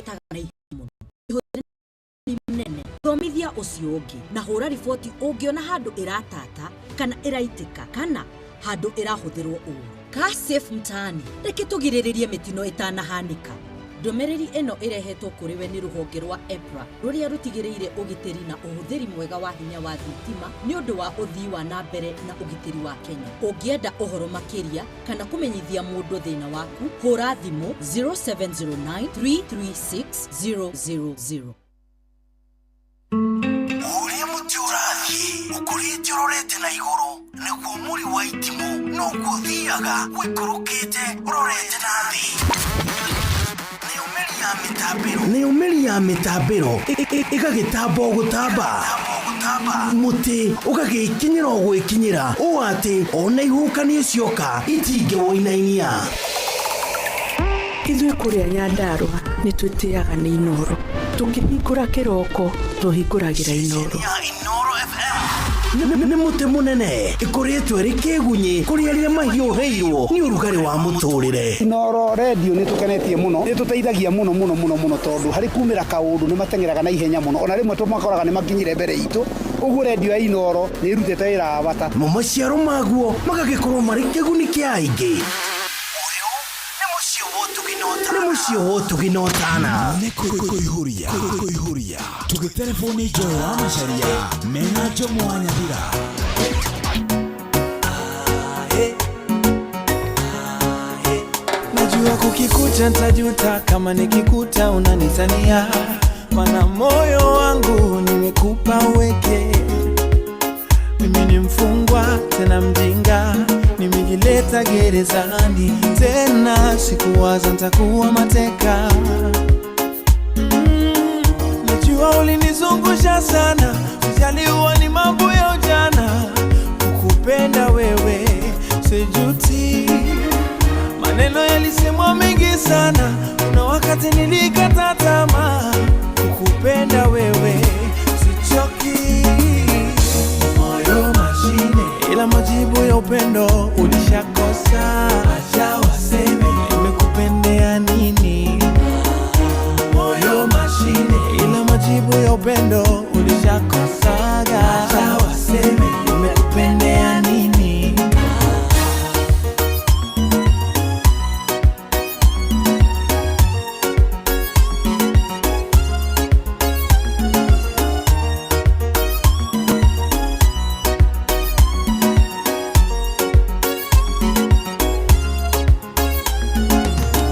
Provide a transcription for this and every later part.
Ĩtataga na ihenya mũno. Ihũthĩre nene thomithia ũcio ũngĩ na hũra riboti ũngĩona handũ ĩratata kana ĩraitĩka kana handũ ĩrahũthĩrwo ũũru. Car Safe Mtaani, reke tũgirĩrĩrie mĩtino ĩtanahanĩka. Ndũmĩrĩri ĩno ĩrehetwo kũrĩ we nĩ rũhonge rwa EPRA rũrĩa rũtigĩrĩire ũgitĩri na ũhũthĩri mwega wa hinya wa thitima nĩ ũndũ wa ũthii wa na mbere na ũgitĩri wa Kenya. Ũngĩenda ũhoro makĩria kana kũmenyithia mũndũ thĩna waku, hũra thimũ 0709 336 000. Ũrĩa mũtĩ ũrathiĩ ũkũrĩte ũrorete na igũrũ, nĩguo mũri wa itimũ noguo ũthiaga ũikũrũkĩte ũrorete na thĩ. Nayo mĩri ya mĩtambĩro, nayo mĩri ya mĩtambĩro ĩgagĩtamba o gũtamba, mũtĩ ũgagĩkinyĩra o gwĩkinyĩra ũũ atĩ ona ihuhũkanio cioka itingĩwũinainia. Ithuĩ kũrĩa Nyandarũa nĩ twĩtĩaga nĩ Inooro. Tũkĩhingũra kĩroko tũhingũragĩra Inooro. Inooro FM nĩ mũtĩ mũnene ĩkũrĩtwo ĩrĩ kĩgunyĩ kũrĩ arĩa mahiũhĩirwo nĩ ũrugarĩ wa mũtũrĩre. Inooro Radio nĩ tũkenetie mũno, nĩ tũteithagia mũno mũno mũno mũno tondũ harĩ kumĩra kaũndũ nĩ mateng'eraga na ihenya mũno, ona rĩmwe tũmakoraga nĩ makinyire mbere itũ, ũguo redio ya Inooro nĩ ĩrutĩte wĩra wa bata. Mo maciaro maguo magagĩkorwo marĩ kĩguni kĩa aingĩ. Nĩ mũciĩ wa ũtugi na ũtana. Nĩ kũihũria kũihũria tũgĩterebwo nĩ Joy wa Macharia mena Njomo wa Nyathira. Najua kukikuta ntajuta, kama nikikuta unanitania, mana moyo wangu nimekupa uweke. Mimi ni mfungwa tena mjinga, nimejileta gerezani tena, sikuwaza ntakuwa mateka. Najua ulinizungusha sana, ujaliwa ni mambo ya ujana, kukupenda wewe sijuti. Maneno yalisemwa mengi sana, kuna wakati nilikata tamaa, kukupenda wewe sichoki. Moyo mashine, ila majibu ya upendo ulishakosa. Acha waseme nimekupendea nini. Moyo mashine, ila majibu ya upendo ulishakosaga. Acha waseme nimekupendea nini.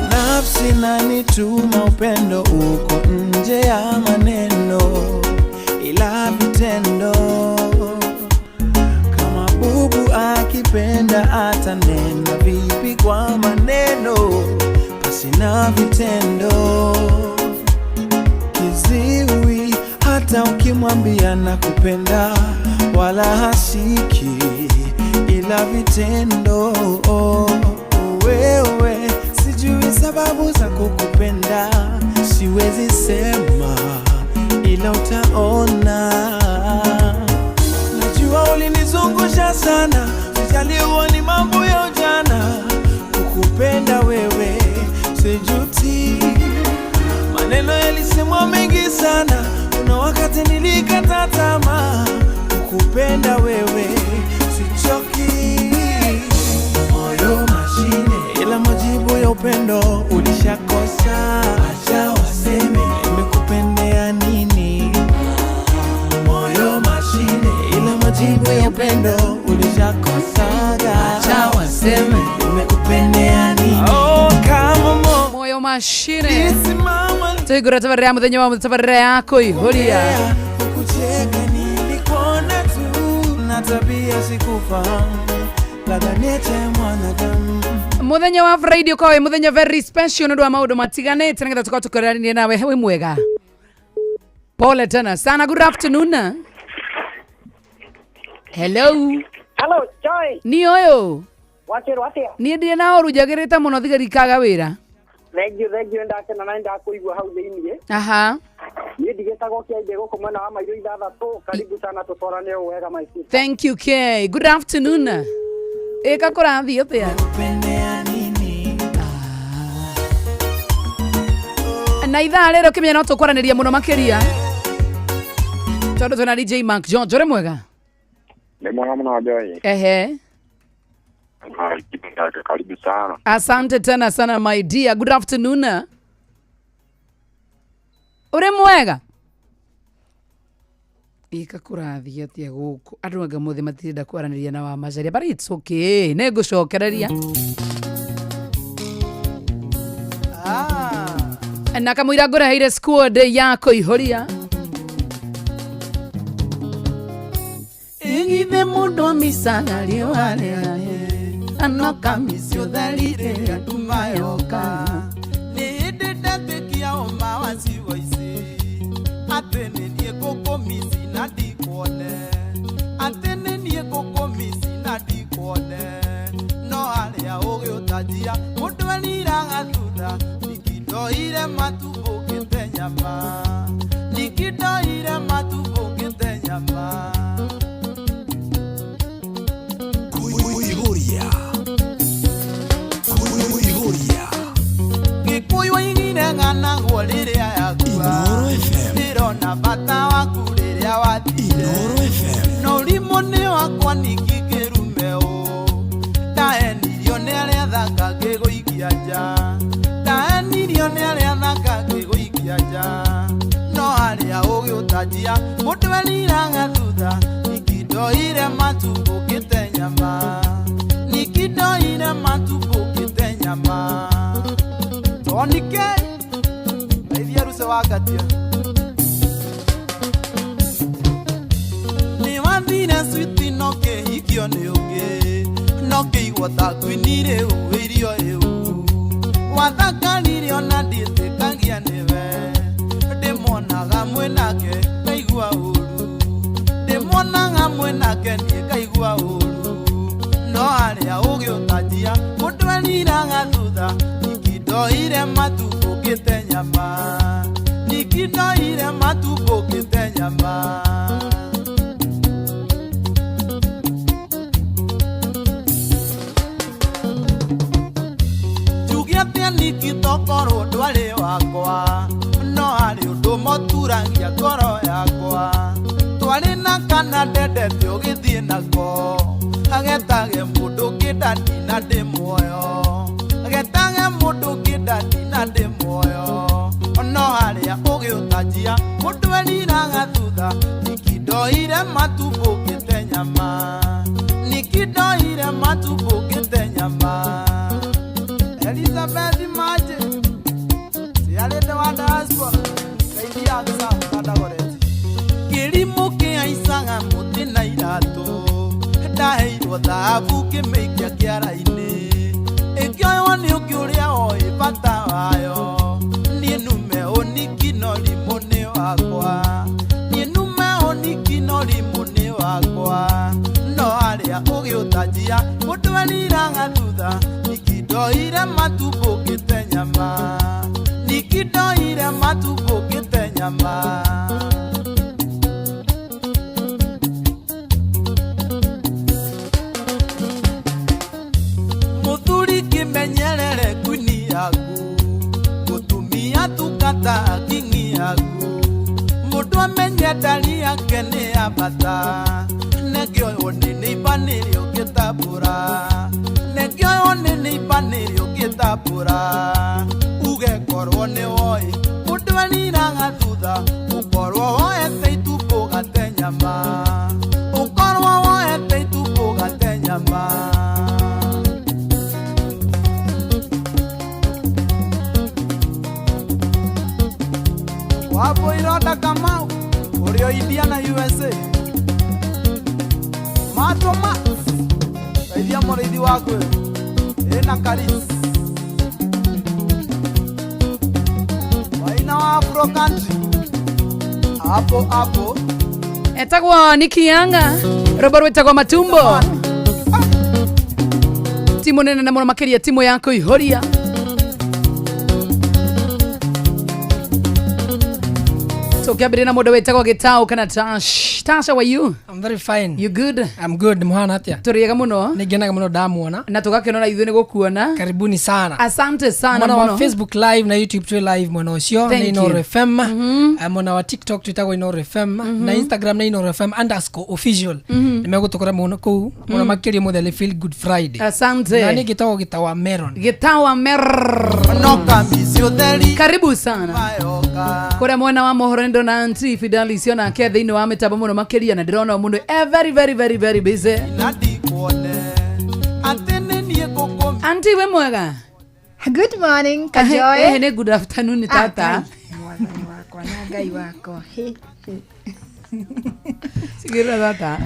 Nafsi nanituma upendo uko nje ya maneno, ila vitendo. Kama bubu akipenda atanena vipi kwa maneno pasina vitendo? Kiziwi hata ukimwambia nakupenda wala hasiki, ila vitendo. Wewe sijui sababu za kukupenda, siwezi sema, ila utaona. Najua ulinizungusha sana, sijaliwa ni mambo ya ujana, kukupenda wewe sijuti. Maneno yalisemwa mengi sana, kuna wakati nilikata tamaa, kukupenda wewe sichoki. Moyo mashine, ila majibu ya upendo ulishakosa. Acha waseme nimekupendea nini. Moyo mashine, ila majibu ya upendo ulishakosaga. Acha waseme nimekupendea nini. Oh, kama mo Moyo mashine simama tuigura tabarĩra mũthenya wa tabarĩra ya kũihũria. Kucheka nilikuona tu na tabia sikufahamu, labda niche mwanadamu. Mũthenya wa Friday ũkorwo wĩ mũthenya very special nĩ ũndũ wa maũndũ matiganĩte nĩgetha tũkorwo tũkĩaranĩria nawe. Wĩ mwega, pole tena sana. Good afternoon. Hello. Hello, Joy. Ni ũyũ. Wakĩrwo atĩa? Niĩ ndirĩ na ũru, njagĩrĩte mũno, thigari ikaga wĩra. Thank you, thank you, ndakena na ndakũigua hau thĩiniĩ. Aha. Niĩ ndigĩtagwo kĩainde gũkũ mwena wa mairũ ithathatũ. Karibu sana tũtwarane ũũ wega, my sister. Thank you, K. Good afternoon. Ĩka kũrathiĩ atĩa? Kupendea nini? Na ithaa rĩrĩ ũkĩmenya no tũkwaranĩria mũno makĩria tondũ twĩna DJ Mark George. Ũrĩ mwega? Nĩ mwega mũno, Joy. Ehe. Na kipindi yake, karibu sana. Asante tena sana, my dear. Good afternoon. Ũrĩ mwega? Ĩka kũrathiĩ atĩa gũkũ? Andũ anga mothe matirenda kwaranĩria na Wamacaria, but it's okay, nĩ ngũcokereria na kamũira ngũreheire squad ya kũihũria. Ĩgithe mũndũ amicaga riũa rĩarĩ anoka mici ũtheri rĩrĩa nduma yoka. Nĩ hĩndĩ ndetĩkia ũma wa ciugo ici atĩ nĩ niĩ ngũkũmici na ndikuone, atĩ nĩ niĩ ngũkũmici na ndikuone. No harĩa ũgĩũtanjia mũndũ eriraga thutha. Nikindoire matumbũkĩte nyama, nikindoire matumbũkĩte nyama. Kuihuria. Kuihuria. Gĩkũyũ oigire ng'anagwo rĩrĩa yakua. Inooro FM. Ndĩrona bata waku rĩrĩa wathire. Inooro FM. No ũrimũ nĩ wakwa ningĩ ngĩrume ũ ndaenirio nĩ arĩa thaka ngĩgũikia nja, ndaenirio nĩ arĩa thaka ngĩgũikia nja. No harĩa ũgĩũtanjia mũndũ eriraga thutha. Nikindoire matumbũkĩte nyama, nikindoire matumbũkĩte nyama. Tonike Raithia Ruse wa Ngatia nĩ wathire switi no kĩhikio nĩ ũngĩ no kĩigua ta kwini rĩu irio ĩu wathakarire ona ndiĩtĩkagia nĩwe. Ndĩmuonaga mwĩnake ngaigua ũru, ndĩmuonaga mwĩnake niĩ ngaigua ũru. No harĩa ũgĩũtanjia mũndũ eriraga thutha. Nikindoire matumbũkĩte nyama, nikindoire matumbũkĩte nyama. Njuge atĩa niki tokorwo ndwarĩ wakwa no harĩ ũndũ moturagia ngoro yakwa. Twarĩ na kana ndendete ũgĩthiĩ nako agetage mũndũ kĩndani na ndĩ muoyo, agetage mũndũ kĩndani na ndĩ muoyo. No harĩa ũgĩũtanjia mũndũ eriraga thutha. Nikindoire matumbũkĩte nyama, nikindoire matumbũkĩte nyama. Elizabeth Maje ciarĩte wa diaspora ndeithia Sam Kandagoreti. Kĩrimũ kĩhaicaga mũtĩ na iratũ ndaheirwo thahabu kĩmĩikia kĩara-inĩ ĩkĩoywo nĩ ũngĩ ũrĩa oĩ bata wayo. Niĩ nume ũniki no rimũ nĩ wakwa, niĩ nume ũniki no rimũ nĩ wakwa. No harĩa ũgĩũtanjia mũndũ eriraga thutha. Nikindoire matumbũkĩte nyama, nikindoire matumbũkĩte nyama. Mũthuri kĩmenyerere kwini yaku mũtumia tukata kingi yaku mũndũ amenye ndari yake nĩ ya bata. Nengĩoywo nĩ nĩimba nĩrĩo ngĩtambũra, nengĩoywo nĩ nĩimba nĩrĩo ngĩtambũra. Uge korwo nĩ woĩ mũndũ eriraga thutha. Ũkorwo woete itumbũ gate nyama, ũkorwo woete itumbũ gate nyama. Wapo Ironda Kamau ũrĩa India na USA Matoma teithia mũrĩithi waku ĩna Karis Waina wa Afro Country hapo hapo. Etagwo Nikianga, rwĩmbo rwĩtagwo Matumbo. Timu nene na mũno makĩria timu ya kũihũria. Tũkĩambĩrĩria na mũndũ wĩtagwo Gĩtaũ kana Tash. Tash, how are you? I'm very fine. You good? I'm good. Muhana atia? Tũrĩega mũno. Nĩ ngenaga mũno ndamuona. Na tũgakena na ithuĩ nĩ gũkuona. Karibuni sana. Asante sana Mwena wa mũno. Facebook live na YouTube twĩ live mwena ũcio Thank nĩ Inooro you. FM. Mwena wa TikTok twĩtagwo Inooro FM na Instagram nĩ Inooro FM underscore official. Nĩ megũtũkora mũno kũu mũno makĩria mũthenya nĩ Feel Good Friday. Asante. Na niĩ ngĩtagwo Gĩtawa Meron. Gĩtawa Meron. Karibu sana kũrĩa mwena wa mohoro nĩ ndona Aunty Fidelis onake thĩinĩ wa mĩtambo mũno makĩria na ndĩrona mũndũ e very very very very busy. Aunty wĩ mwega? Good morning, Ehe, Kajoy. nĩ good afternoon tata. Ah, Ngai, mwathani wakwa na Ngai wakwa. He, he. Cigĩrĩra tata.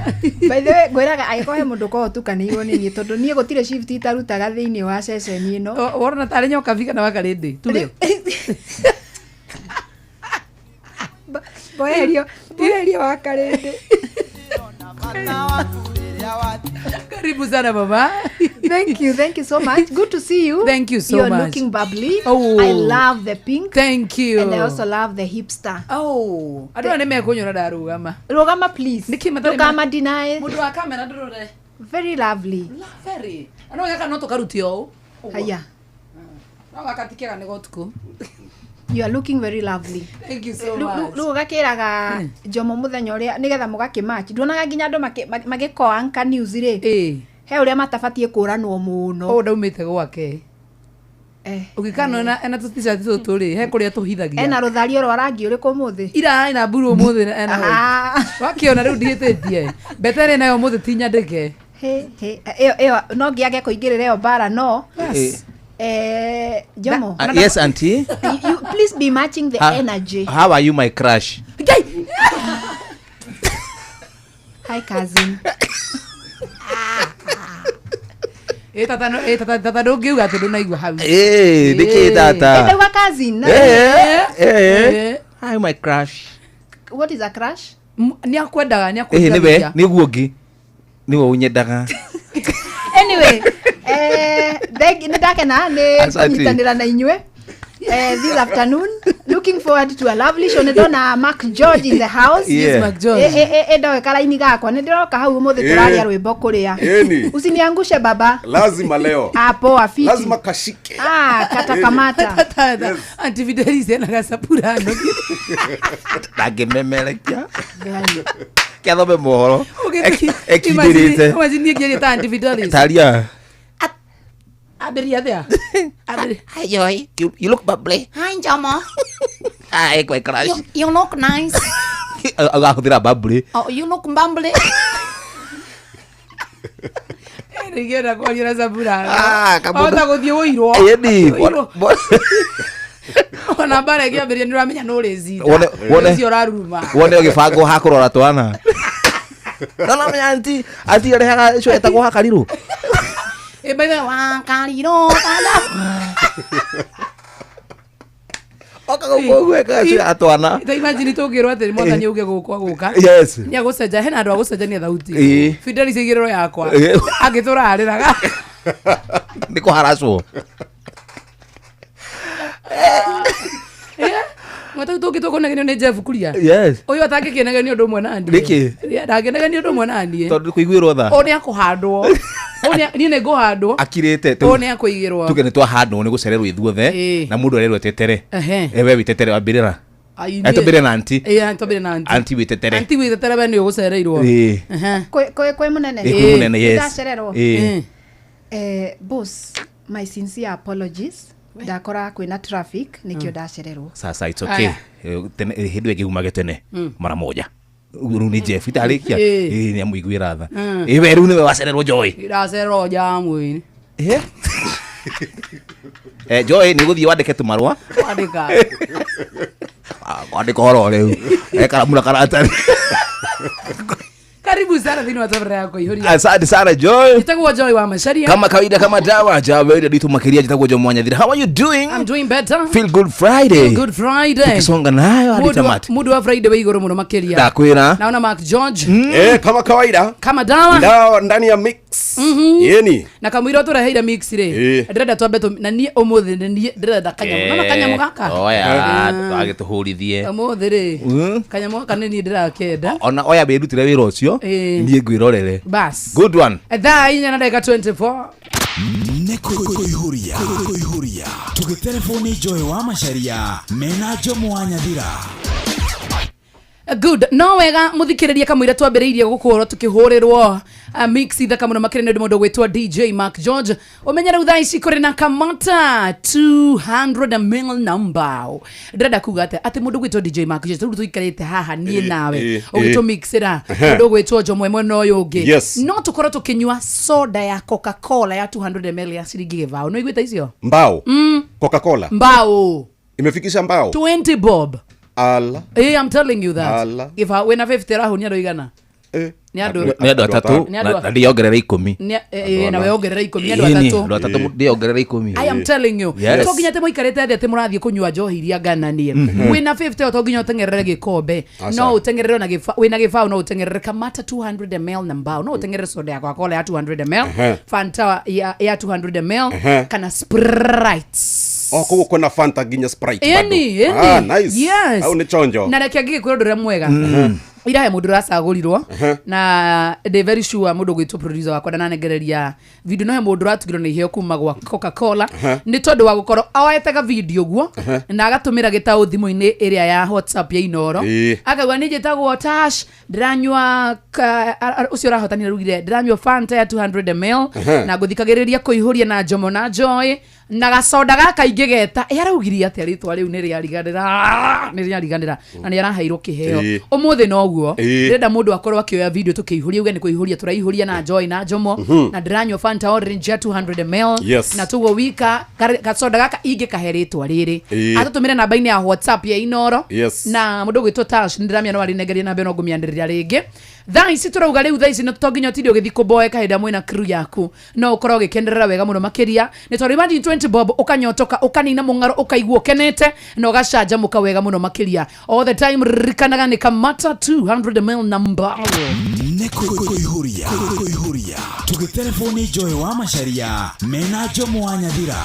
By the way, ngwĩraga angĩkorwo he mũndũ ũkoragwo ũtukanĩirwo nĩ niĩ tondũ niĩ gũtirĩ shift itarutaga thĩinĩ wa ceceni ĩno. Wona tarĩ nyoka biga na wakarĩndĩ. Tuge. Mboerio, mboerio wakarĩndĩ. Karibu sana mama. Thank you so much. Good to see you. Thank you so You're much. looking bubbly. Oh. I love the pink. Thank you. And I also love the hipster. Oh, andũ aya nĩ mekũnyona ndarũgama. Rũgama please. Nĩkĩ matarĩ Ndũkama deny. Mũndũ wa kamera ndũrore. Very lovely. Very. No gaka no tũkarutie ũũ. Ũguo. Haya. No gaka ti kega nĩ gotukũ. You are looking very lovely. Thank you so much. Rĩu ũgakĩraga Jomo mũthenya ũrĩa nĩgetha mũgakĩmatch. Nduonaga nginya andũ magĩkoanka news rĩ. He ũrĩa matabatiĩ kũranwo mũno. Ũũ ndaumĩte gwake. Ũngĩkanona ena tũ-t-shirt tũtũ rĩ, he kũrĩa tũhithagia. Ena rũthario rwa rangi ũrĩkũ ũmũthĩ? Ira ena mburu ũmũthĩ na ena white. Wakĩona rĩu ndihĩtĩtie. Mbete ĩrĩ nayo ũmũthĩ ti nyandĩke. He, he, ĩyo ĩyo no ngĩage kũingĩrĩra ĩyo mbara no. Yes. Jomo. Yes, auntie. You please be matching the energy. How are you, my crush? Hi cousin. Ĩ tata no- ĩ tata tata ndũngiuga atĩ ndũnaigua hau. Eh, nĩkĩ tata? Ĩ ndauga cousin. Eh, eh. Hi, my crush. What is a crush? Nĩ akwendaga, nĩ Eh, nĩwe, akwendagithia. nĩguo ũngĩ. Nĩwe ũnyendaga. Anyway, nĩ ndakena nĩ Asante. kũnyitanĩra na inyuĩ. This afternoon looking forward to a lovely show. Nĩ ndona Mark George in the house. Yeah. Yes, Mark George. Ndoe karaini gakwa nĩ ndĩroka hau ũmũthĩ Eh. tũraria rwĩmbo kũrĩa. Ĩni. Usiniangushe baba. Lazima leo. Ah, poa fiti. Lazima kashike. Ah, kata kamata. Tata, Aunty Fidelis ena gacapurano. Ndangĩmemerekia. Kĩathome mohoro. Ekindĩrĩte. Imagine niĩ ta Aunty Fidelis. Taria. Ambĩrĩria atĩa? Ambĩrĩria. Hi, Joy. You look bubbly. Hi, Jomo. Hi, my crush. You look nice. Agahũthĩra bubbly. Oh, you look bubbly. Nĩngĩenda kwaria na Zapurano. Ah, kamũndũ. Ahota gũthiĩ wũirwo. Ĩni. Wũirwo. Ona mbara ĩngĩambĩrĩria nĩ ũramenya nĩ ũrĩcinda. Wone Ũcio ũraruruma. wone ũgĩbangwo ha kũrora twana. No no menya anti anti arehaga cio etagwo hakarirũ. Ĩ, by the way, Wakariro tata. Okaga ũguo ekaga cio ya twana. Ta imagine tũngĩrwo atĩ mwathani auge gũkwa gũka. Yes. Nĩ agũcenjia hena andũ agũcenjania thauti. Ĩĩ. Fidelis igĩrĩro yakwa. Ĩĩ. Angĩtũra arĩraga. Nĩ kũharacwo. Mwatau tũngĩ tũkũnegenio nĩ Jeff Kuria. Yes. Ũyũ atangĩkĩnegenio ũndũ ũmwe na niĩ. Nĩkĩ? Ndangĩnegenio ũndũ ũmwe na niĩ. Tondũ kũiguĩrwo tha. Ũũ nĩ akũhandwo. Ũũ niĩ nĩ ngũhandwo. Akirĩte. Ũũ nĩ akũigĩrwo. Tuge nĩ twahandwo nĩ gũcererwo ithuothe Ĩĩ. na mũndũ arerwo etetere. Ehe. Eh, we wĩtetere wambĩrĩra. Ai, Eh, twambĩrĩre na aunty. Ĩĩ, twambĩrĩre na aunty. Aunty wĩtetere. Aunty wĩtetere we nĩ ũgũcereirwo. Ĩĩ. Ehe. Kwĩ mũnene. Ĩĩ, kwĩ mũnene, yes. Ndacererwo. Ĩĩ. Boss, my sincere apologies. Ndakora kwĩna traffic nĩkĩo ndacererwo. Sasa it's okay. Aya. Tene hĩndĩ ĩyo ĩngĩumage tene Mm. mara moja. Rĩu nĩ Jeff itarĩkia. Ĩĩ. Ĩĩ nĩ amũiguĩra tha. Mm. Ĩĩ we rĩu nĩwe wacererwo Joy. Ndacererwo jamu-inĩ. Eh, Joy nĩ ũgũthiĩ wandĩke tũmarũa. Kwandĩka. Ah, kwandĩka ũhoro rĩu. Eh, karamu na karatathi. Karibu sana thĩinĩ wa tabarĩra ya kũihũria. Asante sana Joy. Njĩtagwo Joy wa Macharia. Kama kawaida kama dawa jawaida ditu makiria njĩtagwo Joy Mwanyathira. How are you doing? I'm doing better. Feel good Friday. Feel good Friday. Tukisonga nayo hadi Mundu wa- tamati. Mundu wa Friday wĩ igũrũ mũno makĩria. Ndakwĩra. Naona Mark George. Eh, kama kawaida. Kama dawa. Dawa ndani ya mix. Ĩni. Na kamũira tũreheire mix rĩ, Ĩĩ. ndĩrenda twambe na niĩ ũmũthĩ nĩ niĩ ndĩrenda kanyamũ. Nona kanyamũ gaka. Oya, Ah. agĩtũhũrithie. Ũmũthĩ rĩ, kanyamũ gaka nĩ niĩ ndĩrakenda. Ona oya wĩrutĩre wĩra ũcio, Ĩĩ. niĩ ngwĩrorere. Bas. Good one. Thaa 4 na ndagĩka 24. Nĩ kũihũria kũihũria tũgĩterebwo nĩ Joy wa Macharia mena Jomo wa Nyathira. Good, no wega muthikiriria kamwira twambiriirie gukorwo tukihũrĩrwo mix ithaka mũno makĩria nĩ ũndũ mũndũ gwĩtwo DJ Mark George. Ũmenye rĩu thaa ici kũrĩ na kamata 200 mil number. Ndĩrenda kuga atĩ mũndũ gwĩtwo DJ Mark George, rĩu tũikarĩte haha niĩ nawe ũgĩtũmixĩra mũndũ gwĩtwo Jomo mwena ũyũ ũngĩ, no tũkorwo tũkĩnyua soda ya Coca-Cola ya 200 ml ya ciringi 20. Nĩ ũiguĩte icio? Mbao. Coca-Cola. Mbao. Imefikisha mbao. 20 bob. Ala. I'm telling you that. Ala. If wĩna 50 ũrahunia ndũigana. Nĩ andũ. Nĩ andũ atatũ. Nĩ andũ na ndĩongerere 10. Na we ongerera 10, nĩ andũ Ĩni, atatũ. andũ atatũ ndĩongerere 10. I am telling you. Yes. To nginya atĩ mũikarĩte thĩ atĩ mũrathiĩ kũnyua njohi iria ngananie. Wĩna 50 to nginya ũteng'erere gĩkombe. Aca. No ũteng'erere ona wĩna gĩbaũ no ũteng'erere kamata 200 ml na mbao. No ũteng'erere soda ya Coca-Cola ya 200 ml, Fanta ya 200 ml kana Sprite. Oh, koguo kwĩna Fanta nginya Sprite bado. Ĩni, ĩni. Ah, nice. Yes. Hau nĩ chonjo. Na reke ngĩgĩkwĩra ũndũ ũrĩa mwega. Ira he mũndũ ũracagũrirwo na ndĩ very sure mũndũ ũgwĩtwo producer wakwa ndananengereria video, no he mũndũ ũratugirwo nĩ iheo kuma gwa Coca-Cola nĩ tondũ wa gũkorwo oete ga video guo na agatũmĩra gĩtaũ thimũ-inĩ ĩrĩa ya WhatsApp ya Inoro. Akauga nĩ njĩtagwo Tash, ndĩranyua ũcio ũrahotanire arugire ndĩranyua Fanta ya 200 ml na ngũthikagĩrĩria kũihũria na Jomo na Joy na gacoda gaka ingĩgeta. Araugirie atĩa rĩtwa rĩu? Nĩ rĩariganĩra, nĩ rĩariganĩra, na nĩ araheirwo kĩheo. Ũmũthĩ noguo ndĩrenda mũndũ akorwo akĩoya video tũkĩihũria, uge nĩ kũihũria tũraihũria na Joy na Jomo na ndĩranyua Fanta orange ya 200 ml na tuguo wika gacoda gaka ingĩkahe rĩtwa rĩrĩ, atũtũmĩre namba-inĩ ya WhatsApp ya Inoro. Na mũndũ ũgwĩtwo Tash, nĩndĩramenya no arĩnengeria namba ĩno, ngũmĩanĩrĩra rĩngĩ. Thaa ici tũrauga rĩu thaa ici to nginya ũtinde ũgĩthiĩ kũmboeka hĩndĩ ĩrĩa mwĩna crew yaku, no ũkorwo ũgĩkenerera wega mũno makĩria nĩ tondũ imagine 20 bob ũkanyotoka, ũkanina mũng'aro, ũkaigua ũkenete na ũgacanjamũka wega mũno makĩria all the time. Ririkanaga nĩ kamata 200 ml number. Nĩ kũihũria kũihũria tũgĩterebwo nĩ Joy wa Macharia mena Jomo wa Nyathira.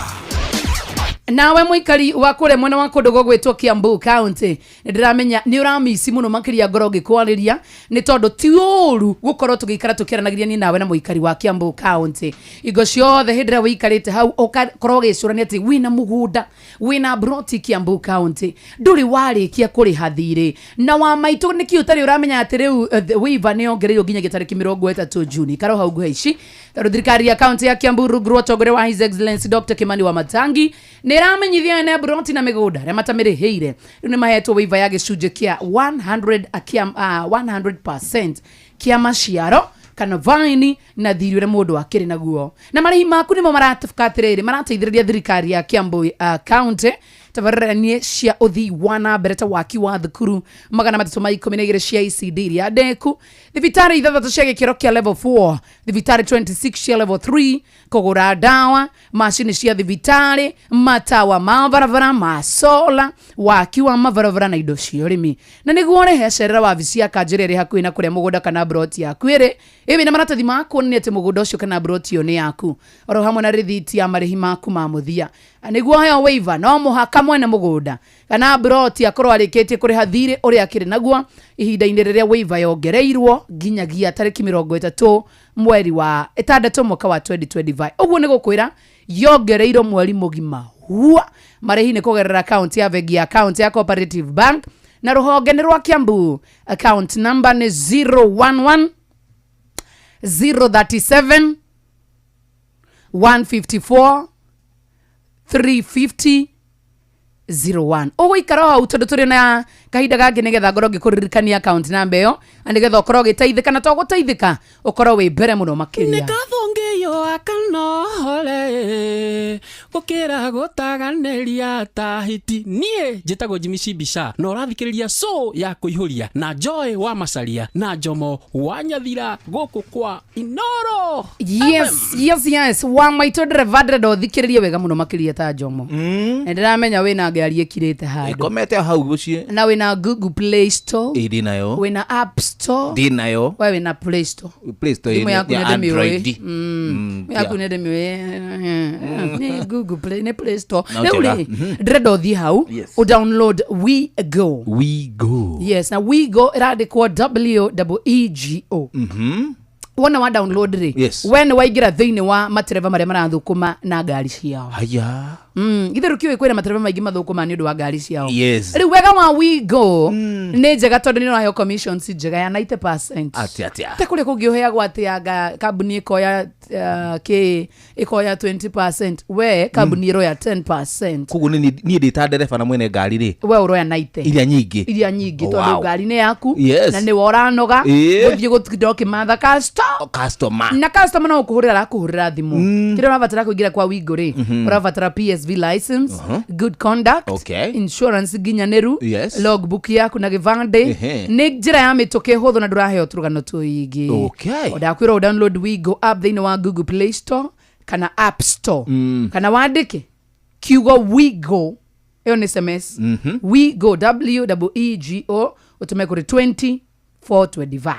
Nawe mũikari wa kũrĩa mwena wa kũndũ gũgwĩtwo Kiambu County, nĩ ndĩramenya nĩ ũramici mũno makĩria ngoro ngĩkwarĩria, nĩ tondũ ti ũru gũkorwo tũgĩikara tũkĩaranagĩria niĩ nawe na mũikari wa Kiambu County hingo ciothe. Hĩndĩ ĩrĩa wĩikarĩte hau ũgakorwo ũgĩcũrania atĩ wĩna mũgũnda, wĩna broti Kiambu County, ndũrĩ warĩkia kũrĩha thirĩ na wa maitũ, nĩkĩ ũtarĩ ũramenya atĩ rĩu waiver nĩ yongereirwo nginyagia tarĩki 30 Juni. Ikara hau nguhe ici tondũ thirikari ya kaunti ya Kiambu rungu rwa ũtongoria wa His Excellency Dr. Kimani Wamatangi nĩ ĩramenyithia ene broti na mĩgũnda arĩa matamĩrĩhĩire rĩu nĩ mahetwo waiver ya gĩcunjĩ kĩa 100% kĩa maciaro kana vaini na thiri ũrĩa mũndũ akĩrĩ naguo, na marĩhi maku nĩmo maratuka atĩrĩrĩ marateithĩrĩria thirikari ya Kiambu County tabarĩra cia ũthii wa na mbere ta waki wa thukuru 312 cia ECD iria ndeku, thibitarĩ 6 cia gĩkĩro kĩa level 4, thibitarĩ 26 cia level 3, kũgũra ndawa, macini cia thibitarĩ, matawa ma barabara ma sola, waki wa mabarabara na indo cia ũrĩmi. Na nĩguo ũrĩhe, cerera wabici ya kanjũ ĩrĩa ĩrĩ hakuhĩ na kũrĩa mũgũnda kana broti yaku ĩrĩ, ĩwĩ na maratathi ma kuonania atĩ mũgũnda ũcio kana broti ĩyo nĩ yaku, oro hamwe na rĩthiti ya marĩhi maku ma mũthia. Nĩguo heo waiver no mũhaka mwene mũgũnda kana broti akorwo arĩkĩtie kũrĩha thirĩ ũrĩa akĩrĩ naguo ihinda-inĩ rĩrĩa waiver yongereirwo nginyagia tarĩki 30 mweri wa 6 mwaka wa 2025. Ũguo nĩ gũkwĩra yongereirwo mweri mũgima hua. Marĩhi nĩ kũgerera akaunti ya bengi ya akaunti ya Cooperative Bank na rũhonge nĩ rwa Kiambu. Account number nĩ 011 037 154 350 01. Ũgũikara o hau tondũ tũrĩ na kahinda gangĩ nĩgetha ngorwo ngĩkũririkania account namba ĩyo na nĩgetha ũkorwo ũgĩteithĩka, na to gũteithĩka, ũkorwo wĩ mbere mũno makĩria. Nĩkathongeyo. Kaba kanohore gũkĩra gũtaganĩria ta hiti. Niĩ njĩtagwo Jimmy Cibisha na ũrathikĩrĩria show ya kũihũria na Joy wa Macaria na Njomo wa Nyathira gũkũ kwa Inoro. Yes, yes, yes. Wa maitũ ndereba, ndĩrenda ũthikĩrĩrie wega mũno makĩria ta Njomo. Na ndĩramenya wĩna ngari ĩkirĩte handũ. Ĩkomete hau gũciĩ. Na wĩna Google Play Store. Ĩ, ndĩ nayo. Wĩna App Store. Ndĩ nayo. We wĩna Play Store. Play Store. Thimũ yaku ya nĩ ndĩmĩũĩ. Android. Thimũ yaku nĩ ndĩmĩũĩ. Nĩ Google Play, nĩ Play Store. No Rĩu njega. rĩ, ndĩrenda ũthiĩ hau Yes. ũdownload We Go. We Go. Yes, na We Go ĩrandĩkwo W E G O. Wona wa download rĩ, Yes. we nĩ waingĩra thĩinĩ wa matereba marĩa marathũkũma na ngari ciao. Haya. Ithe rũkĩũĩ kwĩna matereba maingĩ mathũkũma nĩ ũndũ wa ngari ciao. Yes. Rĩu wega wa WeGo nĩ njega tondũ nĩ ũraheo commissions njega ya 90%. Atĩa atĩa. Te kũrĩa kũngĩ ũheagwo atĩ anga kambuni ĩkoya kĩ ĩkoya 20%, we kambuni ĩroya 10%. Koguo niĩ ndĩ ta ndereba na mwene ngari rĩ. We ũroya 90. Iria nyingĩ. Iria nyingĩ Oh, tondũ wow. ngari nĩ yaku Yes. na nĩwe ũranoga Ĩĩ. gũthiĩ gũtinda ũkĩmatha customer. Customer. Na customer no gũkũhũrĩra arakũhũrĩra thimũ. Kĩrĩa ũrabatara kũingĩra kwa Wigo rĩ, ũrabatara PSV license, good conduct, Okay. insurance nginyanĩru, Yes. logbook yaku na gĩbandĩ. Nĩ njĩra ya mĩtũkĩ hũthũ na ndũraheo tũrũgano tũingĩ. Okay. Ndakwĩra ũdownload Wigo app thĩinĩ wa Google Play Store kana App Store, kana wandĩke kiugo Wigo, ĩyo nĩ SMS, Wigo, W E G O, ũtũme kũrĩ 2425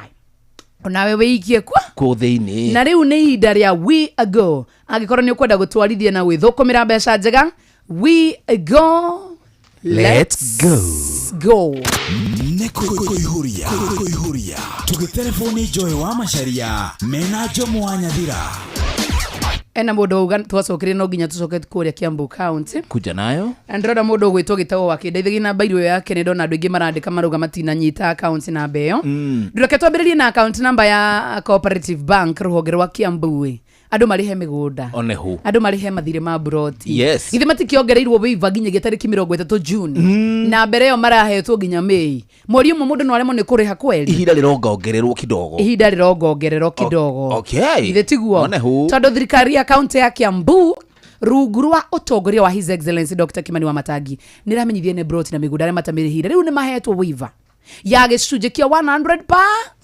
onawe wĩikie kwa Kũ thĩinĩ. Na rĩu nĩ ihinda rĩa We Go. Angĩkorwo nĩ ũkwenda gũtwarithia na gwĩthũkũmĩra mbeca njega, We Go. Let's go. Go. Nĩ kũihũria kũihũria tũgĩterebwo nĩ Joy wa Macaria mena Njomo wa Nyathira. Ena mũndũ wauga twacokerie no nginya tũcoke kũrĩa Kiambu County. Kuja nayo. Na ndĩrona mũndũ ũgwĩtwo gĩtagwo wakĩndeithagia namba irio yake. Nĩ ndona andũ aingĩ marandĩka marauga matinanyita account namba ĩyo. Reke twambĩrĩrie na account namba ya Cooperative Bank rũhonge rwa Kiambu ĩ. Andũ marĩhe mĩgũnda, Onehu. andũ marĩhe mathirĩ ma mburoti. Yes. Githĩ matikĩongereirwo wĩiva nginyagia tarĩki 30 June? Na mbere ĩyo marahetwo nginya Mĩĩ, mweri ũmwe mũndũ no aremwo nĩ kũrĩha kweri. Ihinda rĩrongongererwo kidogo. Ihinda rĩrongongererwo kidogo. Okay. Githĩ tiguo? Onehu. Tondũ thirikari ya kaunti ya Kiambu rungu rwa ũtongoria wa His Excellency Dr Kimani wa Matangi nĩ ĩramenyithia nĩ broti na mĩgũnda arĩa matamĩrĩhire rĩu nĩ mahetwo waiver ya gĩcunjĩ kĩa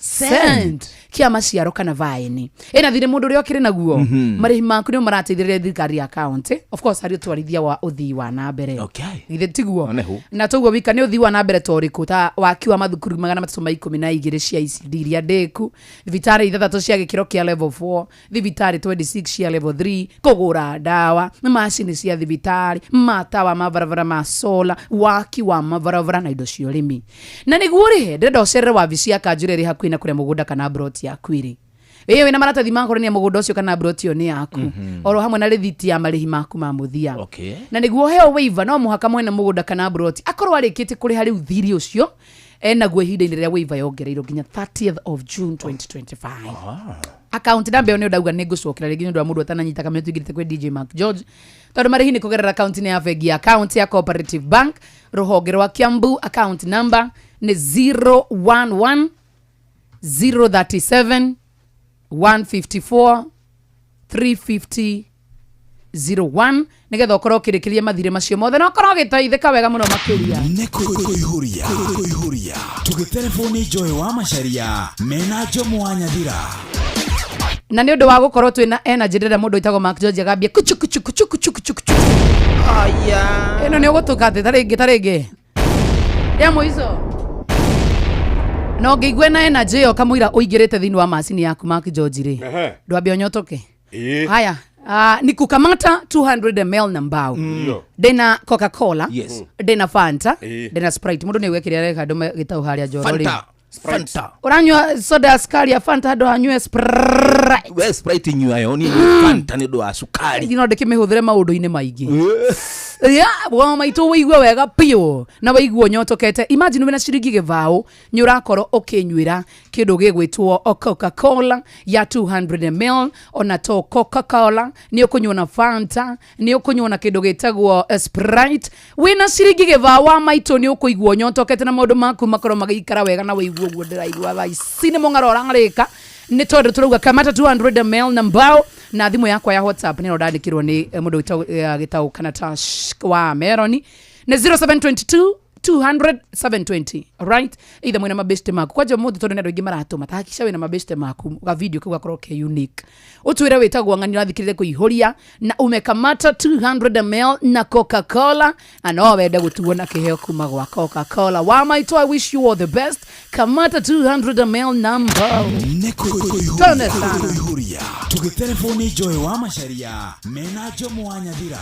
100% kĩa maciaro kana vaĩni ĩna thirĩ mũndũ ũrĩa ũkĩrĩ naguo. Marĩhi maku nĩo marateithĩrĩria thirikari ya kaunti, of course, harĩ ũtwarithia wa ũthii wa na mbere. Okay. Githĩ tiguo? Onehu. Na toguo wika nĩ ũthii wa na mbere ta ũrĩkũ? Ta waki wa mathukuru 312 cia ICD iria ndĩku, thibitarĩ ithathatũ cia gĩkĩro kĩa level 4, thibitarĩ 26 cia level 3, kũgũra ndawa, macini cia thibitarĩ, matawa ma barabara ma sola, waki wa mabarabara na indo cia ũrĩmi. Na nĩguo ũrĩhe, ndĩrenda ũcerere wabici ya kanjũ ĩrĩa ĩrĩ hakuhĩ na kũrĩa mũgũnda kana broti yaku ĩrĩ. Ĩĩ, wĩna maratathi ma kuonania mũgũnda ũcio kana broti ĩyo nĩ yaku, oro hamwe na rĩthiti ya marĩhi maku ma mũthia. Okay. Na nĩguo heo waiver no mũhaka mwene mũgũnda kana broti akorwo arĩkĩtie kũrĩha rĩu thirĩ ũcio enaguo ihinda-inĩ rĩrĩa waiver yongereirwo nginya 30th of June 2025. Account namba ĩyo nĩ ndauga nĩ ngũcokera rĩngĩ nĩ ũndũ wa mũndũ atananyita kamenya tũingĩrĩte kwĩ DJ Mark George, tondũ marĩhi nĩ kũgerera akaunti-inĩ ya bengi ya kaunti ya Cooperative Bank rũhonge rwa Kiambu. Account number nĩ 011 037 154 350 01, nĩgetha ũkorwo ũkĩrĩkĩria mathirĩ macio mothe na ũkorwo ũgĩteithĩka wega mũno makĩria. Nĩ kũihũria kũihũria tũgĩterebwo nĩ Joy wa Macaria mena Njomo wa Nyathira. Na nĩ ũndũ wa gũkorwo twĩna energy, ndĩrenda mũndũ wĩtagwo Mark George agambia kuchu kuchu kuchu kuchu kuchu kuchu. Aya. Ĩno nĩ ũgũtũka atĩ tarĩngĩ tarĩngĩ ya mũico na ũngĩigua na energy ĩyo kamũira ũingĩrĩte thĩinĩ wa macini yaku, Mark George rĩ, ndwambe ũnyotoke. Ĩĩ. Haya, ni kukamata 200 ml na mbao. Ndio. Ndĩna Coca-Cola, Yes. ndĩna Fanta, Ĩĩ. ndĩna Sprite. Mũndũ nĩ gwekĩrĩa areka ndũme gĩtau harĩa njoro rĩ. Fanta. Fanta. Ũranyua soda ya sukari ya Fanta handũ hanyue Sprite? We Sprite nyuayo, niĩ nyua Fanta nĩ ũndũ wa cukari. No ndĩkĩmĩhũthĩre maũndũ-inĩ maingĩ. Ya wa maitũ, wĩigue wega biũ na wĩigue ũnyotokete. Imagine wĩna ciringi 20 nĩ ũrakorwo ũkĩnyuĩra kĩndũ gĩgwĩtwo Coca-Cola ya 200 ml. Ona to Coca-Cola, nĩ ũkũnyua na Fanta, nĩ ũkũnyua na kĩndũ gĩtagwo Sprite. Wĩna ciringi 20, wa maitũ, nĩ ũkũigua ũnyotokete na maũndũ maku makorwo magĩikara wega na wĩigue ũguo ndĩraigua thaa ici. Nĩ mũng'aro ũrarĩka. Nĩ tondũ tũrauga kamata 200 ml na mbao na thimũ yakwa ya WhatsApp nĩ ndandĩkirwo nĩ mũndũ gĩtau kana Tash wa Meroni nĩ 0722 200 720. Alright, either mwina mabeste maku kwanja mũthĩ tondũ nĩ andũ aingĩ maratũma ta hakikisha wĩna mabeste maku ga video kau gakorwo ke unique ũtwĩre wĩtagwo ng'ani ũrathikĩrĩria kũihũria na umekamata 200 ml na Coca-Cola na no wende gũtuo na kĩheo kuma gwa Coca-Cola. Wa maitũ, I wish you all the best. Kamata 200 ml na mbao. Nĩ Tone sana. kũihũria tũgĩterebwo Joy wa Macharia mena Jomo wa Nyathira.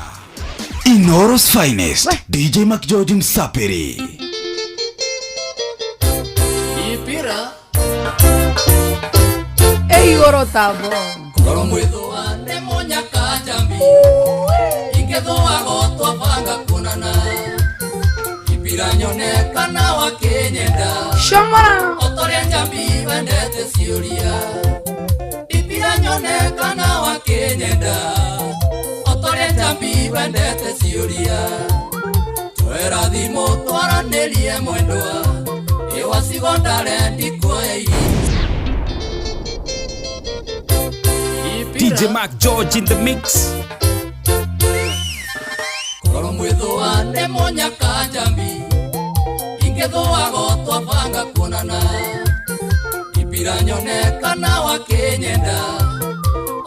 Inooro's finest, DJ McGeorge Msapiri. Ipira Ĩ igũrũ tambo. Ngoro mwĩthũa nĩ mũnyaka njambi ingĩthũago twabanga kuonana ipira nyone kana wakĩnyenda Shomora. Otorĩa njambi wendete ciũria ipira nyone kana wakĩnyenda otorĩa njambi wendete ciũria twera thimũ twaranĩrie mwendwa ĩwacigo ndare ndikuoya ihinda. DJ Mark George in the mix. Koro mwĩthũa nĩ mũnyaka njambi ingĩthũago twabanga kuonana ipira nyone kana wakĩnyenda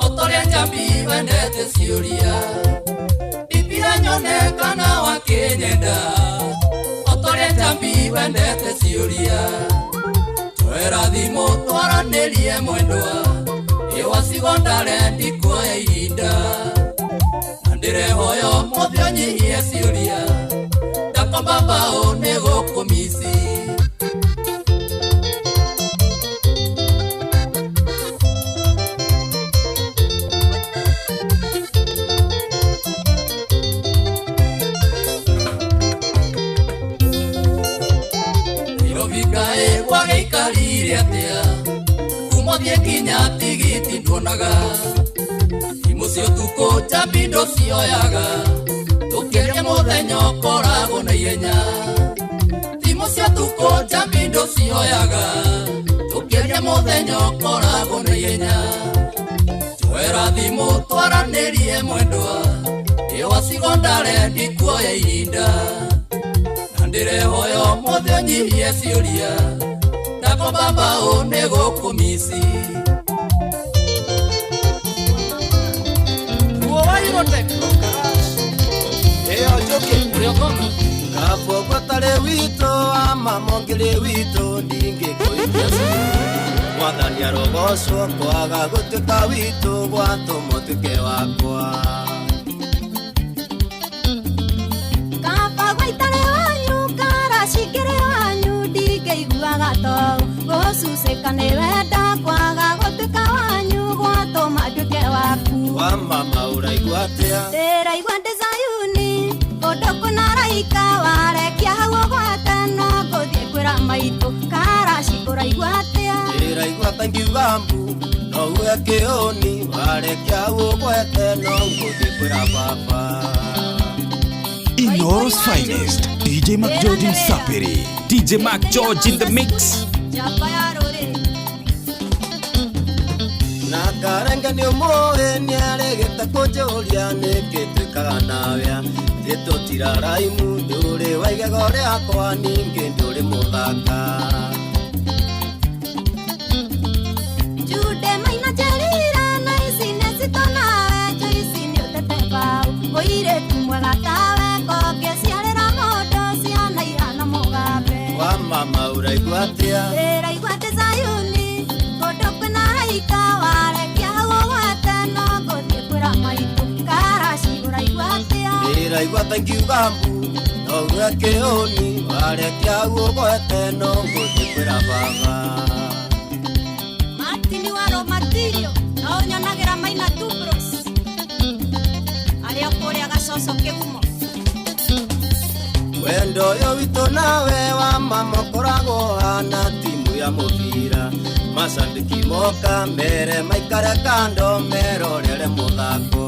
otorĩa njambi wendete ciũria ipira nyone kana wakĩnyenda otorĩa njambi wendete ciũria twera thimũ twaranĩrie mwendwa ĩwacigo ndare ndikuoya ihinda na ndĩrehoyo mũthĩ ũnyihie ciũria ndakomba mbaũ nĩ gũkũmici. Nairobi kaĩ gwagĩikarire atĩa kuma ũthiĩ kinya tigiti nduonaga thimũ cia ũtukũ njambi ndũcioyaga tũkĩaria mũthenya ũkoragwo na ihenya thimũ cia ũtukũ njambi ndũcioyaga tũkĩaria mũthenya ũkoragwo na ihenya njoera thimũ twaranĩrie mwendwa ĩwacigo ndare ndikuoya ihinda na ndĩrehoyo mũthĩ ũnyihie ciũria ndakomba mbaũ nĩ gũkũmici. Kabogwo tarĩ witũ ama mongĩrĩ witũ ndingĩkũikia mwathani arogocwo kwaga gũtuĩka witũ gwatũma ũtuĩke wakwa. Kaba gwaitare wanyu karacingĩrĩ wanyu ndingĩiguaga tou gũcucĩka nĩ wenda kwaga gũtuĩka wanyu gwatũma nduĩke waku. Wa mama ũraigua atĩa? Ndĩraigua ndĩ Zayuni kũndũ kwĩna araika warekia hau ũgwate no ngũthiĩ kwĩra maitũ karaci ũraigua atĩa? Ndĩraigua ta ngiuga mbu no uge kĩũni warekia hau ũgwete no ngũthiĩ kwĩra baba. Inooro's finest, DJ McGeorge Msapiri. DJ Mark George in the mix. Njamba ya rũrĩrĩ. Na karenge nĩ ũmũĩ nĩaregete kũnjũria nĩkĩ twĩkaga nawe tĩtũtiraraimu ndũrĩ wa igego rĩakwa ningĩ ndũrĩ mũthaka. Jude maina njerira na ici nĩ cito nawe Joyce nĩ ũtete mbaũ mũirĩtu mwega tawe kongĩciarĩra mũndũ ciana ihana mũgambe. Wa mama ũraigua atĩa? Ndĩraigua ndĩ Zayuni kũndũ kwĩna araika warekia hau ũgwate no ngũthiĩ kwĩra maitũ karaci ũraigua atĩa? Ndĩraigua ta ngiuga mbu no uge kĩũni warekia hau ũgwete no ngũthiĩ kwĩra baba. Martin wa Romatirio no ũnyonagĩra maina Tubros arĩa kũrĩa gacoco kĩgumo. Wendo ũyũ witũ nawe wa mama ũkoragwo hana timu ya mũbira macambĩki moka mere maikare kando merorere mũthako.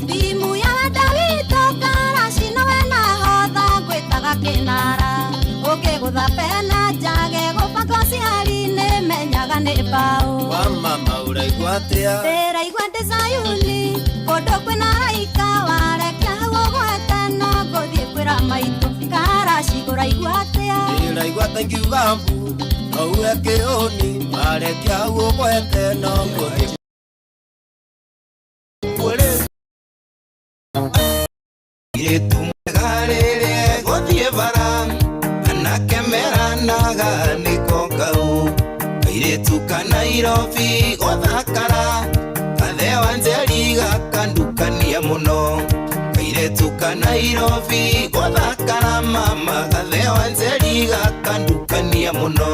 Timu ya wenda witũ karaci nowe nahodha ngwĩtaga kĩnara ũkĩgũtha pena njage gũbanga ũcindane. mbaũ. Wa mama ũraigua atĩa? Ndĩraigua ndĩ Zayuni kũndũ kwĩna araika warekia hau ũgwete no ngũthiĩ kwĩra maitũ karaci ũraigua atĩa? Ndĩraigua ta ingiuga mbu no uge kĩũni warekia hau ũgwete no ngũthiĩ Irĩtu mwega rĩrĩa egũthiĩ bara anake meranaga nĩko kau kairĩtu ka Nairobi gũthakara kathe wa Njeri gakandukania mũno kairĩtu ka Nairobi gũthakara mama kathe wa Njeri gakandukania mũno.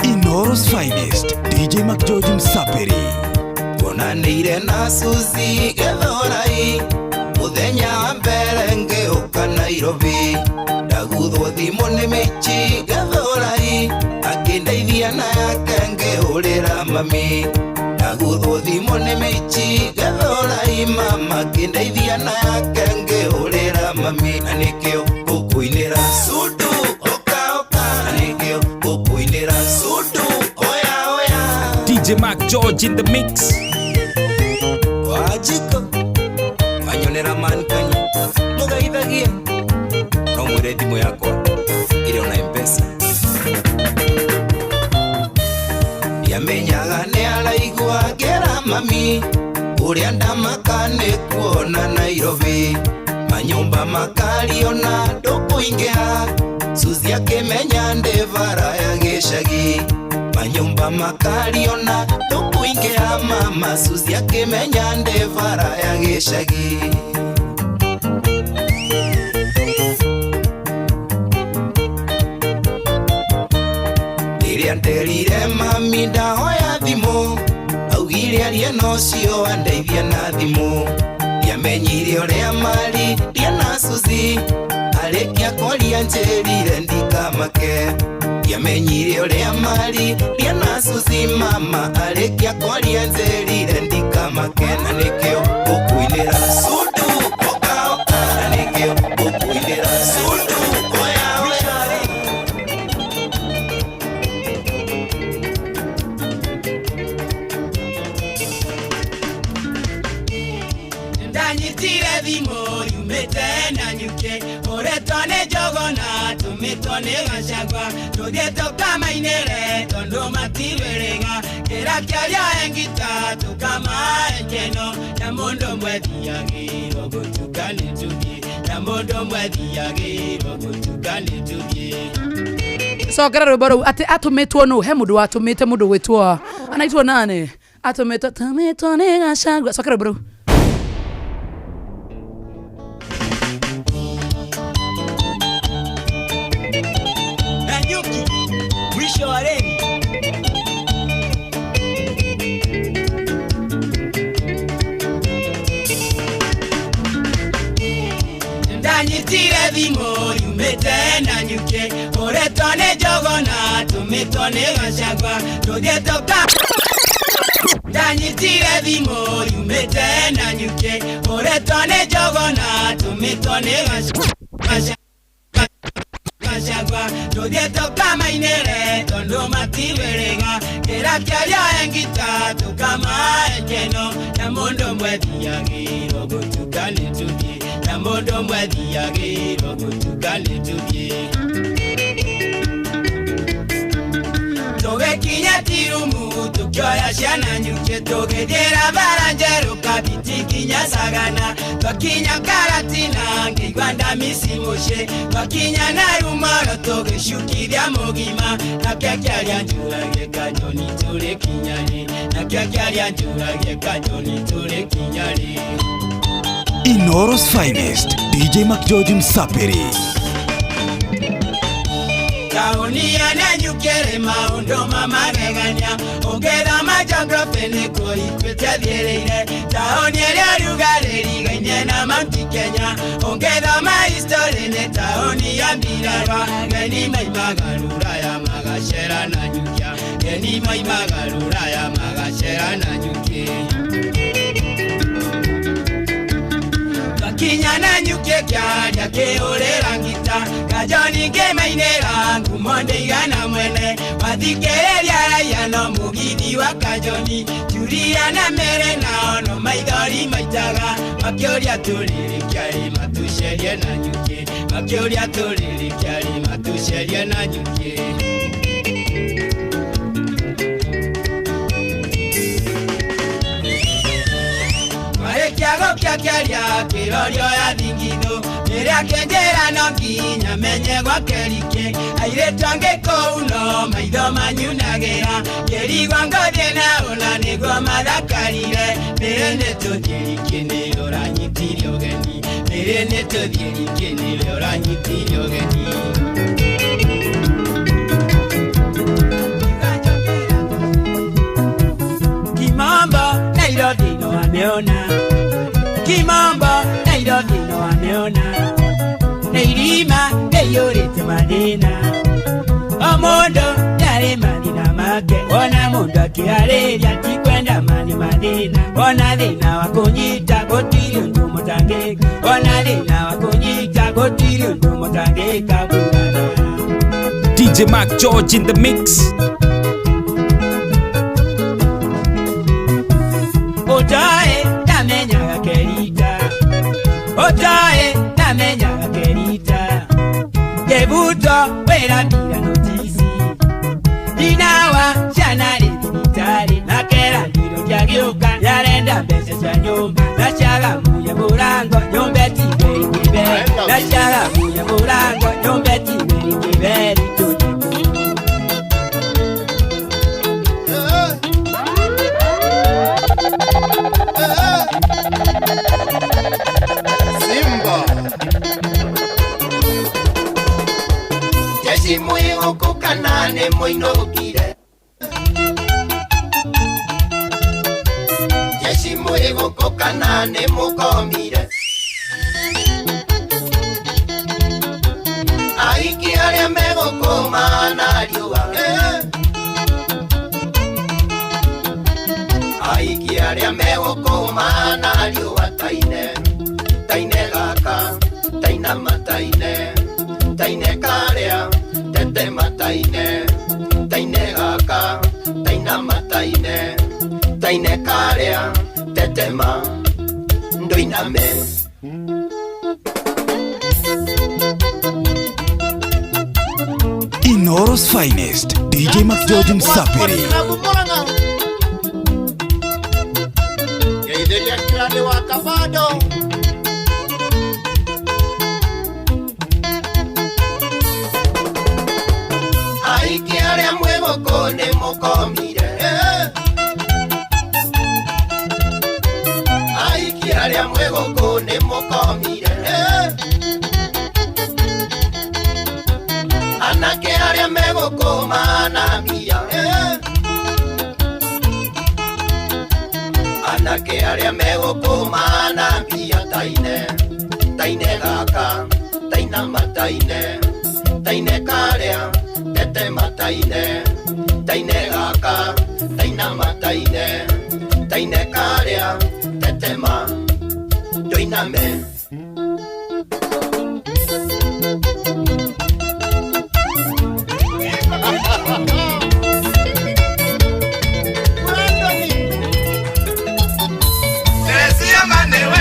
Inooro's finest DJ McGeorge Msaperi. Tuonanĩire na Suzy Gĩthũrai mũthenya wa mbere ngĩũka Nairobi ndaguthwo thimũ nĩ Michi Gĩthũrai akĩndeithia na yake ngĩhũrĩra mami ndaguthwo thimũ nĩ Michi Gĩthũrai mama akĩndeithia na yake ngĩhũrĩra mami na nĩkĩo ngũkũinĩra Sudu oka oka na nĩkĩo ngũkũinĩra Sudu oya oya. DJ Mac George in the mix. Wajiko wanyonera man kanya mugaithagia no mwire thimũ yakwa ĩrĩ ona M-Pesa ndiamenyaga nĩ araigua ngĩra mami ũrĩa ndamaka nĩ kuona Nairobi manyũmba makariona ndũkũingĩha Suzy akĩmenya ndĩ bara ya gĩcagi manyũmba makariona ndũkũingĩha mama Suzy akĩmenya ndĩ bara ya gĩcagi. Rĩrĩa nderire mami ndahoya thimũ augire arie na ũcio andeithia na thimũ ndiamenyire ũrĩa mari ndia na Suzy arĩkia kwaria njĩrire ndikamake ndiamenyire ũrĩa mari ndia na Suzy mama arĩkia kwaria njĩrire ndikamake na nĩkĩo ngũkũinĩra Sudu oka oka na nĩkĩo ngũkũinĩra Sudu oya oya. Ndanyitire thimũ yumĩte na nyuke ũretwo nĩ Njogona tũmĩtwo nĩ Gachagua tũthiĩ tũkamainĩre tondũ matirwĩrĩga kĩra kĩaria engita tũkamae keno na mũndũ mwethiagĩrwo gũtuka nĩ tũthiĩ na mũndũ mwethiagĩrwo gũtuka nĩ tũthiĩ. Cokera rwĩmbo rũu atĩ atũmĩtwo nũ he mũndũ watũmĩte mũndũ gwĩtwo anaitwo nani atũmĩtwo tũmĩtwo nĩ Gachagua. Cokera rwĩmbo rũu. Nanyuki mwisho wa reli. Ndanyitire thimũ yumĩte na nyuke ũretwo nĩ Njogona tũmĩtwo nĩ Gachagua tũthiĩ tũka Ndanyitire thimũ yumĩte na nyuke ũretwo nĩ Njogona tũmĩtwo nĩ Gachagua tũthiĩ tũkamainĩre tondũ matirwĩrĩga kĩra kĩaria engita tũkamae keno na mũndũ mwethiagĩrwo gũtuka nĩ tũthiĩ na mũndũ mwethiagĩrwo gũtuka nĩ tũthiĩ. Tũgĩkinya Tirumu tũkĩoya ciana nyuke tũgĩthiĩra bara njerũ Kabiti nginya Sagana twakinya Karatina ngĩigua Ndamisi mũciĩ twakinya Narumoro tũgĩcukithia mũgima nakĩo kĩaria njũragie kanyoni tũrĩkinya rĩ nakĩo kĩaria njũragie kanyoni tũrĩkinya rĩ. Inooro's finest DJ McGeorge Msaperi. Taũni ya Nanyuki maũndũ ma magegania ũngĩthoma geography nĩkuo ituĩte thiĩrĩire taũni ĩrĩa rugarĩ ĩrigainie na Mount Kenya ũngĩthoma history nĩ taũni ya mbirarwa ngeni maimaga rũraya magacera Nanyukia ngeni maimaga rũraya magacera Nanyuki. Twakinya na nyuke kyaria kĩhũrĩra ngita Kajoni ngĩmainĩra ngumo ndĩigana mwene Wathikĩrĩria raia no mũgithi wa Kajoni Julia na Mere nao no maithori maitaga Makĩũria tũrĩrĩkia matucerie na nyuki Makĩũria tũrĩrĩkia matucerie na nyuki Kiago kia kiaria kirorio ya thingitho Rĩrĩa kĩnjĩra no nginya menye gwake rike Airĩtu angĩ kũu no maitho manyunagĩra Ngĩrigwo ngothiĩ nao na nĩguo mathakarire Mĩrĩ nĩ tũthiĩ rike nĩ ũranyitire ũgeni Mĩrĩ nĩ tũthiĩ rike nĩ ũranyitire ũgeni Kimambo Nairobi no ameona Kimambo Nairobi no ameona Neirima neiyũrĩte mathĩna O mũndũ nĩarĩ mathĩna make Ona mũndũ akĩarĩria ti kwenda mani mathĩna Ona thĩna wa kũnyita gũtirĩ ũndũ mũtangĩka Ona thĩna wa kũnyita gũtirĩ ũndũ mũtangĩka burana DJ Mark George in the mix. Otae ndamenyaga kerita Otae ndamenyaga kerita Ngebuto wĩra mbira notisi Ndinawa ciana rĩ thibitarĩ Na kera ndiro ndiagĩũka Nĩarenda mbeca cia nyũmba Na ciaga munya mũrango nyũmba ĩtigwe ĩkĩberi Na ciaga munya mũrango nyũmba ĩtigwe ĩkĩberi tũthiĩ Simba Jeshi mwĩgũkũ kana nĩ mũinũkire Jeshi mwĩgũkũ kana nĩ mũkomire Aiki arĩa megũkũma na riũa Aiki arĩa megũkũma na riũa taine Taine gaka, taina mataine Taine karĩa, tete mataine Taine gaka, taina mataine Taine karĩa, tetema Ndoiname Inoro's finest, DJ Mac George Msapiri. Geithĩria kirani wa Kabado Aiki arĩa mwĩgũkũ nĩ mũkomire Aiki arĩa mwĩgũkũ nĩ mũkomire Anake arĩa megũkũma na mbia Anake arĩa megũkũma na mbia taine Taine gaka, taina mataine Taine karĩa, tete mataine Taine gaka, taina mataine Taine karĩa, tetema Ndoiname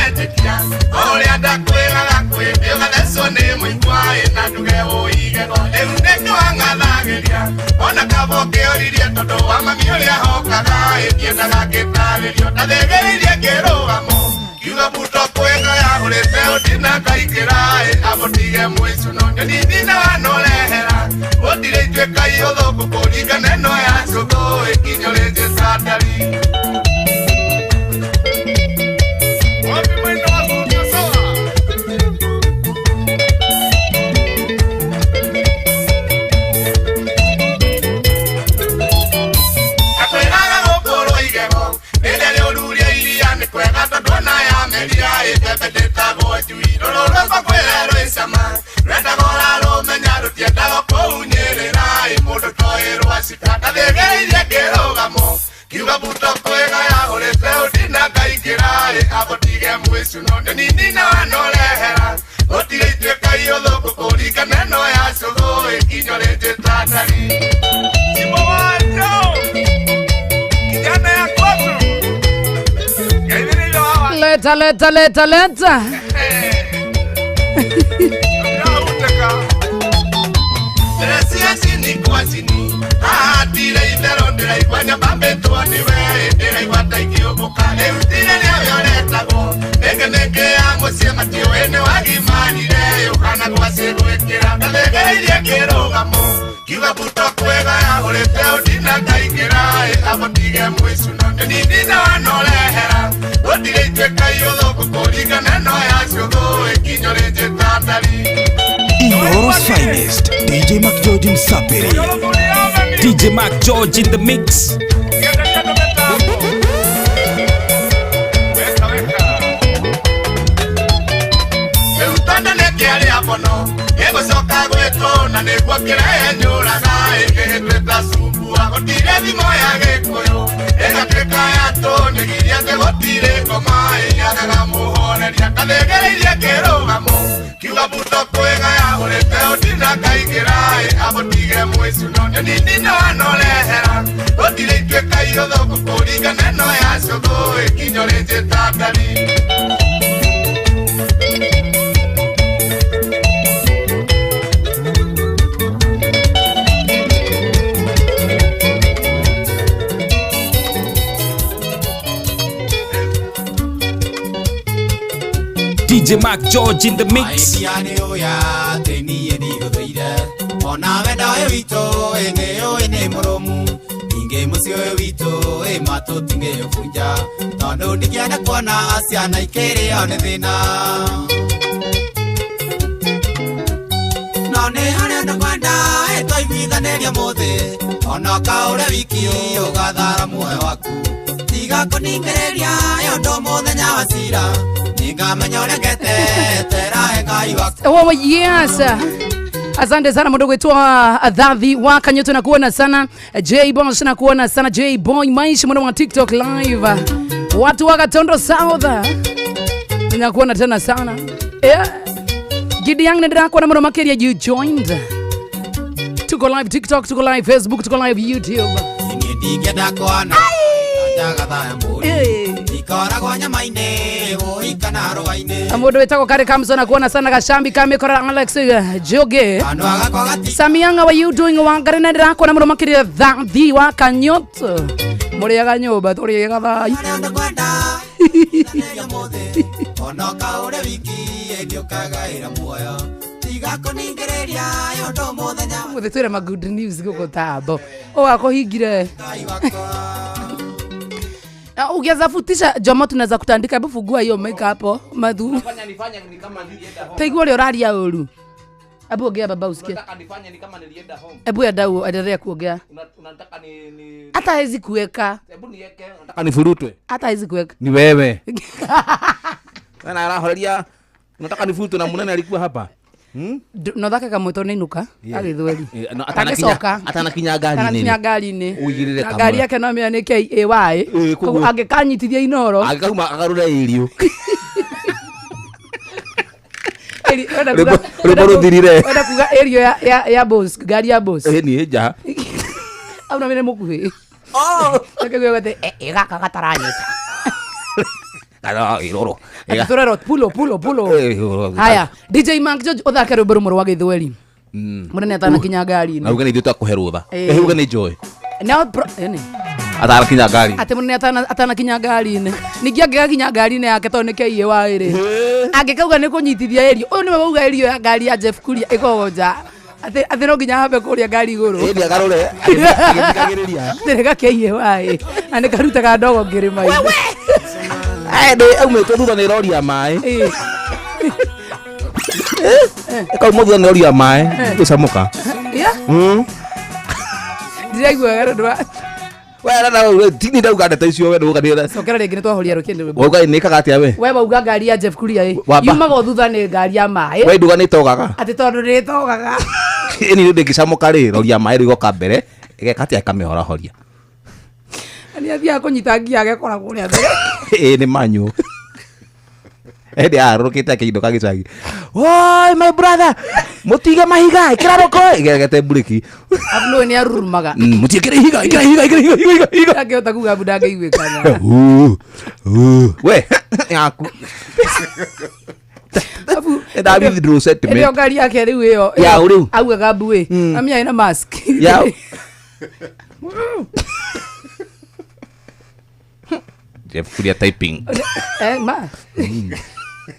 Ũrĩa ndakwĩraga kwĩmbĩ ũgathecwo nĩ mũigua ĩ na nduge ũigego rĩu nĩkĩo wang'athagĩria ona kaba ũkĩũririe tondũ wa mami ũrĩa hokaga ĩ ndiendaga ngĩtarĩrio ndathĩgĩrĩirie ngĩrũgamo kiuga buto kwĩga yagũrĩte ũndina ngaingĩra ĩ amũtige mwĩcuno nyoni thina wanũrehera gũtirĩ ituĩka iũthũkũ kũringana ĩno ya cũthũ ĩkinyũrĩtie candari Kiuga buto kwega yagũrĩte ũndina ngaingĩra ĩ amũtige mwĩcuno nyoni nina wanũrehera Leta leta leta leta. Ndĩrecia cini kwa cini haha ndire itherũ ndĩraigua nyambambĩtwo nĩwe ndĩraigua ta ingĩũmbũka rĩu tire rĩawe ũretagwo mĩngĩ mĩngĩ ya mũciĩ matiũĩ nĩ wagimarire ũkana gwacĩgwĩkĩra ndathegereirie kĩrũgamo kiuga buto kwega yagũrĩte ũndina ngaingĩra ĩkamũtige mwĩcuno nĩnindina wanorehera gũtirĩ ituĩka iũthũkũ kũringana no ya cũthũ ĩkinyũrĩnjĩta ndari. Inoro's finest, DJ Mac George Msapiri. DJ Mac George in the mix. Rĩu nĩkĩarĩa mũno gĩgũcoka gwĩtwo na nĩguo kĩrenyũraga ĩkĩhĩtwĩta cumbua gũtirĩ thimo ya gĩkũyũ ĩgatuĩka ya tũnĩgiria atĩ gũtirĩ ngoma ĩnyagaga mũhoreria ndathegereirie kĩrũgamo kiuga buto kwĩga yagũrĩte ũndina ngaingĩra amũtige mwĩcuno nĩnindina wanorehera gũtirĩ ituĩka iũthũkũ kũringana ĩno ya cũthũ ĩkinyũrĩnjĩta ndari. DJ Mac George in the mix. Idea nĩ ũya atĩ niĩ ndigũthũire ona wenda ũyũ witũ ĩ nĩ ũĩ nĩ mũrũmu ningĩ mũciĩ ũyũ witũ ĩ matũtingĩũbunja tondũ ndingĩenda kuona ciana ikĩrĩo nĩ thĩna no nĩ harĩ ũndũ ngwenda ĩ twaiguithanĩria mũthĩ ona ũkaũre wiki ũgathara muoyo waku tiga kũningĩrĩria ĩ ũndũ mũthenya wa cira nĩngamenya ũrĩa ngetete Ngai waku. Oh, yes. Asante sana mdogo wetu Adhavi wa Kanyoto na kuona sana J Boy na kuona sana J Boy Maisha mwana wa TikTok live. Watu wa Gatondo South. Ninakuona tena sana. Yeah. Gidi yangu ndio kuona mwana makeria you joined. Tuko live TikTok, tuko live Facebook, tuko live YouTube. Ningĩenda kuona njagatha mbũri ikoragwo nyama-inĩ ũi kana rũa-inĩ. Mũndũ wĩtagwo Kare Kamso na kuona sana Gashambi Kamekora Alex Joge. Samianga wa you doing wangare na ndĩrakuona mũno makĩria Thathi wa Kanyoto. Mũrĩaga nyũmba tũrĩaga thai. Ona ũkaũre wiki ĩngĩũkagaĩra muoyo tiga kũningĩrĩria ũndũ mũthenya. Mũthĩ twĩra ma good news gũkũ tambo. Ũgakũhingire. Ukianza futisha Jomo tunaweza kutandika. Hebu fungua hiyo mic hapo madhu. Nifanya nifanya ni kama nilienda home. Taigua ule uraria uru. Hebu ongea baba usikie. Unataka nifanye ni kama nilienda home. Hebu ya endelea kuongea. Unataka ni hata hawezi kuweka. Hebu niweke. Unataka nifurutwe. Hata hawezi kuweka. Ni wewe. Wewe arahoreria. Unataka nifurutwe na munene alikuwa hapa. No thake kamwe nĩ inuka agĩthweri. Atanakinya ngari-inĩ. Atanakinya ngari-inĩ. Ũigĩrĩre kamwe. Ngari yake no mĩone KAY. Koguo angĩkanyitithia Inoro. Angĩkauma agarũre irio. Rwĩmbo rũthirire. Wenda kuga irio ya boss, ngari ya boss. Ĩ niĩ nja. Au na mĩne mũkuhĩ. Oh. Akĩgwete gaka gataranyita. Kana iroro. Turero pulo pulo pulo. Haya, DJ Mark George uthake rwĩmbo rũmwe rwa gĩthweri. Mũnene atanakinya ngari-inĩ. Na uge nĩ ithuĩ twakũhe rũtha. Eh uge nĩ Joy. Na ene. Atanakinya ngari. Atĩ mũnene atanakinya ngari-inĩ. Ningĩ angĩgakinya ngari-inĩ yake tondũ nĩ KAY rĩ. Angĩkauga nĩ kũnyitithia ĩrio. Ũyũ nĩwe wauga ĩrio ya ngari ya Jeff Kuria ĩkoragwo nja. Atĩ no nginya hambe kũrĩa ngari igũrũ. Ĩĩ agarũre. Agĩthikagĩrĩria. Atĩ nĩ ga KAY. Na nĩ karutaga ndogo ngĩrĩma-inĩ. Ende aumĩtwo thutha nĩ rori ya maĩ. Ĩkauma thutha nĩ rori ya maĩ gũcamũka. Ndiraigua wega tondũ wa We na tini ndauga ndeto icio we ndauga nĩ cokera rĩngĩ nĩ twahoria rũkĩndĩ rwĩmbo. Wauga nĩ ĩkaga atĩa we? We wauga ngari ya Jeff Kuria ĩ yumaga o thutha nĩ ngari ya maĩ. We nduga nĩ ĩtogaga. Atĩ tondũ nĩ ĩtogaga. Ĩni ndĩngĩcamũka rĩ rori ya maĩ rĩu ĩgoka mbere ĩgeka atĩa ĩkamĩhorahoria. Nĩ athiaga kũnyita ngia agekora kũrĩa mbere. Ĩĩ nĩ manyu. Hĩndĩ arũrũkĩte akĩinũka gĩcagi. Oi my brother, mũtige mahiga, ĩkĩra rũkũ, ĩgeregete mburĩki. Abu nĩ arurumaga. Mũtiĩkĩre ihiga, ĩkĩra ihiga, ĩkĩra ihiga, ihiga, ihiga. Ndangĩhota kuga abu ndangĩiguĩkana. Uu, uu. We, yaku. Abu Nda withdraw sentiment. Ĩrĩa ngari yake rĩu ĩyo. Ya, rĩu. Augaga abu ĩ. Mami arĩ na mask. Ya. Jeff Kuria typing. Eh, ma.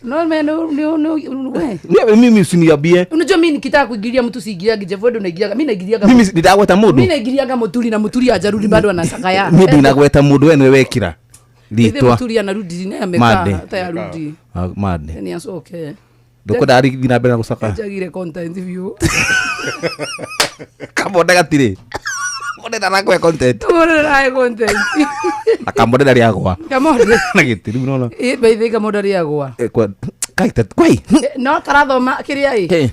No man, no no no we. Niwe mimi usiniambie. Unajua mimi nikitaka kuingilia mtu siingiliagi Jeff, wewe ndio unaingiliaga. Mimi naingiliaga. Mimi ndidagweta Mimi mũndũ. naingiliaga muturi na muturi ajarudi bado anasakaya. Mimi ndinagweta mũndũ we nĩwe wekĩra. Ithe Ritwa. muturi anarudi naye amekaa Mande. hata yarudi. Ah, Mande. Ni asoke. Ndũkwenda athiĩ na mbere na gũcaka. Njagire content view. Kamonde gatirĩ. Kamonde ndarakũhe content. Kamonde ndarahe content. Na kamonde ndarĩ agwa. Kamonde. Na gĩtĩ rĩu nona. Ĩ by the way kamonde arĩ agwa. Kai ta kwai. No karathoma kĩrĩa ĩ. Kĩ?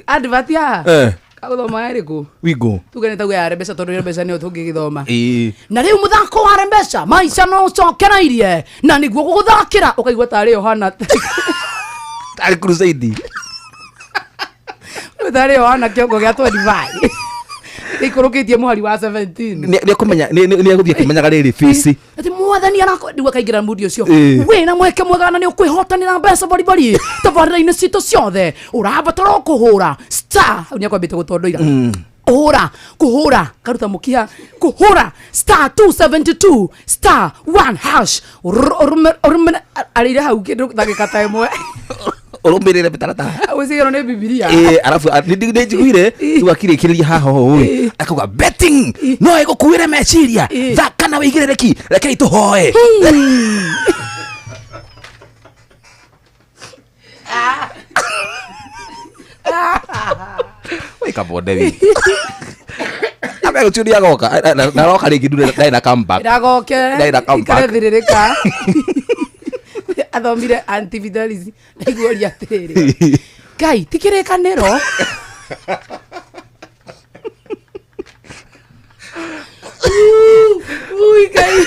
Advert ya. Eh. Kagũthoma ĩrĩkũ? Wingo. Tuge nĩ tauga ya mbeca tondũ ya mbeca nĩyo tũngĩgĩthoma. Ĩĩ. Na rĩu mũthako wa mbeca maica no ũcokereirie na nĩguo gũgũthakĩra ũkaigua tarĩ Yohana Tarĩ crusade. Tarĩ Yohana kĩongo gĩa 25 gĩikũrũkĩtie mũhari wa 17 Nĩ nĩekũmenya nĩ nĩ egũthiĩ akĩmenyaga rĩrĩ face. Ati mwathani arakwendiwa kaingĩra mudi ũcio Ĩĩ. wĩna mweke mwega na nĩ ũkwĩhotanĩra mbeca baribari tabarĩra-inĩ citũ ciothe ũrabatara o kũhũra star hau nĩ akwambĩte gũtondoira kũhũra kũhũra karuta mũkiha kũhũra star 272 star 1 hash ũrũme arĩire hau kĩndũ ndagĩka ta ĩmwe Ũrũmĩrĩre mĩtaratara. ũcigĩrwo nĩ bibilia Ĩĩ, arabu nĩ njiguire rĩu akĩrĩkĩrĩria haha ũũ ĩ akauga betting no ĩgũkuĩre meciria thaka na wĩigĩrĩrĩki rekei tũhoe. Wĩ kamonde wi. Ambe rũciũ nĩagoka na aroka rĩngĩ ndure ndarĩ na comeback. Ndagoke Ndarĩ na comeback. ikareithĩrĩrĩka athomire antifidelis ndaiguoria atĩrĩrĩ ngai ti kĩrĩkanĩro Ui, ngai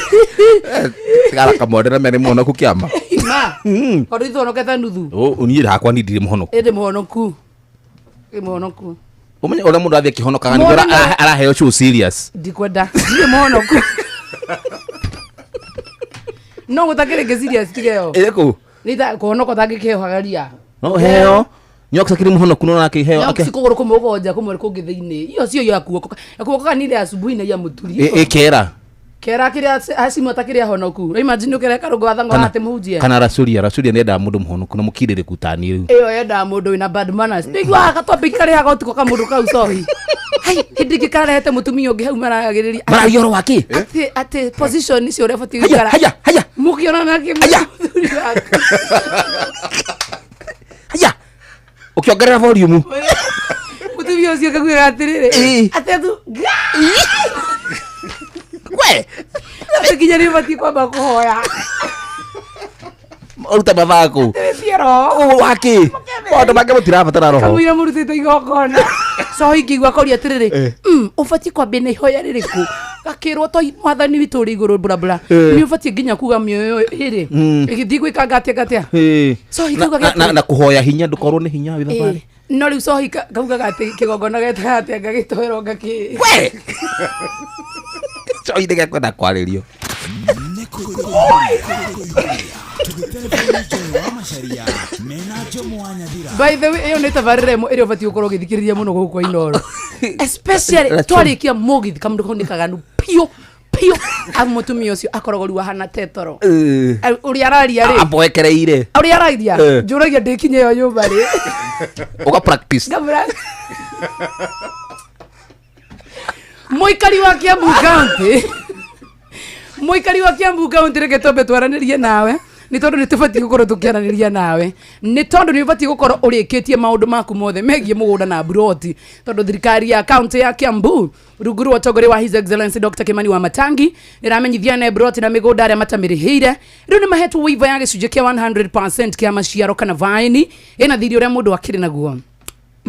Tigara kamonde na me nĩ mũhonoku kĩama. ma tondũ ithonokete nuthu Niĩ hakwa niĩ ndirĩ mũhonoku. ĩndĩ mũhonoku ĩ mũhonoku Ũmenye ũrĩa mũndũ athiĩ akĩhonokaga nĩguo Mũndũ nĩ- araheo show serious. ndikwenda ndirĩ mũhonoku no gũtakĩrĩ kĩ serious tiga ĩyo Ĩrĩkũ? nĩ kũhonoka ũtangĩkĩhogaria No heo. Nyoka kĩrĩ mũhonoku no akĩheo Nyoka kũgũrũ kũmwe ũgonja kũmwe kũngĩ thĩinĩ iyo cio ya kuoko ya kuoko kanini ya asubuhi na ya mũturi ĩkera kera kĩrĩa acimu atakĩrĩ ahonoku imagine ũkere karũngo wathango Kana- atĩ mũhunjie kana rasuria rasuria nĩendaga mũndũ mũhonoku na mũkirĩrĩku tani rĩu. ĩyo yendaga mũndũ wĩna bad manners nĩiguaga gatopic karĩaga ũtukũ kamũndũ kau cohi hai hĩndĩ ĩngĩ karehete mũtumia ũngĩ hau maragĩrĩria Maragia ũhoro wa kĩ? atĩ atĩ position icio ũrĩa ũbatiĩ Haya, gũikara haya, haya. mũkĩonana kĩ mũthuri waku Ũkĩongerera volume. mũtumia ũcio akakwĩra atĩrĩrĩ atĩ tu we atĩ nginya nĩ ũbatiĩ kwamba kũhoya Ũruta mathaa kũ? Wĩtie roho Wa kĩ? Maũndũ mangĩ mũtirabatara roho. kamũira mũrutĩte igongona cohi ngĩigua koria atĩrĩrĩ Eh. Ũbatiĩ kwambia na ihoya rĩrĩkũ gakĩrwo to mwathani witũ ũrĩ igũrũ burabura Eh. nĩ ũbatiĩ nginya kuga mĩoyo ĩrĩ ĩgĩthiĩ gwĩka ngatia ngatia Ĩĩ. Cohi Na- kauga na- na- gĩatĩ- na kũhoya hinya ndũkorwo nĩ hinya wĩ thabarĩ. Ĩĩ. No rĩu cohi kaugaga atĩ kĩgongona getaga atĩa ngagĩtoerwo ngakĩ We! Cohi nĩgekwenda kwarĩrio. By the way ĩyo nĩ tabarĩra ĩmwe ĩrĩa ũbatiĩ gũkorwo ũgĩthikĩrĩria mũno gũkũ kwa Inooro especially twarĩkia mũgithi kamũndũ kau nĩ kaganu piũ piũ amu mũtumia ũcio akoragwo rĩu ahana tetoro ũrĩa araria rĩ Amboekereire. ũrĩa araria Eh. njũragia ndĩkinye ĩyo nyũmba rĩ Ũga practice. Ngabura. Mũikari wa Kiambu County mũikari wa Kiambu County reke twambe twaranĩrie nawe nĩ tondũ nĩ tũbatiĩ gũkorwo tũkĩaranĩria nawe nĩ tondũ nĩ ũbatiĩ gũkorwo ũrĩkĩtie maũndũ maku mothe megiĩ mũgũnda na mburoti tondũ thirikari ya kaunti ya Kiambu rungu rwa ũtongoria wa His Excellency Dr. Kimani wa Matangi nĩramenyithia ene mburoti na mĩgũnda arĩa matamĩrĩhĩire rĩu nĩ mahetwo waiver ya gĩcunjĩ kĩa 100% kĩa maciaro kana vaini ĩna thirĩ ũrĩa mũndũ akĩrĩ naguo.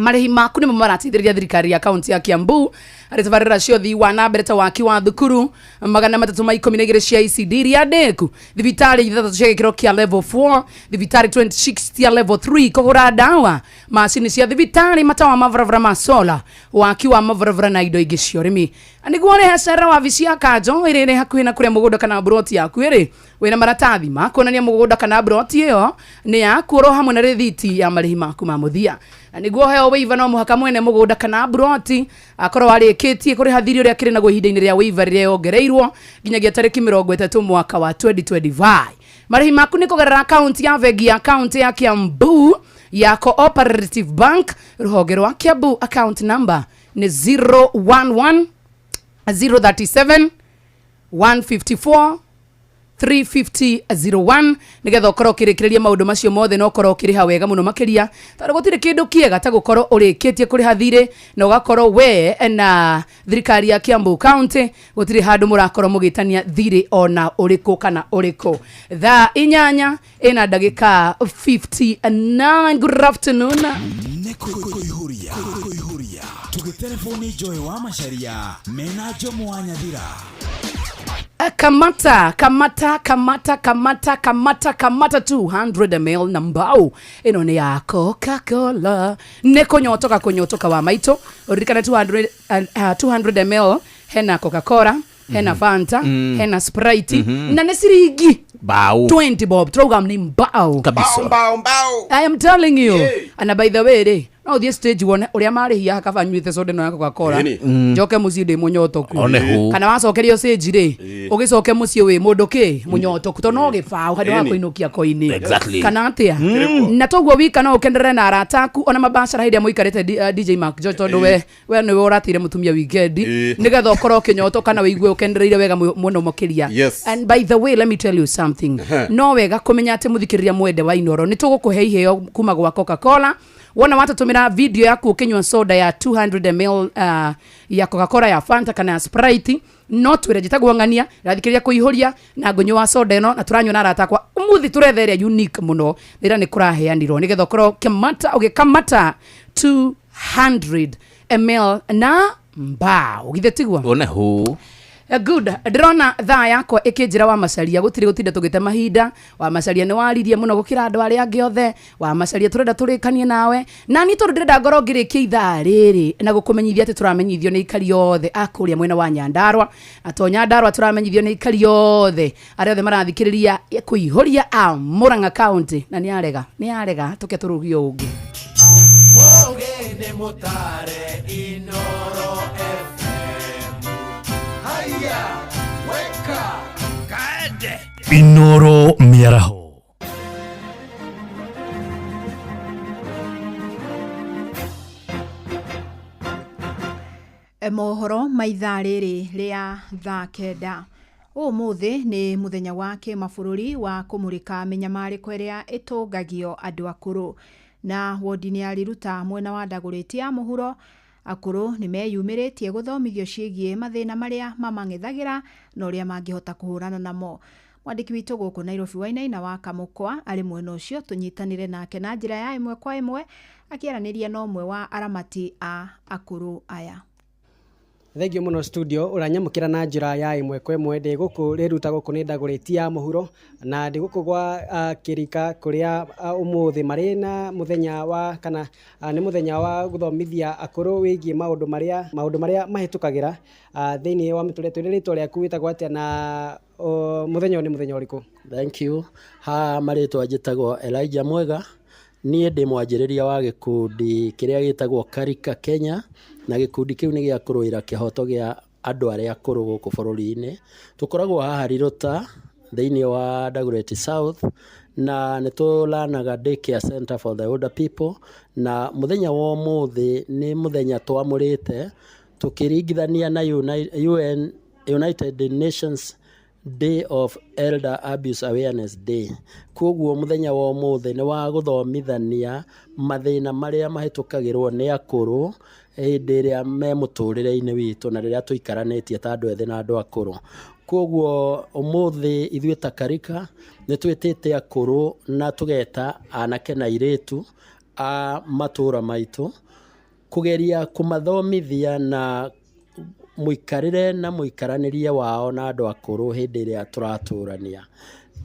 Marĩhi maku nĩmo marateithĩrĩria thirikari ya kaunti ya Kiambu harĩ tabarĩra cia ũthii wa na mbere ta waki wa thukuru 312 cia ECD iria ndĩku, thibitarĩ 6 cia gĩkĩro kĩa level 4, thibitarĩ 26 cia level 3, kũgũra ndawa, macini cia thibitarĩ, matawa ma barabara ma sola, waki wa mabarabara na indo ingĩ cia ũrĩmi. Na nĩguo ũrĩhe cera wabici ya kanjo ĩrĩa ĩrĩ hakuhĩ na kũrĩa mũgũnda kana mburoti yaku ĩrĩ, wĩna maratathi ma kuonania mũgũnda kana mburoti ĩyo nĩ yaku oro hamwe na rĩthiti ya marĩhi maku ma mũthia. Na nĩguo ũheo waiver no mũhaka mwene mũgũnda kana mburoti akorwo arĩkĩtie kũrĩha thirĩ ũrĩa akĩrĩ naguo ihinda-inĩ rĩa waiver rĩrĩa yongereirwo nginyagia tarĩki 30 mwaka wa 2025. Marĩhi maku nĩ kũgerera akaunti ya bengi ya kaunti ya Kiambu ya Cooperative Bank rũhonge rwa Kiambu, account number nĩ 011 037 154 35001 nigetha ukorwo ukirikiria maundu macio mothe na ukorwo ukiriha wega muno makiria, tondu gutiri kindu kiega ta gukorwo urikitie kuriha thiri na ugakorwo we na thirikari ya Kiambu County gutiri handu murakorwo mugitania thiri ona uriku kana uriku. Thaa 8 ina ndagika 59. Good afternoon. Kuihuria tugitelefoni Joy wa Macharia mena Jomo wa Nyathira. Kamata kamata kamata kamata kamata kamata 200 ml na mbao ino ni ya Coca-Cola ne kunyotoka kunyotoka wa maito uririkana 200 ml hena Coca-Cola, hena Fanta, hena Sprite, na nĩ ciringi bao 20 bob program ni mbao kabisa. Mbao mbao. I am telling you. And by the way ri no thiĩ stage wone ũrĩa marĩhia kaba nyuĩte soda ĩno ya Coca-Cola njoke mũciĩ ndĩ mũnyotoku kana wacokerio stage rĩ ũgĩcoke mũciĩ wĩ mũndũ kĩ mũnyotoku tondũ no gĩbaũ handũ ha kũinũkia koinĩ. Exactly. Kana atĩa na toguo wika no ũkenderere na arata aku ona mabacara hĩndĩ ĩrĩa mũikarĩte DJ Mark George tondũ we nĩwe ũrateire mũtumia weekend nĩgetha ũkorwo ũkĩnyotoka kana wĩigue ũkendereire wega mũno makĩria. And by the way, let me tell you something. No wega kũmenya atĩ mũthikĩrĩria mwende wa Inoro nĩ tũgũkũhe iheo kuma gwa Coca-Cola. Wona watatumira video yaku ukinywa soda ya 200 ml ya Coca-Cola ya Fanta kana ya Sprite, no twire njitagwo ng'ania rathikiria kuihuria na ngunywa soda ino na turanywa na arata akwa umuthi turetha ĩrĩa unique muno rĩrĩa nĩ kũraheanirwo nĩgetha ũkorwo ũkĩmata ũgĩkamata 200 ml na mbao githĩ tiguo? One hu. Good. Ndĩrona thaa yakwa ĩkĩnjĩra wa Macharia gũtirĩ gũtinda tũgĩte mahinda. Wa Macharia nĩ waririe mũno gũkĩra andũ arĩa angĩ othe. Wa Macharia tũrenda tũrĩkanie nawe na niĩ tondũ ndĩrenda ngorwo ngĩrĩkia ithaa rĩrĩ na gũkũmenyithia atĩ tũramenyithio nĩ aikari othe a kũrĩa mwena wa Nyandarua, na to Nyandarua tũramenyithio nĩ aikari othe arĩa othe marathikĩrĩria kũihũria a Murang'a County na nĩ arega tũke tũrũgie ũngĩ. Mũgĩ nĩ mũtare Inoro FM. Haya, weka, kaende. Inoro mĩaraho. Mohoro ma ithaa rĩrĩ rĩa thaa 9. Ũmũthĩ nĩ mũthenya wa kĩmabũrũri wa kũmũrĩka mĩnyamarĩko ĩrĩa ĩtũngagio andũ akũrũ. Na wodi-inĩ ya Riruta mwena wa Ndagũrĩti ya mũhuro, akũrũ nĩ meyumĩrĩtie gũthomithio ciĩgiĩ mathĩna marĩa mamang'ethagĩra na ũrĩa mangĩhota kũhũrana namo. Mwandĩki witũ gũkũ Nairobi Wainaina wa Kamũkwa arĩ mwena ũcio, tũnyitanĩre nake na njĩra ya ĩmwe kwa ĩmwe akĩaranĩria na ũmwe wa aramati a akũrũ aya. Thengio muno studio uranyamukira na njira ya ĩmwe kwa ĩmwe. Ndĩ gũkũ Riruta gũkũ nĩ Ndagũrĩti ya mũhuro na ndĩ gũkũ gwa kĩrika kũrĩa ũmũthĩ marĩ na mũthenya wa kana nĩ mũthenya wa gũthomithia akũrũ wĩgiĩ maũndũ marĩa mahĩtũkagĩra thĩinĩ wa mĩtũrĩre. Twĩre rĩtwa rĩaku wĩtagwo atĩa na mũthenya ũyũ nĩ mũthenya ũrĩkũ? Thank you. Ha marĩtwa njĩtagwo Elijah Mwega. Niĩ ndĩ mwanjĩrĩria wa gĩkundi kĩrĩa gĩtagwo Karika Kenya, na gĩkundi kĩu nĩ gĩa kũrũĩra kĩhoto gĩa andũ arĩa akũrũ gũkũ bũrũri-inĩ. Tũkoragwo haha Riruta thĩinĩ wa Dagoretti South, na nĩ tũranaga Daycare Center for the Older People, na mũthenya wa ũmũthĩ nĩ mũthenya twamũrĩte tũkĩringithania na UN, United Nations Day of Elder Abuse Awareness Day. Koguo mũthenya wa ũmũthĩ nĩ wa gũthomithania mathĩna marĩa mahĩtũkagĩrwo nĩ akũrũ hĩndĩ ĩrĩa me mũtũrĩre-inĩ witũ na rĩrĩa tũikaranĩtie ta andũ ethĩ na andũ akũrũ. Koguo ũmũthĩ ithuĩ ta Karika nĩ twĩtĩte akũrũ na tũgeta anake na airĩtu a matũra maitũ Kũgeria kũmathomithia na mũikarĩre na mũikaranĩrie wao na andũ akũrũ hĩndĩ ĩrĩa tũratũrania.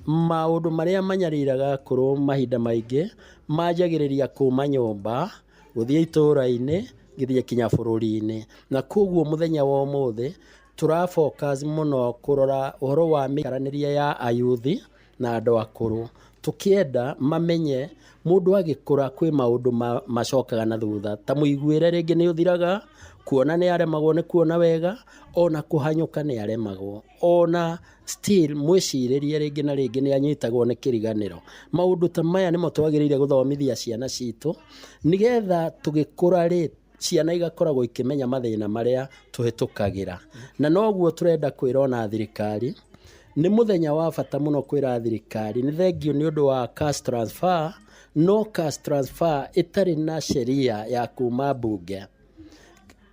Maũndũ marĩa manyariraga akũrũ mahinda maingĩ manjagĩrĩria kuma nyũmba, gũthiĩ itũra-inĩ, gũthiĩ kinya bũrũri-inĩ. Na koguo mũthenya wa ũmũthĩ tũra focus mũno kũrora ũhoro wa mĩikaranĩrie ya ayuthi na andũ akũrũ. Tũkĩenda mamenye mũndũ agĩkũra kwĩ maũndũ macokaga na thutha, ta mũiguĩre rĩngĩ nĩ ũthiraga, kuona nĩ aremagwo nĩ kuona wega, ona kũhanyũka nĩ aremagwo, ona still mwĩcirĩrie rĩngĩ na rĩngĩ nĩ anyitagwo nĩ kĩriganĩro. Maũndũ ta maya nĩmo twagĩrĩire gũthomithia ciana citũ, nĩgetha tũgĩkũra rĩ, ciana igakoragwo ikĩmenya mathĩna marĩa tũhĩtũkagĩra. Na noguo tũrenda kwĩra ona thirikari, nĩ mũthenya wa bata mũno kwĩra thirikari nĩ thengio nĩ ũndũ wa cash transfer, no cash transfer ĩtarĩ na sheria ya kuma mbunge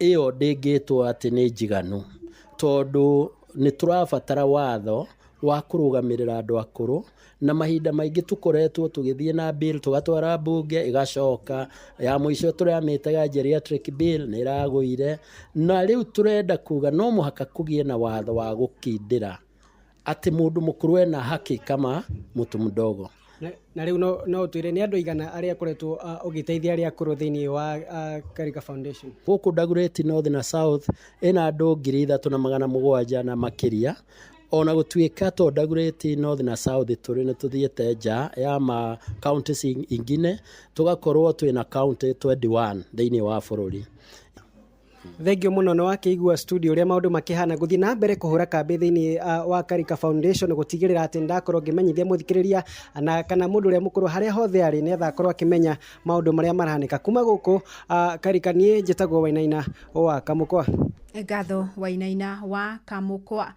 ĩyo ndĩngĩtwo atĩ nĩ njiganu, tondũ nĩ tũrabatara watho wa kũrũgamĩrĩra andũ akũrũ, na mahinda maingĩ tũkoretwo tũgĩthiĩ na bill tũgatwara mbunge ĩgacoka, ya mũico tũramĩtaga geriatric bill nĩ ĩragũire, na rĩu tũrenda kuga no mũhaka kũgĩe na watho wa gũkindĩra atĩ mũndũ mũkũrũ ena haki kama mtu mdogo. Na rĩu no ũtwĩre nĩ andũ aigana arĩa akoretwo ũgĩteithia arĩa akũrũ thĩinĩ wa Karika Foundation? Gũkũ Dagoretti North na South ĩna andũ 3700 na makĩria, ona gũtuĩka to Dagoretti North na South tũrĩ nĩ tũthiĩte nja ya ma counties ingine, tũgakorwo twĩna county 21 thĩinĩ wa bũrũri. Thengio mũno nĩ wakĩigua studio ũrĩa maũndũ makĩhana. Gũthiĩ na mbere kũhũra kambĩ thĩinĩ wa Karika Foundation gũtigĩrĩra atĩ ndakorwo ngĩmenyithia mũthikĩrĩria na kana mũndũ ũrĩa mũkũrũ harĩa hothe arĩ nĩgetha akorwo akĩmenya maũndũ marĩa marahanĩka kuma gũkũ Karika. Niĩ njĩtagwo Wainaina wa Kamũkwa. Ngatho Wainaina wa Kamũkwa.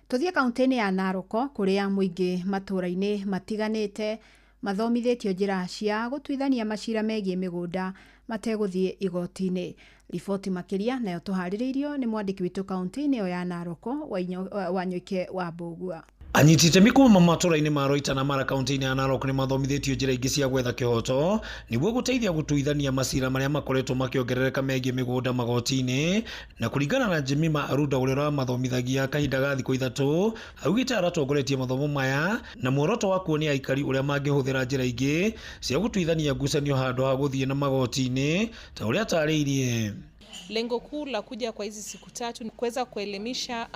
Tũthiĩ kaunti-inĩ ya Narok kũrĩa mũingĩ matũũra-inĩ matiganĩte mathomithĩtio njĩra cia gũtuithania macira megiĩ mĩgũnda mategũthiĩ igoti-inĩ. Riboti makĩria nayo tũharĩrĩirio nĩ mwandĩki witũ kaunti-inĩ ĩyo ya Narok, Wanyoike wa Mbũgua. Anyiti itemi kuma matũra-inĩ ma Roita na Mara kaunti-inĩ ya Narok nĩ mathomithĩtio njĩra ingĩ cia gwetha kĩhoto nĩguo gũteithia gũtuithania macira marĩa makoretwo makĩongerereka megiĩ mĩgũnda magoti-inĩ. Na kũringana na Jemima Aruda ũrĩa ũramathomithagia kahinda ga thikũ 3, augĩte aratongoretie mathomo maya na muoroto wa kuonia aikari ũrĩa mangĩhũthĩra njĩra ingĩ cia gũtuithania ngucanio handũ ha gũthiĩ na magoti-inĩ ta ũrĩa atarĩirie. Lengo kuu la kuja kwa hizi siku 3 ni kuweza kuelimisha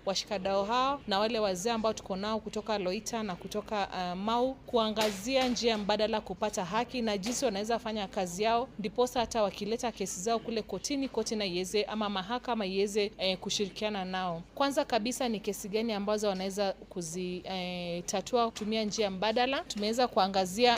washikadau hao na wale wazee ambao tuko nao kutoka Loita na kutoka Mau, kuangazia njia mbadala kupata haki na jinsi wanaweza fanya kazi yao, ndiposa hata wakileta kesi zao kule kotini, koti na iweze ama mahakama iweze kushirikiana nao. Kwanza kabisa ni kesi gani ambazo wanaweza kuzitatua kutumia njia mbadala. Tumeweza kuangazia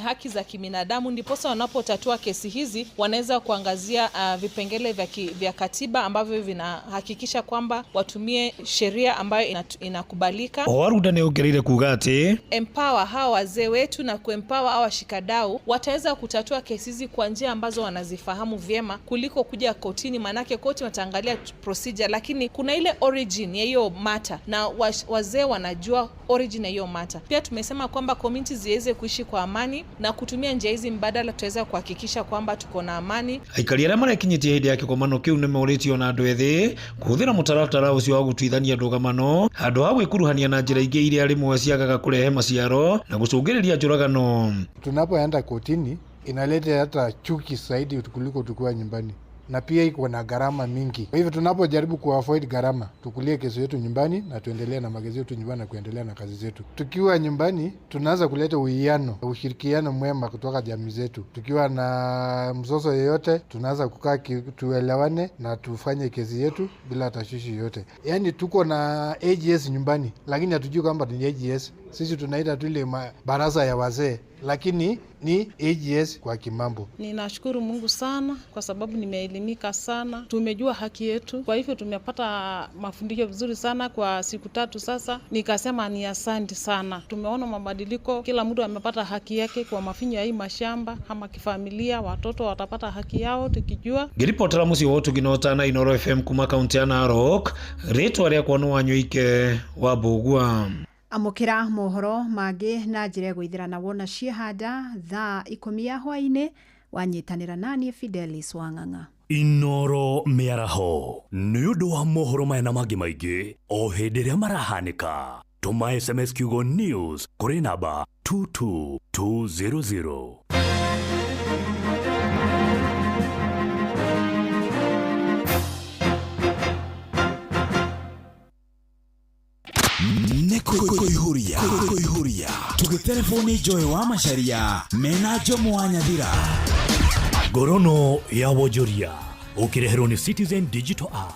haki za kibinadamu, ndiposa wanapotatua kesi hizi wanaweza kuangazia vipengele vya katiba ambavyo vinahakikisha kwamba watumie sheria ambayo inakubalika. Owaruda nĩ ongereire kuga atĩ empower hawa wazee wetu na kuempower hawa washikadau wataweza kutatua kesi hizi kwa njia ambazo wanazifahamu vyema kuliko kuja kotini, manake koti wataangalia procedure, lakini kuna ile origin ya hiyo matter na wazee wanajua origin ya hiyo matter. Pia tumesema kwamba community ziweze kuishi kwa amani na kutumia njia hizi mbadala tutaweza kuhakikisha kwamba tuko na amani. Aikari arĩa marekinyĩtie hĩndĩ ya kĩgomano kĩu nĩmorĩtio na andũ ethĩ kũhũthĩra mũtaratara ũcio wa gũtuithania ndũgamano handũ ha gwĩkuruhania na njĩra ingĩ iria rĩmwe ciagaga kũrehe maciaro na gũcũngĩrĩria njũragano. Tunapoenda kotini inaleta hata chuki zaidi kuliko tukiwa nyumbani, na pia iko na gharama mingi. Kwa hivyo tunapojaribu kuavoid gharama, tukulie kesi yetu nyumbani na tuendelee na magezi yetu nyumbani na kuendelea na kazi zetu. Tukiwa nyumbani tunaanza kuleta uwiano, ushirikiano mwema kutoka jamii zetu. Tukiwa na mzozo yoyote tunaanza kukaa tuelewane na tufanye kesi yetu bila tashwishi yoyote. Yaani tuko na AGS nyumbani lakini hatujui kwamba ni AGS. Sisi tunaita tu ile baraza ya wazee lakini ni AGS kwa kimambo. Ninashukuru Mungu sana kwa sababu nimeelimika sana. Tumejua haki yetu. Kwa hivyo tumepata mafundisho vizuri sana kwa siku 3 sasa. Nikasema ni asante sana. Tumeona mabadiliko, kila mtu amepata haki yake kwa mafinyo ya hii mashamba ama kifamilia, watoto watapata haki yao tukijua. Ngiripotera muciĩ wa Ũtugi na Ũtana Inooro FM kuma kaunti ya Narok, rĩtwa rĩakwa nĩ Wanyoike wa Mbũgua. Amũkĩra mohoro mangĩ na njĩra ĩgũithĩrana wona ciehanda thaa 10 ya hwaĩ-inĩ Wanyitanĩra naniĩ Fidelis Wang'ang'a. Inoro mĩaraho nĩ ũndũ wa mohoro maya na mangĩ maingĩ o hĩndĩ ĩrĩa marahanĩka. Tũma SMS kiugo news kũrĩ namba 22200. Nĩ kũihũria kũihũria tũgĩterebwo nĩ Joy wa Macharia mena Jomo wa Nyathira. Ngorono ya wonjoria ũkĩreherwo nĩ Citizen Digital App.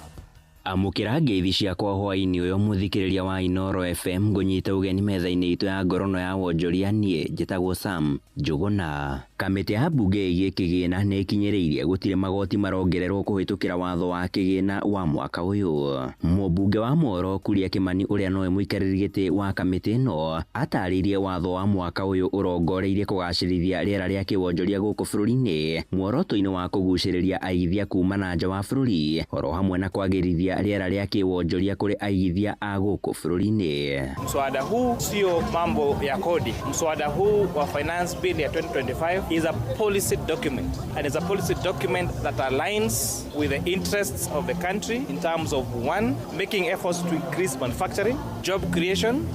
Amũkĩra ngeithi ciakwa hwaĩ-inĩ ũyũ mũthikĩrĩria wa Inoro FM ngũnyite ũgeni metha-inĩ itũ ya ngorono ya wonjoria. Niĩ njĩtagwo Sam Njũgũna. Kamĩtĩ ya mbunge ĩgiĩ kĩgĩna nĩ ĩkinyĩrĩirie gũtirĩ magoti marongererwo kũhĩtũkĩra watho wa kĩgĩna wa mwaka ũyũ. Mũmbunge wa Moro Kuria Kimani ũrĩa nowe mũikarĩri gĩtĩ wa kamĩtĩ ĩno atarĩirie watho wa mwaka ũyũ ũrongoreirie kũgacĩrithia rĩera rĩa kĩwonjoria gũkũ bũrũri-inĩ muoroto-inĩ wa kũgucĩrĩria aigithia kuma na nja wa bũrũri oro hamwe na kwagĩrithia rĩera rĩa kĩwonjoria kũrĩ aigithia a gũkũ bũrũri-inĩ. Mswada huu sio mambo ya kodi. Mswada huu wa Finance Bill ya 2025 is a policy document, and it's a policy document that aligns with the interests of the country in terms of, one, making efforts to increase manufacturing, job creation,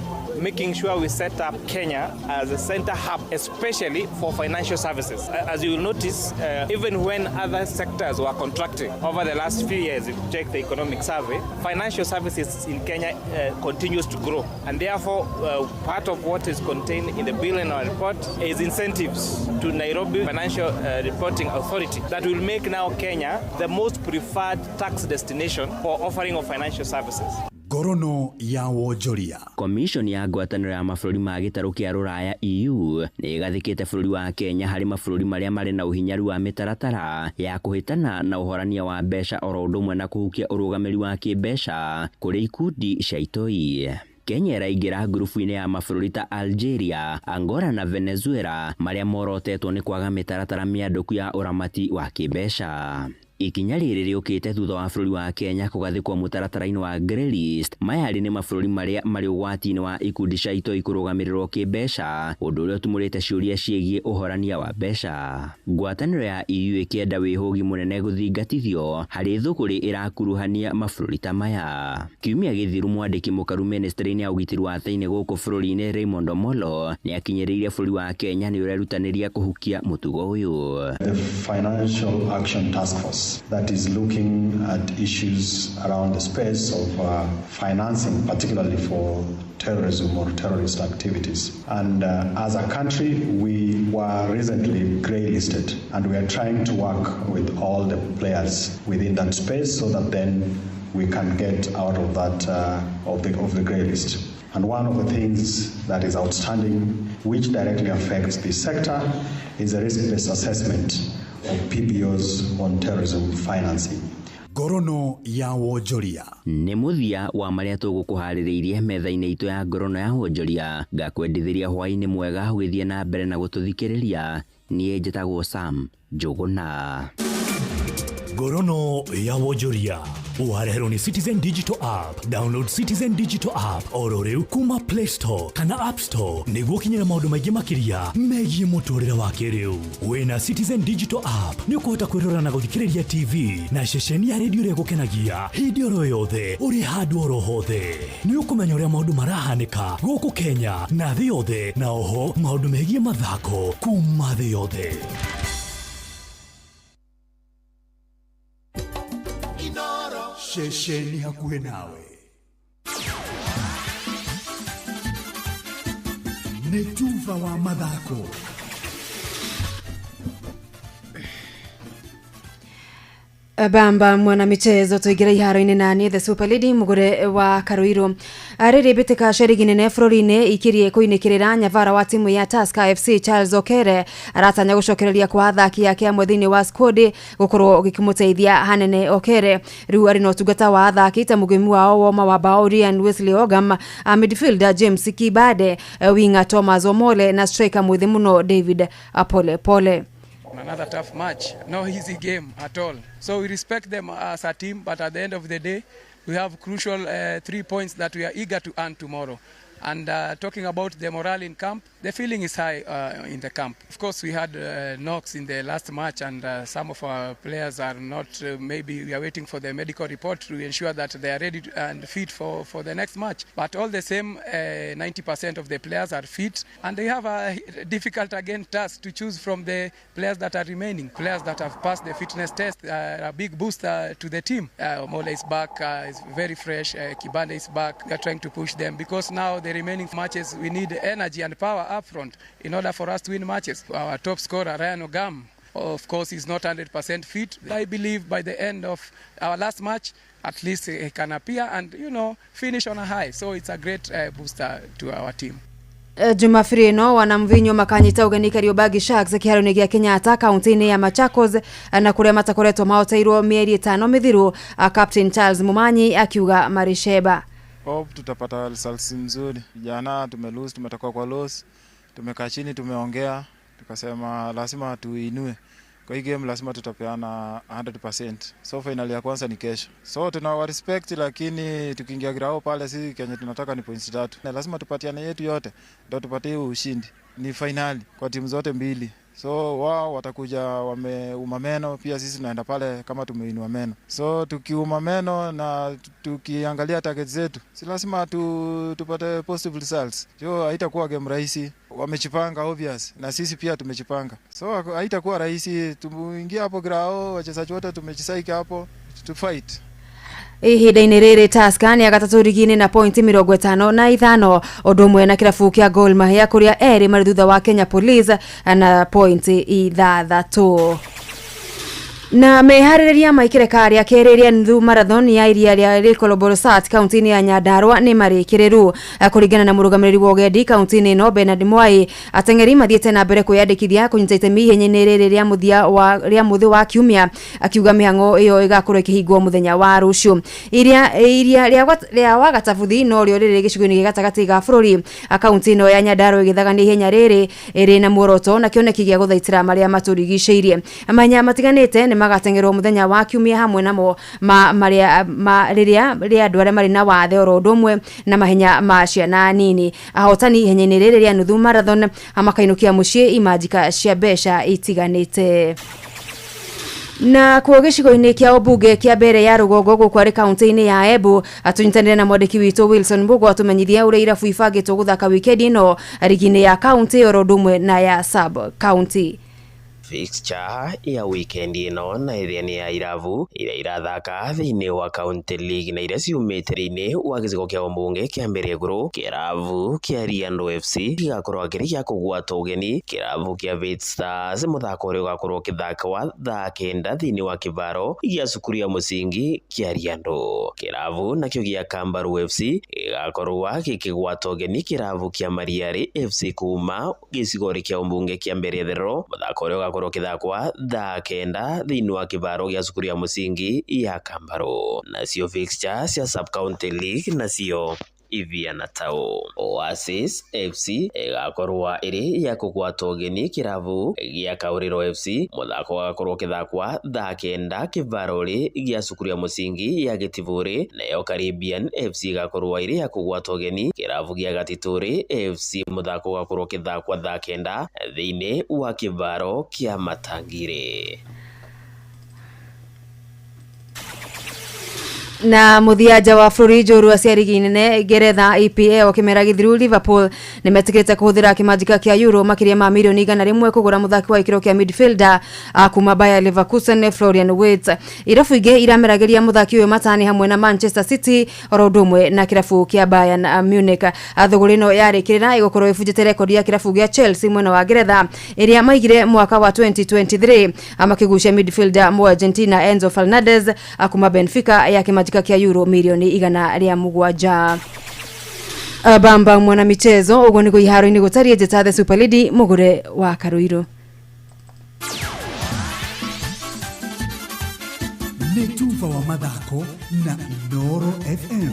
making sure we set up Kenya as a center hub, especially for financial services. As you will notice, even when other sectors were contracting over the last few years, if you check the economic survey, financial services in Kenya continues to grow. And therefore, part of what is contained in the bill in our report is incentives to Nairobi Financial Reporting Authority that will make now Kenya the most preferred tax destination for offering of financial services. Ngorono ya wonjoria. Commission ya ngwatanĩro ya mabũrũri ma gĩtarũ kĩa rũraya EU nĩ ĩgathĩkĩte bũrũri wa Kenya harĩ mabũrũri marĩa marĩ na ũhinyaru wa mĩtaratara ya kũhĩtana na ũhorania wa mbeca oro ũndũ ũmwe na kũhukia ũrũgamĩrĩri wa kĩmbeca kũrĩ ikundi cia itoi. Kenya ĩraingĩra ngurubu-inĩ ya mabũrũri ta Algeria, Angola na Venezuela marĩa morotetwo nĩ kwaga mĩtaratara mĩandũku ya ũramati wa kĩmbeca. Ikinya rĩrĩ rĩũkĩte thutha wa bũrũri wa Kenya kũgathĩkwo mũtaratara-inĩ wa grey list. Maya rĩ nĩ mabũrũri marĩa marĩ ũgwati-inĩ wa ikundi cia itoi kũrũgamĩrĩrwo kĩmbeca, ũndũ ũrĩa ũtumũrĩte ciũria ciĩgiĩ ũhorania wa mbeca. Ngwatanĩro ya EU ĩkĩenda wĩhũgi mũnene gũthingatithio harĩ thũgũrĩ ĩrakuruhania mabũrũri ta maya. Kiumia gĩthiru mwandĩki mũkaru ministry-inĩ ya ũgitĩri wa thĩinĩ gũkũ bũrũri-inĩ Raymond Omolo nĩakinyĩrĩirie bũrũri wa Kenya nĩ ũrerutanĩria kũhukia mũtugo ũyũ. The Financial Action Task Force that is looking at issues around the space of financing, particularly for terrorism or terrorist activities. And as a country, we were recently grey-listed, and we are trying to work with all the players within that space so that then we can get out of that of the grey list. And one of the things that is outstanding, which directly affects the sector, is a risk-based assessment of PBOs on terrorism financing. Ngorono ya wonjoria. Nĩ mũthia wa marĩa tũgũkũharĩrĩirie metha-inĩ itũ ya ngorono ya wonjoria. Ngakwendithĩria hwaĩ-inĩ mwega ũgĩthiĩ na mbere na gũtũthikĩrĩria. Niĩ njĩtagwo Sam Njũgũna. Ngorono ya wonjoria wareherwo nĩ Citizen Digital App. Download Citizen Digital App oro rĩu kuma Play Store kana App Store nĩguo ũkinyĩre maũndũ maingĩ makĩria megiĩ mũtũrĩre wa kĩrĩu. Wĩna Citizen Digital App nĩ ũkũhota kwĩrora na gũthikĩrĩria TV na ceceni ya redio ĩrĩa ĩgũkenagia hĩndĩ oro yothe ũrĩ handũ oro hothe. Nĩ ũkũmenya ũrĩa maũndũ marahanĩka gũkũ Kenya na thĩ yothe, na oho maũndũ megiĩ mathako kuma thĩ yothe. Ceceni hakuhĩ nawe nĩ tuba wa mathako. Bamba mwana michezo tuigira iharo-inĩ nani the super lady mugure wa Karuiru. Rĩrĩ mbĩtĩka cia rigi nene bũrũri-inĩ ikirie kũinĩkĩrĩra nyavara wa timu ya Tusker FC Charles Okere aratanya gũcokereria kwa athaki ake amwe thĩinĩ wa squad gũkorwo gĩkĩmũteithia hanene. Okere rĩu arĩ na ũtungata wa athaki ta mũgĩmi wao woma wa bao Ryan Wesley Ogam, midfielder James Kibade, winger Thomas Omole na striker mwĩthĩ mũno David Pole Pole. Another tough match, no easy game at all. So we respect them as a team, but at the end of the day, we have crucial 3 points that we are eager to earn tomorrow. And talking about the morale in camp, The feeling is high in the camp. Of course, we had knocks in the last match, and some of our players are not. Maybe we are waiting for the medical report to ensure that they are ready and fit for the next match. But all the same, 90% of the players are fit, and they have a difficult again task to choose from the players that are remaining. Players that have passed the fitness test are a big boost to the team. Mola is back, is very fresh. Kibanda is back. We are trying to push them because now the remaining matches we need energy and power up front in order for us to win matches. Our top scorer, Ryan Ogam, of course, is not 100% fit. I believe by the end of our last match, at least he can appear and, you know, finish on a high. So it's a great booster to our team. Jumapili ĩno wanamvinyo makanyita ũgeni Kariobangi Sharks kĩharo-inĩ gĩa Kenyatta kaunti-inĩ ya Machakos na kũrĩa matakoretwo mahoteirwo mĩeri 5 mĩthiru. Captain Charles Mumanyi akiuga marĩceba. Hope tutapata results mzuri. Jana tumelose, tumetoka kwa loss, tumekaa chini, tumeongea, tukasema lazima tuinue. Kwa hii game lazima tutapeana 100%. So final ya kwanza ni kesho. So tunawa respect, lakini tukiingia grao pale sisi kenye tunataka ni points 3. Na lazima tupatiane yetu yote ndio tupatie ushindi. Ni finali kwa timu zote mbili. So wao watakuja wameuma meno, pia sisi tunaenda pale kama tumeinua meno. So tukiuma meno na tukiangalia target zetu, si lazima tupate positive results. Jo, haitakuwa game rahisi. Wamejipanga obvious na sisi pia tumejipanga. So haitakuwa rahisi. Tumuingia hapo grao, wachezaji wote tumejisaika hapo to fight. Ihinda-inĩ rĩrĩ Tusker nĩ ya gatatũ rigi-inĩ na pointi 55 ũndũ ũmwe na kĩrabu kĩa Gor Mahia kũrĩa erĩ marĩ thutha wa Kenya Police na pointi 6. Na meharĩrĩria ma ikereka rĩa kerĩ rĩa nuthu marathon ya iria rĩa Lake Olbolosat kaunti-inĩ ya Nyandarua nĩ marĩkĩrĩru. Kũringana na mũrũgamĩrĩri wa ũgendi kaunti-inĩ ĩno Bernard Mwai, ateng'eri mathiĩte na mbere kwĩyandĩkithia kũnyita itemi ihenya-inĩ rĩrĩ rĩa mũthia wa rĩa mũthĩ wa kiumia, akiuga mĩhang'o ĩyo ĩgakorwo ĩkĩhingwo mũthenya wa rũciũ. Iria rĩa Wagatabuthi norĩo rĩrĩ gĩcigo-inĩ gĩa gatagatĩ ga bũrũri. Kaunti ĩno ya Nyandarua ĩgĩthagania ihenya rĩrĩ ĩrĩ na muoroto na kĩoneki gĩa gũthaitĩra marĩa matũrigicĩirie. Mahenya matiganĩte nĩ magatengerwo muthenya wa kiumia hamwe namo ma maria ma riria ria andu aria mari na wathe oro undu umwe na mahenya ma ciana nini. Ahotani ihenya-inĩ rĩrĩ rĩa nuthu marathon makainukia muciĩ imanjika cia mbeca itiganĩte. Na kuo gĩcigo-inĩ kĩa ũmbunge kĩa mbere ya rũgongo gũkũ arĩ kaunti-inĩ ya Embu, atũnyitanĩre na mwandĩki witũ Wilson Mbũgũ atũmenyithie ũrĩa irabu ibangĩtwo gũthaka wikendi ĩno rigi-inĩ ya kaunti oro ũndũ ũmwe na ya sub county. Fixture ya weekend ĩno na ĩrĩa nĩ ya irabu iria irathaka thĩinĩ wa county league na iria ciumĩte thĩinĩ wa gĩcigo kĩa ũmbunge kĩa mbere igũrũ. Kĩrabu kĩa Riandu FC gĩgakorwo kĩrĩ gĩa kũgwata ũgeni kĩrabu kĩa Bait Stars, mũthako ũrĩa ũgakorwo ũgĩthakwa thaa 9 thĩinĩ wa kĩbaro gĩa cukuru ya mũcingi kĩa Riandu. Kĩrabu nakĩo gĩa Kambaru FC gĩgakorwo gĩkĩgwata ũgeni kĩrabu kĩa Mariari FC kuma gĩcigo kĩa ũmbunge kĩa mbere therero, mũthako ũrĩa ũgakorwo kithakwa thaa 9 thĩinĩ wa kĩbaro gĩa cukuru ya mũcingi ya Kambaru. Nacio fixture cia sub county league nacio Iviana Tau. Oasis FC ĩgakorwo ĩrĩ ya kũgwata ũgeni kĩrabu gĩa Kaũrĩro FC, mũthako ũgakorwo ũgĩthakwa thaa 9 kĩbaro gĩa cukuru ya mũcingi ya Gĩtibũrĩ. Nayo Caribbean FC ĩgakorwo ĩrĩ ya kũgwata ũgeni kĩrabu gĩa Gatitũrĩ FC, mũthako ũgakorwo ũgĩthakwa thaa 9 thĩinĩ wa kĩbaro kĩa Matangirĩ. Na muthia nja wa bũrũri njorua cia rigi nene Ngeretha EPL kĩmera gĩthiru Liverpool nĩmetĩkĩrĩte kũhũthĩra kĩmanjĩka kĩa euro makĩria ma mirioni 100 kũgũra mũthaki wa ikĩro kĩa midfielder kuma Bayer Leverkusen Florian Wirtz. Irabu ingĩ irameragĩria mũthaki ũyũ matani hamwe na Manchester City oro ũndũ ũmwe na kĩrabu kĩa Bayern Munich. Thũgũrĩ ĩno yarĩkĩrĩra ĩgũkorwo ĩbunjĩte rekodi ya kĩrabu gĩa Chelsea mwena wa Ngeretha ĩrĩa maigire mwaka wa 2023 makĩgucia midfielder mũ Argentina Enzo Fernandez kuma Benfica ya kĩmanjĩka kia euro mirioni 107. Bamba mwana michezo ugo niko iharo-inĩ gũtariĩ njĩta the Super Lady mũgũre wa Karuiru. Nĩ tuba wa mathako na Inooro FM.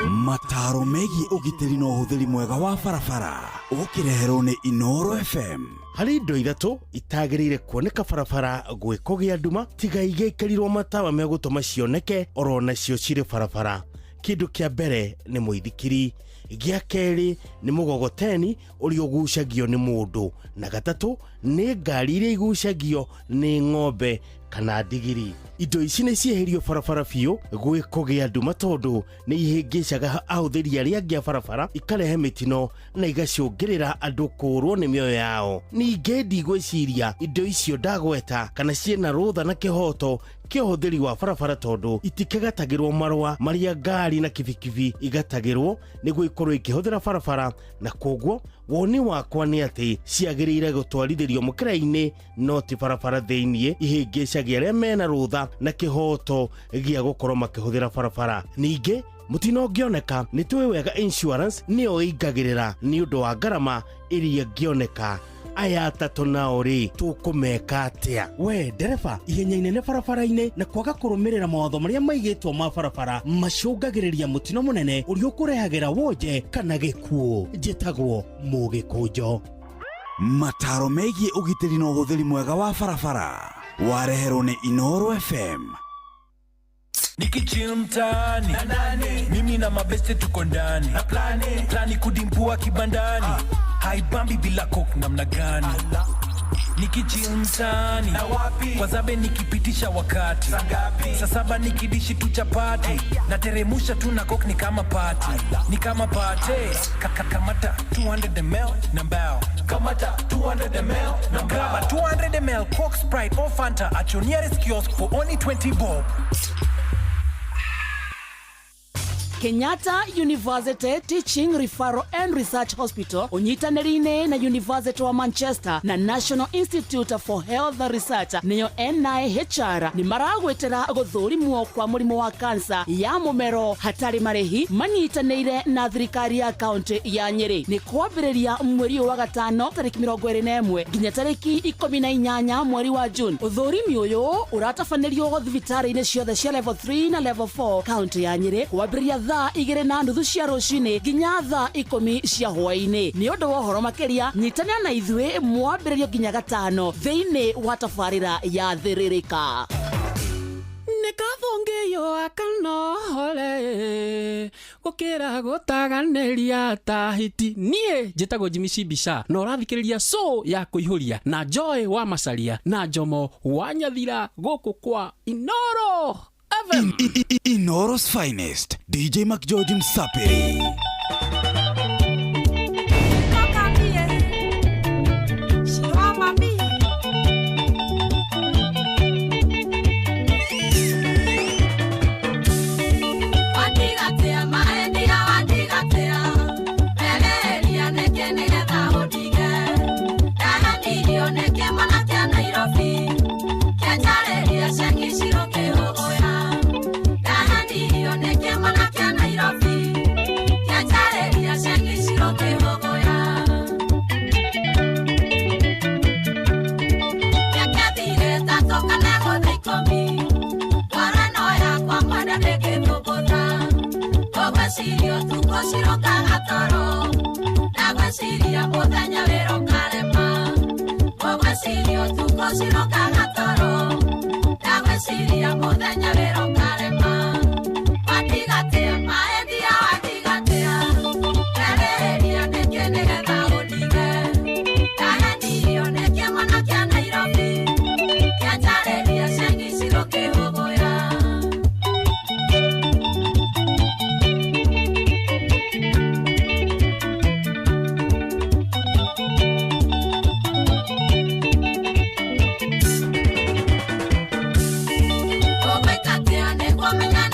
Mataro megiĩ ũgitĩri na ũhũthĩri mwega wa barabara. Ũkĩreherwo nĩ Inoro FM. Harĩ indo ithatũ itagĩrĩire kuoneka barabara gwĩkũgĩa nduma tiga igĩkĩrirwo matawa megũtũma cioneke oro nacio cirĩ barabara. Kĩndũ kĩa mbere nĩ mũithikiri, gĩa kerĩ nĩ mũgogoteni ũrĩa ũgucagio nĩ mũndũ, na gatatũ nĩ ngari iria igucagio nĩ ng'ombe kana ndigiri. Indo ici nĩ cieherio barabara biũ gwĩkũgĩa nduma tondũ nĩ ihĩngĩcaga ahũthĩri arĩa angĩ a barabara, ikarehe mĩtino na igacũngĩrĩra andũ kũũrwo nĩ mĩoyo yao. Ningĩ ndigwĩciria indo icio ndagweta kana ciĩna rũtha na kĩhoto kĩa ũhũthĩri wa barabara tondũ itikĩgatagĩrwo marũa marĩa ngari na kibikibi igatagĩrwo nĩguo ikorwo ikĩhũthĩra barabara, na koguo woni wakwa nĩ atĩ ciagĩrĩire gũtwarithĩrio mũkĩra-inĩ no ti barabara thĩiniĩ, ihĩngĩcagia arĩa mena rũtha na kĩhoto gĩa gũkorwo makĩhũthĩra barabara. Ningĩ mũtino ũngĩoneka nĩ tũĩ wega insurance nĩyo ĩingagĩrĩra nĩ ũndũ wa ngarama ĩrĩa ĩngĩoneka. Aya atatũ nao rĩ tũkũmeka atĩa? We ndereba, ihenya inene barabara-inĩ na kwaga kũrũmĩrĩra mawatho marĩa maigĩtwo ma barabara macũngagĩrĩria mũtino mũnene ũrĩa ũkũrehagĩra wonje kana gĩkuũ. Njĩtagwo Mũgĩkũnjo. Mataro megiĩ ũgitĩri na ũhũthĩri mwega wa barabara wareherwo nĩ Inoro FM. Nikichill mtaani mimi na mabeste tuko ndani na plani kudimbua kibandani haibambi bila coke namna gani. Nikichill mtaani kwa zabe nikipitisha wakati saa saba nikidishi tu chapati na teremusha tu na coke ni kama party, ni kama party. Kamata 200 ml na mbao, kamata 200 ml na grab a 200 ml Coke, Sprite or Fanta at your nearest kiosk for only 20 bob. Kenyatta University Teaching Referral and Research Hospital unyitanĩrĩine na University wa Manchester na National Institute for Health Research nĩyo NIHR nĩ maragwĩtĩra gũthũrimwo kwa mũrimũ wa kansa ya mũmero hatarĩ marĩhi manyitanĩire na thirikari ya kaunti ya Nyĩrĩ. Nĩ kwambĩrĩria mweri wa gatano tarĩki 21 nginya tarĩki 18 mweri wa June. Ũthũrimi ũyũ ũratabanĩrio thibitarĩ-inĩ ciothe cia level 3 na level 4 kaunti ya Nyĩrĩ kwambĩrĩria thaa 2:30 cia rũcinĩ nginya thaa 10 cia hwaĩ-inĩ. Nĩ ũndũ wa ũhoro makĩria nyitanĩra na ithuĩ mwambĩrĩrio nginya gatano thĩinĩ wa tabarĩra ya Thĩrĩrĩka. Nĩkathũngĩyo akanohore gũkĩra gũtaganĩria tahiti. Niĩ njĩtagwo Jimmy Cibisha na ũrathikĩrĩria show ya kũihũria na Joy wa Macaria na Njomo wa Nyathira gũkũ kwa Inoro FM. Inoro's finest, DJ McGeorge Msapiri. Menya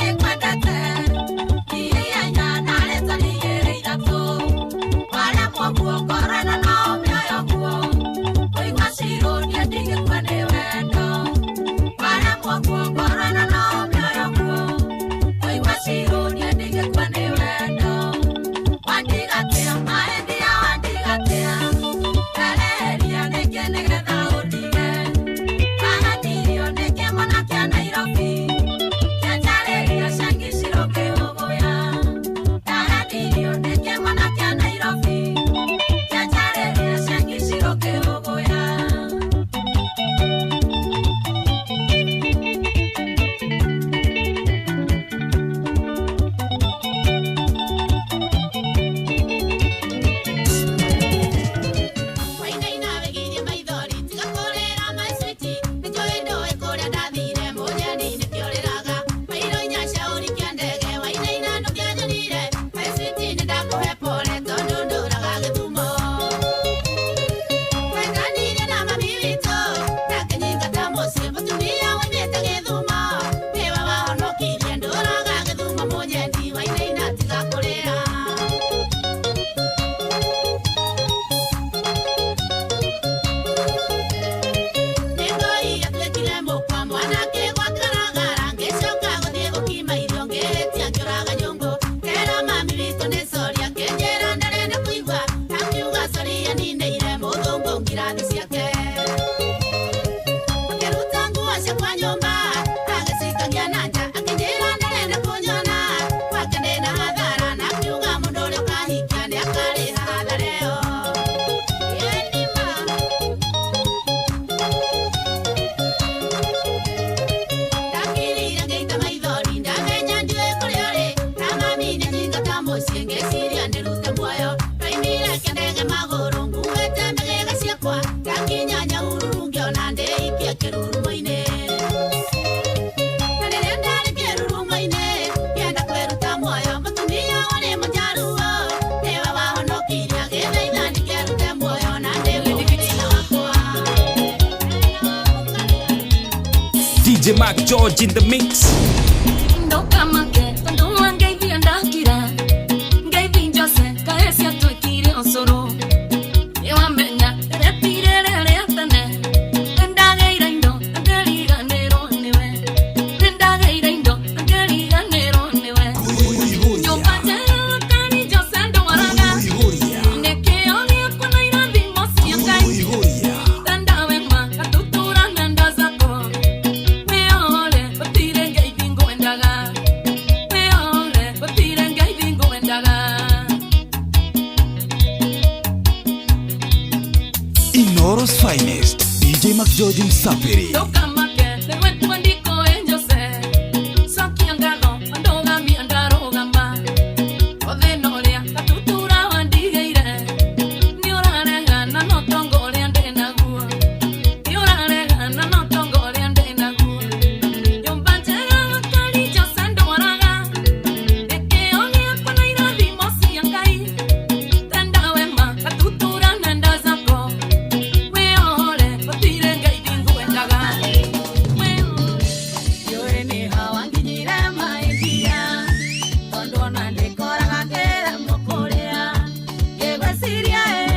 DJ Mark George in the mix. Ndokamake tondu wangeithia ndakira ngeithi Jose kaecia twikire ucuru niwamenya retire rĩrĩa tene nĩndagĩire indo ngĩriganĩrwo nĩwe nĩndagĩire indo ngĩriganĩrwo nĩwe nyũmba njega kari Jose ndwaraga nĩkĩo gĩakwa na irathimo cia Ngai tenda wema gatutura ng'enda zako wĩyore gũtirĩ ngeithi ngwendaga wĩyore gũtirĩ ngeithi ngwendaga. Inooro's finest DJ McGeorge Msafiri. Ndokamake nĩwe ndiko ĩ Jose cokia ngatho andũgamia ndarũgama ũthĩna ũrĩa gatutura wandigĩire nĩũraregana na ũtonga ũrĩa ndĩ naguo nĩũraregana na ũtonga ũrĩa ndĩ naguo nyũmba njega gakari Jose ndwaraga nĩkĩo gĩakwa na irathimo cia Ngai tenda wema gatutura nenda zako wĩyore gũtirĩ ngeithi ngwendaga. Yũĩ nĩ hawa nginyire maikia tondũ ona ndĩkoraga ngĩremwo kũrĩa ngĩgwĩciria ĩ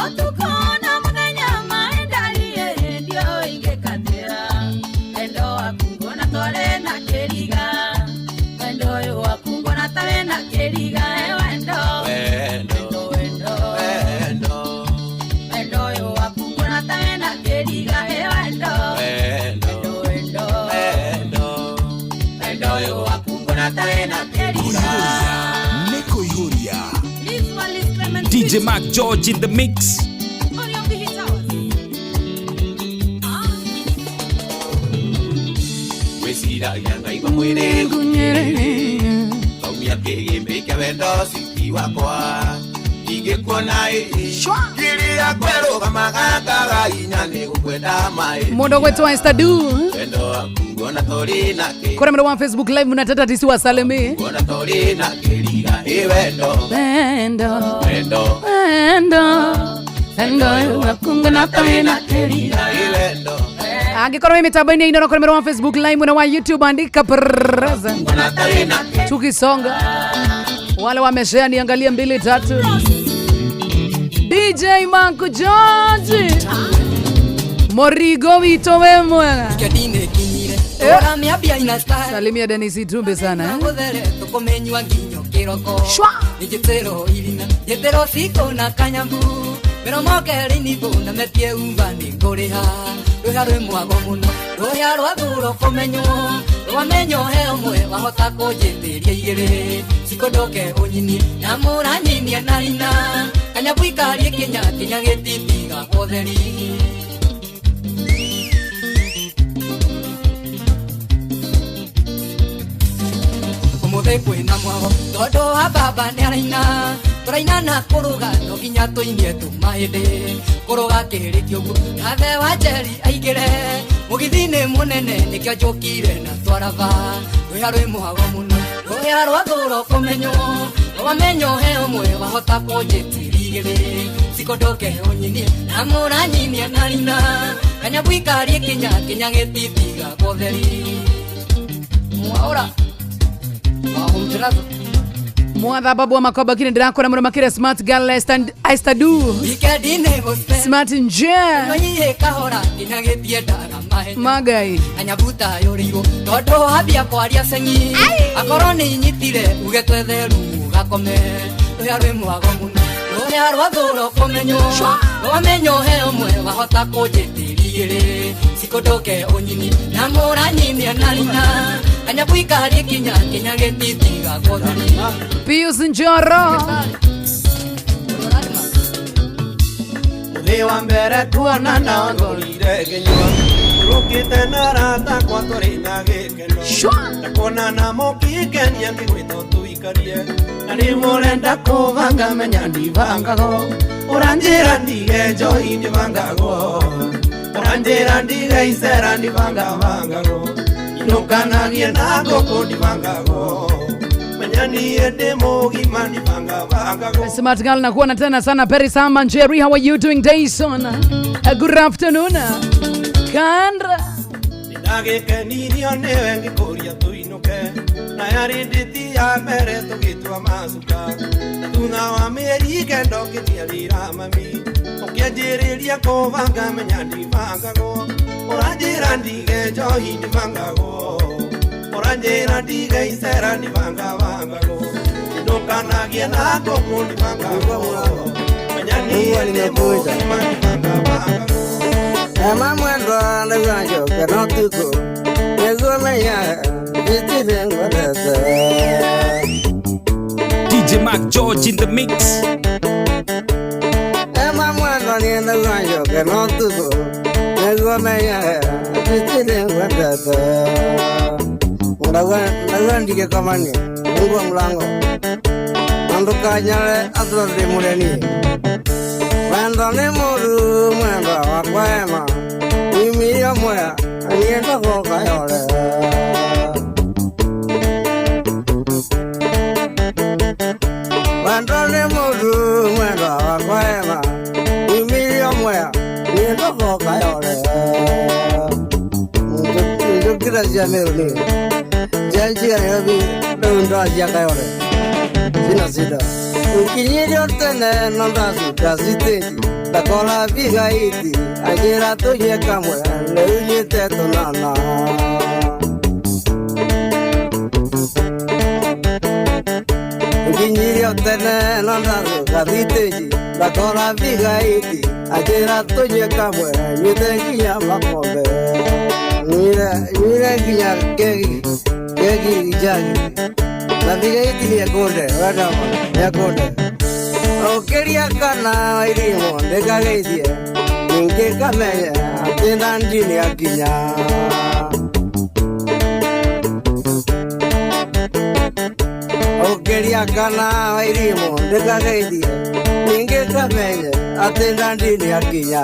ũtukũ na mũthenya maĩ ndariĩ ndiũĩ ingĩkatĩra wendo waku nguona twarĩ na kĩriga wendo ũyũ waku nguona tarĩ na kĩriga ĩ wendo wendo wendo wendo wendo ũyũ waku nguona tarĩ na kĩriga ĩ wendo wendo wendo wendo wendo ũyũ waku nguona tarĩ na kĩriga. Neko Ihuria. DJ Mark George in the mix. Wĩciragia ngaigua mwĩrĩ ngaumia kĩgĩmbĩ kĩa wendo citi wakwa ingĩkuona ĩ ngiri yakwa ĩrũgamaga ngaga hinya nĩ gũkwenda maĩ Mundu gwetwa Esther Du wendo waku nguona tũrĩ na kĩ kũrĩa mwena wa Facebook live mnateta tisi wasalimie nguona tũrĩ na kĩriga ĩ wendo wendo wendo wendo wendo wakunga na tawina kĩriga ĩ wendo angĩkorwo wĩ mĩtambo-inĩ ino kũrĩa mwena wa Facebook live mwena wa YouTube andika present tukisonga wale wameshare niangalie mbili tatu. DJ Mark George Morigo wito we mwega. Salimia Dennis Itumbe sana eh? Gũthere tũkũmenyua nginyo kĩroko nĩnjĩtĩrwo irina njĩtĩrwo cikũ na kanyambu mĩromo kerĩ nibũ na metie umba nĩngũrĩha rũhĩa rwĩ mwago mũno rũhĩa rwa thuro kũmenywo rwamenywo he ũmwe wahota kũnjĩtĩria igĩrĩ cikũndũke ũnyinie na mũranyinia na ina kanyambu ikarie kinya kinya gĩtitiga gũtheri. Ũmũthĩ kwĩna mwago tondũ wa baba nĩaraina tũraina na kũrũga no nginya tũinie tũmahĩndĩ kũrũga kĩrĩki ũguo nathe wa njeri aingĩre mũgithi-inĩ mũnene nĩkĩo njũkire na twaraba rũhĩa rwĩ mũhago mũno rũhĩa rwa thũro kũmenywo rwamenywo he ũmwe wahota kũnjĩtĩria igĩrĩ cikũndũke ũnyinie na mũranyinia na rina kanyambu ikarie kinya kinya gĩtitiga gũtheri mwaũra Mwadha babu wa makoba kini ndirakora muno makire smart girl Esther Du smart nje Nonyihe kahora nginya gĩtiendaga mahenya magai anyabuta yũrĩirwo tondũ hambia kwaria ceng'i akorwo nĩ inyitire uge twethe rumu gakome rũhĩa rwĩ mwago mũno rũhĩa rwa thũro kũmenywo rwamenywo he ũmwe wahota kũnjĩtĩria igĩrĩ cikũndũke ũnyini na mũranyinia na rina kanyambu ikarie kinya kinya gĩtitiga gũtheri. Pius Njoro Mũthĩ wa mbere tuonana ngorire ngĩnyua rũkĩte na arata akwa tũrĩ na gĩkeno ndakuonana mũkĩngenia ngĩgwĩta tũikarie na nĩ mũrenda kũbanga menya ndibangago ũranjĩra ndige njohi ndibangagwo ũranjĩra ndige icera ndibangabangagwo inũkanagie na ngũkũ ndibangagwo menya niĩ ndĩ mũgima ndibangabangagwo. Smart girl nakuona tena sana Perry Sama Jerry, how are you doing Dayson? Good afternoon. Kandra. Ndagĩkenirio nĩwe ngĩkũria tũinũke na yarĩ ndĩti ya mbere tũgĩtua macuka na thutha wa mĩeri kenda ũkĩnjiarĩra mami ũkĩanjĩrĩria kũbanga menya ndibangagwo ũranjĩra ndige njohi ndibangagwo ũranjĩra ndige icera ndibangabangagwo ndũkanagie na ngũkũ ndibangagwo menya niĩ ndĩ mũgima ndibangabangagwo. Ema mwendwa nĩguo no tuko nĩguo menya itirĩ ngwendete. DJ Mark George in the mix. Ema mwendwa nĩguo no tuko nĩguo menya itirĩ ngwendete. Ndauga ndigĩkomanie fungua mlango na ndũkanyare atũra ndĩ mũreni. Mwendo nĩ mũru mwendwa wakwa ema mimi mwea niĩ ndagũka yore. Mwendo nĩ mũru mwendwa wakwa ema mimi mwea niĩ ndagũka yore. Njũkĩra cia Meru niĩ njanjiga Nairobi rĩu ndacia Kayore sina shida. Ukinyirio tene no ndacuka citĩnji ndakora bigaiti anjĩra tũnyue kamwe rĩu nyuĩte tũnana. Ukinyirio tene no ndacuka citĩnji ndakora bigaiti anjĩra tũnyue kamwe nyuĩte nginya makombe. Nyuire nginya kegi kegi njagi na bigaiti nĩekũnde wenda nĩekũnde. Ũkĩria kana irimũ ndĩkageithie ningĩ kamenye atĩ ndandi nĩakinya. Ũkĩria kana irimũ ndĩkageithie ningĩ kamenye atĩ ndandi nĩakinya.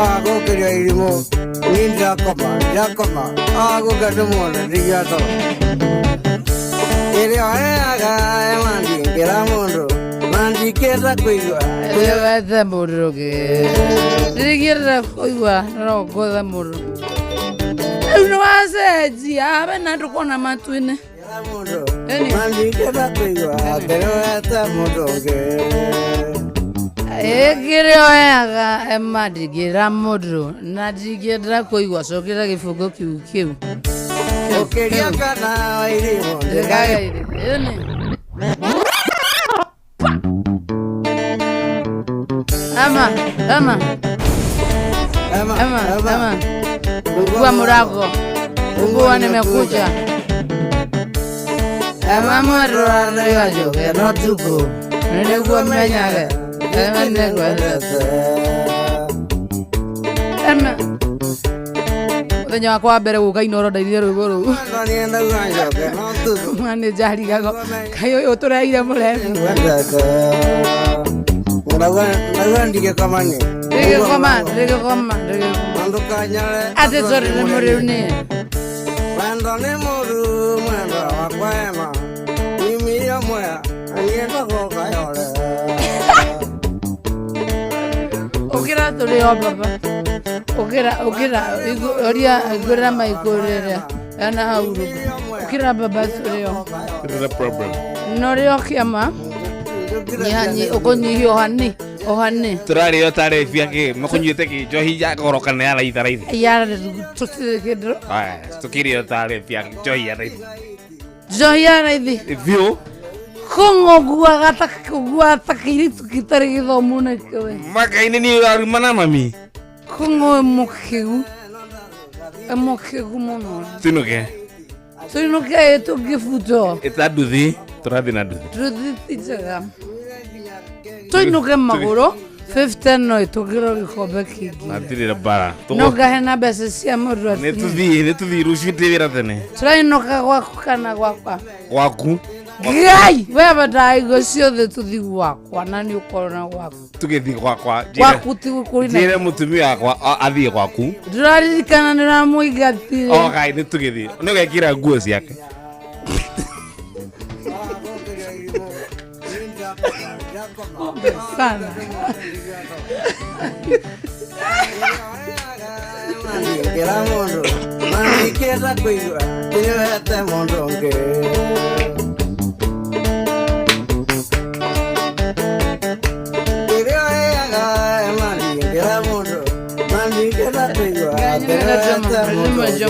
Agũkĩria irimũ niĩ ndirakoma ndirakoma agũka ndĩmuone ndigĩa toro. Ĩrĩa ũheaga ema ndingĩra mũndũ na ndingĩenda kũigua Wethe mũndũ ũngĩ ndingĩenda kũigua no ngũthe mũndũ rĩu nĩwacenjia wena ndũkona matu-inĩ na ndingĩenda kũigua atĩ nĩwethe mũndũ ũngĩ. Ĩkĩrĩa ũheaga ema ndingĩra mũndũ na ndingĩenda kũigua cokera gĩbungo kĩu kĩu. Ũkĩria kana irimũ ndĩkageithie. Ama, ama. Ema, Ema, ema. Fungua mlango. Fungua nimekuja. Ema mwendwa nĩguo no tuko nĩguo menyage ema nĩngwendete. Ema. Mũthenya wakwa wa mbere gũka Inooro ndainire rwĩmbo rũu. Mwanĩnja arigago kaĩ ũyũ ũtũreheire mũrebi. Ndauga ndigĩkomanie Ndigĩkoma, ndigĩkoma, ndigĩkoma. na ndũkanyare Atĩ sorry nĩ mũrĩu niĩ. Mwendo nĩ mũru mwendwa wakwa ema mimi mwea niĩ ndagũka yore. Ũkĩra tũrĩ o baba. Ũkĩra ũkĩra ũria ngũrĩra maikũrĩra yana hau rungu. Ũkĩra baba tũrĩ o. There is a problem. No rĩ o kĩama ũkũnyihia ũhani ũhani. Tũrarĩo tarĩ bia kĩ makũnyuĩte kĩ njohi ya goro kana ya raitha raithi. Ya tũtirĩ kĩndũ. Aya tũkĩrĩo tarĩ bia njohi ya raithi. Njohi ya raithi. Biũ. Kũng'ũguaga ta kũgua ta kĩirĩtu gĩtarĩ gĩthomu nakĩo we. Makainĩ niĩ ũrarumana mami. Kũng'ũ mũkĩgu. Mũkĩgu mũno. Tuinuke. Tuinuke tũngĩbutwo. Ĩta nduthi tũrathiĩ na nduthi. Nduthi ti njega. Tuinuke magũrũ 50 no ĩtũgĩrwo gĩkombe kĩngĩ. Hatirĩ na mbara. No ngahe na mbeca cia mũndũ Nĩ tũthiĩ nĩ tũthiĩ rũciũ ndĩ wĩra tene. Tũrainũka gwaku kana gwakwa? Gwaku. Ngai we ndaigua ciothe tũthiĩ gwakwa na nĩ ũkorwo gwaku. Tũgĩthiĩ gwakwa. Gwaku ti kũrĩ na. Njĩre mũtumia wakwa athiĩ gwaku. Ndũraririkana nĩ ũramũingatire. O Ngai nĩ tũgĩthiĩ. Nĩ ũgekĩra nguo ciake. Sana. Ndingĩra mũndũ na ndingĩenda kũigua ndĩwete mũndũ ũngĩ. Kĩrĩa ũheaga ma ndingĩra mũndũ na ndingĩenda kũigua ndĩwete mũndũ ũngĩ.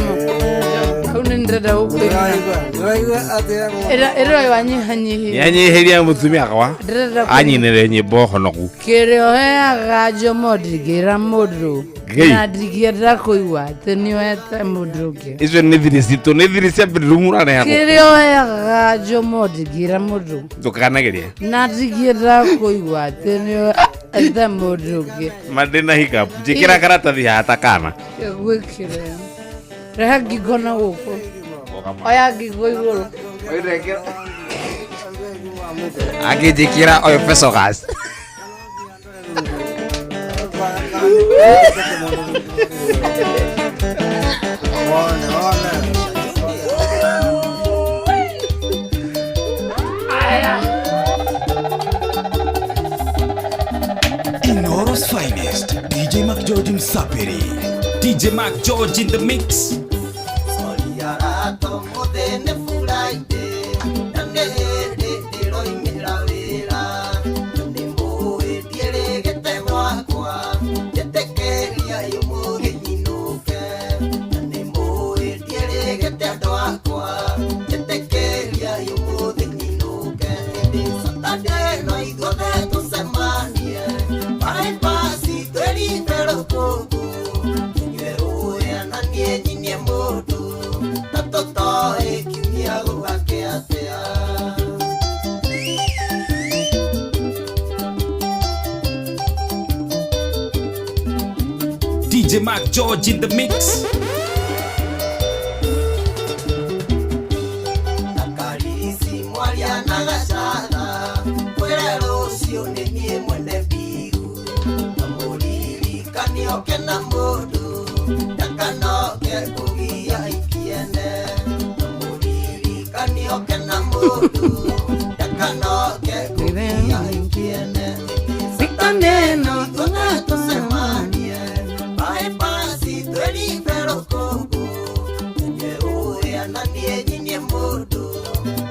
Hau nĩ ndĩrenda gũkũigua. Ndĩraigua atĩa mũndũ. Ĩrĩa wanyihanyihia. Nĩanyihirie mũtumia wakwa Ndĩrenda anyinĩre nyĩmbo honoku. Kĩrĩa ũheaga Jomo ndingĩra mũndũ Gei. na ndingĩenda kũigua atĩ nĩoete mũndũ ũngĩ. Icio nĩ thiri citũ, nĩ thiri cia bedroom ũraneagwo. Kĩrĩa ũheaga Jomo ndingĩra mũndũ Ndũkanagerie. na ndingĩenda kũigua atĩ nĩoete mũndũ ũngĩ. Ma ndĩna hiccup. Njĩkĩra karatathi haha ta kana. Gwĩkĩre rehe ngingo na gũkũ, oya ngingo igũrũ. Angĩnjĩkĩra oyo pesogas. One, one. Inoro's finest, DJ Mac George Msapiri. DJ Mac George in the mix. DJ Mac George in the mix. Karisi mwaria na gacatha kwĩra rũciũ nĩ niĩ mwene mbiu na mũririkani oke na mũndũ ndakanoke kũgia ikiene na mũririkani oke na mũndũ ndakanoke kũgia ikiene Sitaneno tuna tũcemanie bypass twĩrimbe rũkũngũ tũnyue ũrĩa na niĩ nyinie mũndũ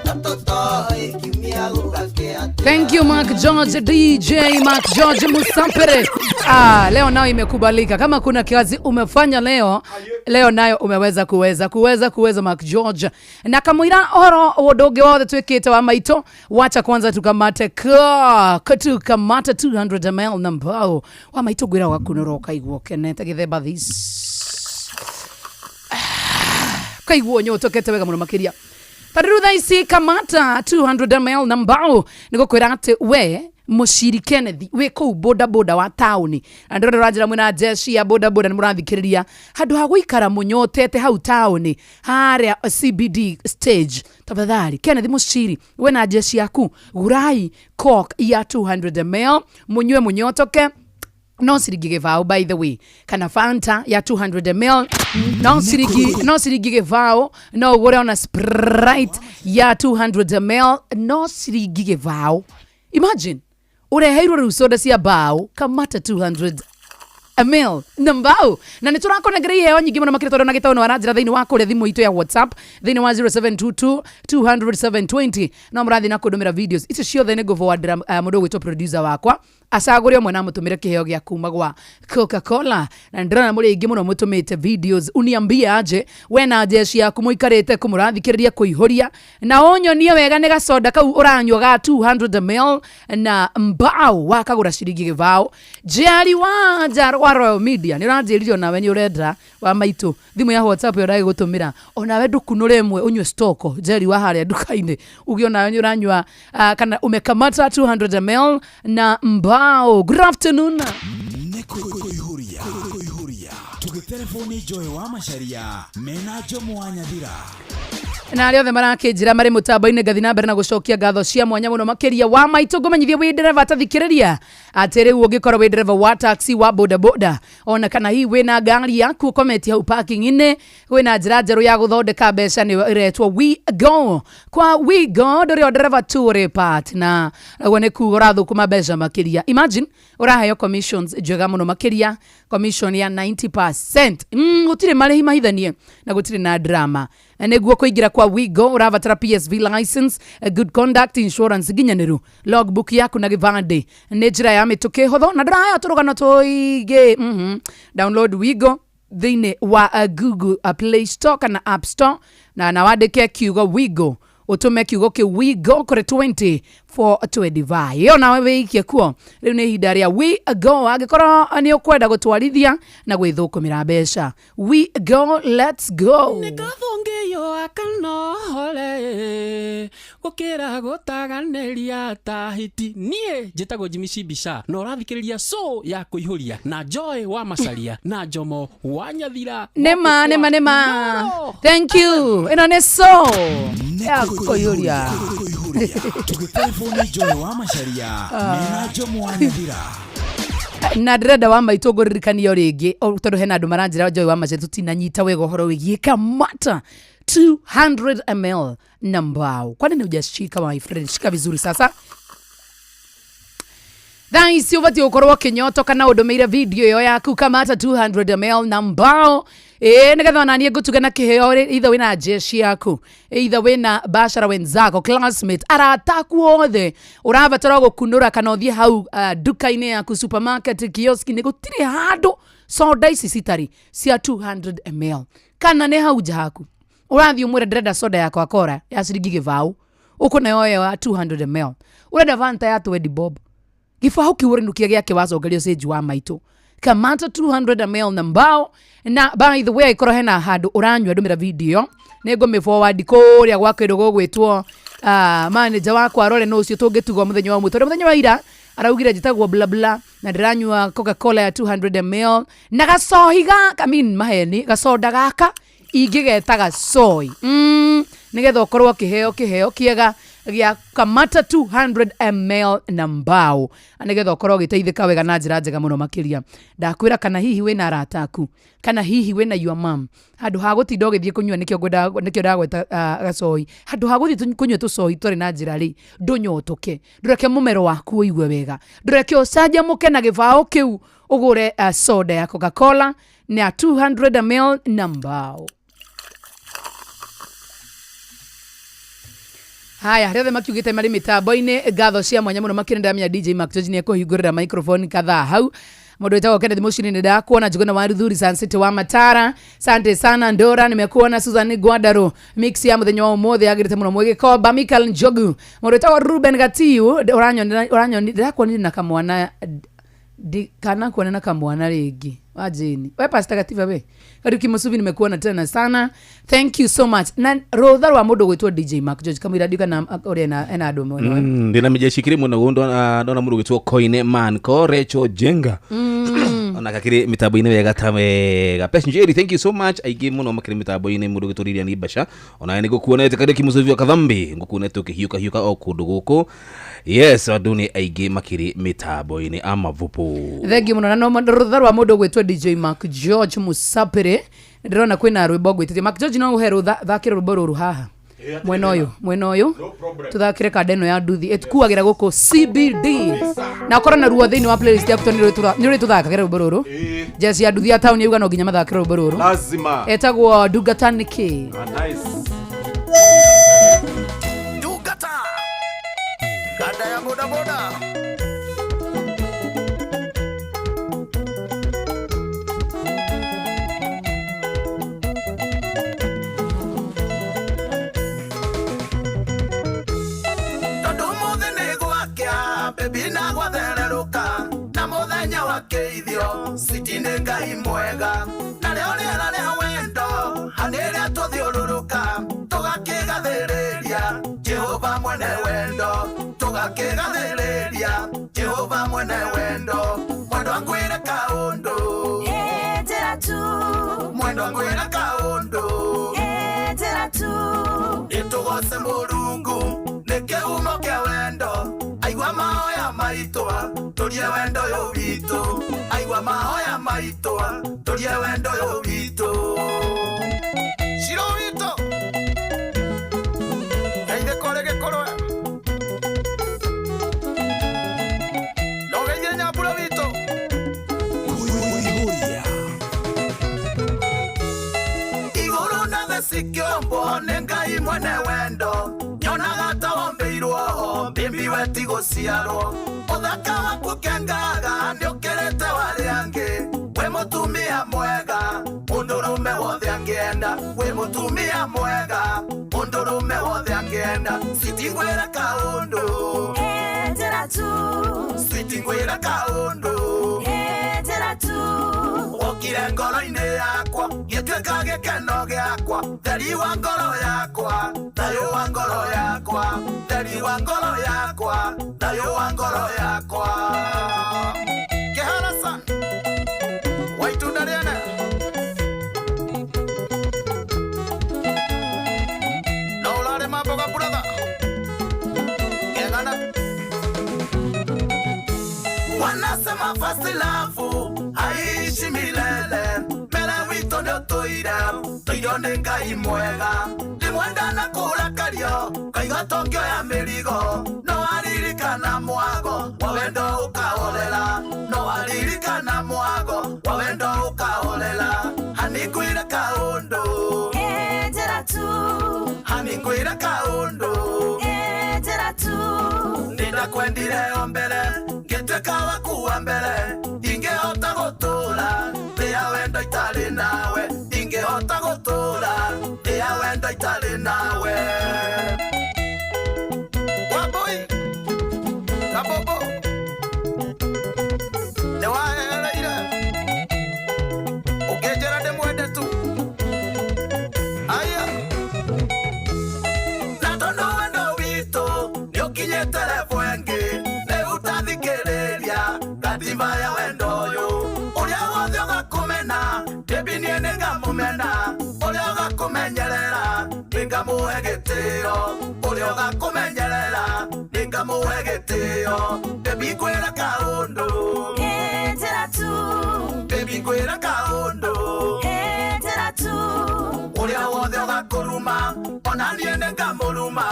na tũtoĩ kiumia gũgakĩa. Thank you Mark George, DJ Mark George Musampere. Ah, leo nayo imekubalika. Kama kuna kazi umefanya leo, leo nayo umeweza kuweza kuweza kuweza Mark George. Na kamwira oro ũndũ wothe twĩkĩte wa maitũ, wacha kwanza tukamate ka tukamate 200 ml na mbao wa maitũ ngwĩra wakunũra ũkaigua ũkenete gĩthemba this kaigua ũnyotokete wega mũno makĩria. Tondũ thaa ici kamata 200 ml na mbao nĩ gũkwĩra atĩ we Mũciri Kenneth wĩ kũu bodaboda wa taũni na ndĩrona ũranjĩra mwĩna jeshi ya bodaboda nĩ mũrathikĩrĩria handũ ha gũikara mũnyotete hau taũni harĩa CBD stage, tafadhali Kenneth Mũciri we na jeshi yaku gurai Coke ya 200 ml mũnyue mũnyotoke no ciringi gĩbaũ, by the way, kana Fanta ya 200 ml no ciringi gĩbaũ, no ũgũre ona Sprite ya 200 ml no ciringi gĩbaũ. Imagine ũreheirwo rĩu soda cia mbaũ kamata 200 ml na mbao na nĩ tũrakonengera iheo nyingĩ mũno makĩria tondũ na gĩtau nĩ waranjĩra thĩinĩ wa kũrĩa thimũ itũ ya WhatsApp thĩinĩ wa 0722 200 720 no mũrathiĩ na kũndũmĩra videos icio ciothe nĩ ngũforwardĩra mũndũ ũgwĩtwo producer wakwa acagũre ũmwe na amũtũmĩre kĩheo gĩa kuma gwa Coca-Cola. Na ndĩrona mũrĩ aingĩ mũno mũtũmĩte videos, uniambie aje we na jeshi yaku mũikarĩte kũ mũrathikĩrĩria kũihũria na ũnyonie wega nĩ gacoda kau ũranyua ga 200 ml na mbao wakagũra ciringi gĩbaũ. Njeri wa nja wa Royal Media nĩ ũranjĩrire onawe nĩ ũrenda wa maitũ thimũ ya WhatsApp ĩyo ndagĩgũtũmĩra onawe ndũkunũre ĩmwe ũnyue stoko. Njeri wa harĩa nduka-inĩ uge onawe nĩ ũranyua kana umekamata 200 ml na mbao. Good afternoon. Kuihuria tugitelefoni Joy wa Macharia mena Jomo wa Nyathira na arĩa othe marakĩnjĩra marĩ mũtambo-inĩ ngathi na mbere na gũcokia ngatho cia mwanya mũno makĩria wa maitũ ngũmenyithie wĩ ndereba tathikĩrĩria atĩ rĩu ũngĩkorwo wĩ ndereba wa taxi wa bodaboda ona kana hihi wĩna ngari yaku ũkometie hau parking-inĩ kwĩna njĩra njerũ ya gũthondeka mbeca nĩyo ĩretwo We Go. Kwa We Go ndũrĩ o ndereba tu ũrĩ partner, naguo nĩ kuga ũrathũkũma mbeca makĩria. Imagine ũraheo commissions njega mũno makĩria, commission ya 90% 100%. Gũtirĩ marĩhi mahithanie na gũtirĩ na drama. Nĩguo kũingĩra kwa Wigo ũrabatara PSV license, good conduct insurance nginyanĩru, logbook yaku na gĩbandĩ. Nĩ njĩra ya mĩtũkĩ, hũthũ na ndũraheo tũrũgano tũingĩ. Download Wigo thĩinĩ wa Google Play Store kana App Store na wandĩke kiugo Wigo, ũtũme kiugo kĩu Wigo kũrĩ 2425. Ĩyo nawe wĩikie kuo. Rĩu nĩ ihinda rĩa Wigo, angĩkorwo nĩ ũkwenda gũtwarithia na gwĩthũkũmĩra mbeca. Wigo, let's go. Nĩkathũngĩyo akanohore gũkĩra gũtaganĩria tahiti. Niĩ njĩtagwo Jimmy Cibisha na ũrathikĩrĩria show ya kũihũria na Joy wa Macaria na Njomo wa Nyathira. Nĩma nĩma nĩma, thank you. Ĩno nĩ so ya kũihũria. Tũgĩtelefoni Joy wa Macaria mena Njomo wa Nyathira. Na ndĩrenda wa maitũ ngũririkanio rĩngĩ tondũ hena andũ maranjĩra Joy wa Macaria tũtinanyita wega ũhoro wĩgiĩ Kamata 200 ml na mbao. Kwani ni hujashika, my friend? Shika vizuri sasa. Thaa ici ũbatiĩ gũkorwo ũkĩnyotoka na ũndũmĩire video ĩyo yaku Kamata 200 ml na mbao, ĩĩ, nĩgetha onaniĩ ngũtuge na kĩheo. Either wĩna jeshi yaku, either wĩna bashara wenzako, classmate, arata aku othe, ũrabatara gũkunũra kana ũthiĩ hau nduka-inĩ yaku, supermarket, kioski, nĩ gũtirĩ handũ soda ici citarĩ cia 200 ml, kana nĩ hau nja haku ũrathiĩ ũmwĩre ndĩrenda soda ya Coca-Cola ya ciringi gĩbaũ, ũkũneo ĩyo ya 200 ml. Ũrenda Fanta ya 20 bob, gĩbaũ kĩu ũrĩnukia gĩake wacokerio cĩnji wa maitũ. Kamata 200 ml na mbao. Na by the way, korwo hena handũ ũranyua, ndũmĩra video, nĩ ngũmĩ forward kũrĩa gwa kĩndũ gũgwĩtwo manager wakwa arore nũ ũcio tũngĩtugwo mũthenya wa ũmũthĩ, tondũ mũthenya wa ira araugire njĩtagwo bla bla na ndĩranyua Coca-Cola ya 200 ml na gacohi gaka, I mean maheni, gacoda gaka ingĩgetaga soy, nĩgetha ũkorwo kĩheo kĩheo kĩega gĩa Kamata 200 ml na mbao, nĩgetha ũkorwo ũgĩteithĩka wega na njĩra njega mũno makĩria. Ndakwĩra, kana hihi wĩna arata aku, kana hihi wĩna your mom, handũ ha gũtinda ũgĩthiĩ kũnyua, nĩkĩo ngwenda, nĩkĩo ndagweta gacoi, handũ ha gũthiĩ kũnyua tũcoi tũrĩ na njĩra rĩ, ndũnyotoke, ndũreke mũmero waku ũigue wega, ndũreke ũcanjamũke na gĩbaũ kĩu ũgũre soda ya Coca-Cola na 200 ml na mbao. Haya, arĩa othe makiugĩte marĩ mĩtambo-inĩ, ngatho cia mwanya mũno makĩria. Ndamenya DJ Mark George nĩ ekũhingũrĩra microphone kadhaa hau. Mũndũ wĩtagwo Kenneth Mushini, nĩ ndakuona. Njuguna wa Ruthuri, Sun City wa Matara, sante sana. Ndora, nimekuona. Susan Gwadaru, mix ya mũthenya wa ũmũthĩ yagĩrĩte mũno. Mwĩgĩkomba Michael Njogu, mũndũ wĩtagwo Ruben Gatiu, ũranyonera, ũranyoni, ndĩrakuonire na kamwana kana kuona na kamwana rĩngĩ wa Jane. We Pastor Gativa, we Kariuki Musubi, nimekuona tena sana, thank you so much. Na rũtha rwa mũndũ gwĩtwo DJ Mark George kamũira ndiũka ũrĩa ena andũ mwena we. Ndina mijeshi kiri muno, ndona ndona mundu gwitwo Coine Man ko Rachel Jenga ona kakiri mitambo-inĩ wega ta wega. Pesha Njeri, thank you so much. Aingĩ mũno makĩrĩ mitambo-inĩ. Mũndũ gwĩtwo Lilian Ibasha, ona nĩ ngũkuonete. Kariuki Musubi wa Kathambi, ngũkuonete ũkĩhiũka hiũka o kũndũ gũkũ. Yes, andũ nĩ aingĩ makĩrĩ mitambo-inĩ amavupu. Thengiũ mũno. Na no rũtha rwa mũndũ gwĩtwo DJ Mark George Musapĩrĩ, ndĩrona kwĩna rwĩmbo ngwĩtĩtie. Mark George, no ũhe rũtha, thakĩre rwĩmbo rũrũ haha mwena ũyũ tũthakĩre kanda ĩno ya nduthi ĩtukuagĩra gũkũ CBD, na ũkorwo na ruo thĩinĩ wa playlist yaku, tondũ nĩ ũrĩ tũthakagĩra rwĩmbo rũrũ. Jeci ya nduthi ya taũni yauga no nginya mathakĩre rwĩmbo rũrũ. Lazima. Etagwo Ndungata Nĩkĩ. Ah, nice. Ndungata kanda ya bodaboda. Tondũ ũmũthĩ nĩ gwakĩa bebi na gwathererũka na mũthenya wa kĩithio citi nĩ Ngai mwega, narĩo rĩera rĩa wendo hanĩrĩa tũthiũrũrũka tũgakĩgathĩrĩria Jehova mwene wendo, tũgakĩgathĩrĩria Jehova mwene wendo. Mwendwa, ngwĩre kaũndũ. Njĩra tu. Mwendwa, ngwĩre kaũndũ. Njĩra tu. Nĩtũgoce Mũrungu nĩ kĩhumo kĩa wendo, aigua mahoya maitũ tũrie wendo ũyũ witũ, aigua mahoya maitũ tũrie wendo ũyũ witũ. Ciro witũ geithe kũrĩ gĩkũrwe no geithie nyambura witũ. Mwene wendo nyonaga ta wombĩirwo ho mbimbi we ti gũciarwo ũthaka waku kengaga nĩũkĩrĩte warĩa angĩ wĩ mũtumia mwega mũndũrũme wothe angĩenda wĩ mũtumia mwega mũndũrũme wothe angĩenda sitingwĩra kaũndũ Njĩra tu sitingwĩra kaũndũ Njĩra tu wokire ngoro-inĩ yakwa gĩtuĩka gĩkeno gĩakwa theri wa ngoro yakwa thayũ wa ngoro yakwa theri wa ngoro yakwa thayũ wa ngoro yakwa kĩharasa wa itunda rĩene no ũrarĩma mboga brother kegana wanasema fasi lafu haishi milele mbere witũ nĩ ũtũire tũirio nĩ Ngai mwega ndĩmwenda na kũrakario kaiga tongĩoya mĩrigo no aririkana mwago wa wendo ũkahorera no aririkana mwago wa wendo ũkahorera hani ngwĩre kaũndũ Njĩra tu hani ngwĩre kaũndũ Njĩra tu nĩndakwendire o mbere ngĩtuĩka waku wa mbere ingĩhota gũtũra thĩ ya wendo itarĩ nawe ingĩhota gũtũra thĩ ya wendo itarĩ nawe Wambui Kabobo nĩwahereire ũkĩnjĩra ndĩmwende tu aya na tondũ wendo witũ nĩũkinyĩte level ĩngĩ rĩu tathikĩrĩria katiba ya wendo ũyũ ũrĩa wothe ũgakũmena ndĩmbi niĩ nĩngamũmena ũrĩa ũgakũmenyerera nĩngamũhe gĩtĩo ũrĩa ũgakũmenyerera nĩngamũhe gĩtĩo ndĩmbi ngwĩra kaũndũ Njĩra tu ndĩmbi ngwĩra kaũndũ Njĩra tu ũrĩa wothe ũgakũruma ona niĩ nĩngamũruma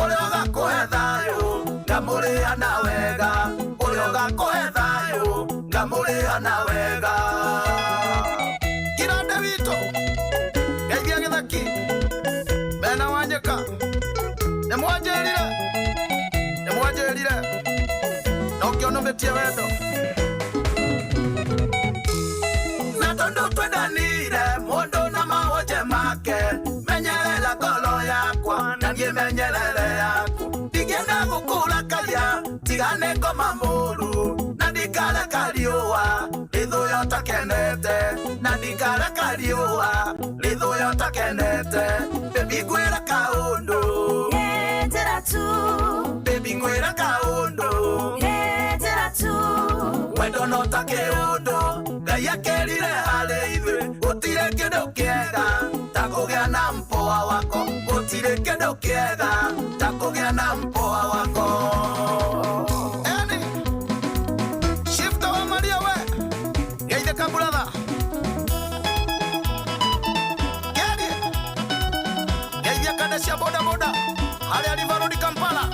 ũrĩa ũgakũhe thayũ ngamũrĩa na wega ũrĩa ũgakũhe thayũ ngamũrĩa na wega kirande witũ ngeithia gĩthaki mena wanyĩka nĩmwanjĩrire nĩmwanjĩrire no kĩonũmĩtie wendo na tondũ twendanire mũndũ na mahoje make menyerera ngoro yakwa na niĩ menyerere yaku ndingĩenda gũkũrakaria tiga nĩ ngoma mũru na ndikareka riũa rĩthũyo takenete na ndikareka riũa rĩthũyo takenete bebi ngwĩra kaũndũ Njĩra tu bebi ngwĩra kaũndũ Njĩra tu wendo no ta kĩũndũ Ngai akĩrire harĩ ithuĩ gũtirĩ kĩndũ kĩega ta kũgĩa na mpoa wako gũtirĩ kĩndũ kĩega ta kũgĩa na mpoa wako Eni shifta wa Maria we geithĩka brother Kerie geithia kande cia boda boda harĩa River Road Kampala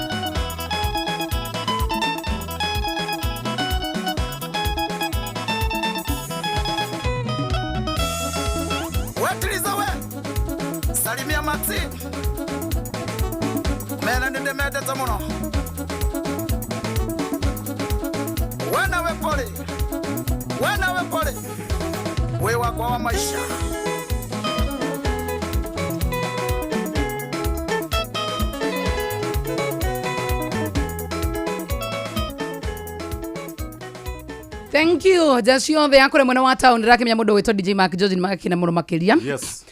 wetiriza we salimia Maxi mena nĩndĩmendete mũno we nawe pole we nawe pole wĩ wakwa wa maisha Thank you nja ciothe akå mwena wa town ndĩrakĩmenya mũndũ wĩtwo DJ Mark George nĩ magakena mũno makĩria Yes.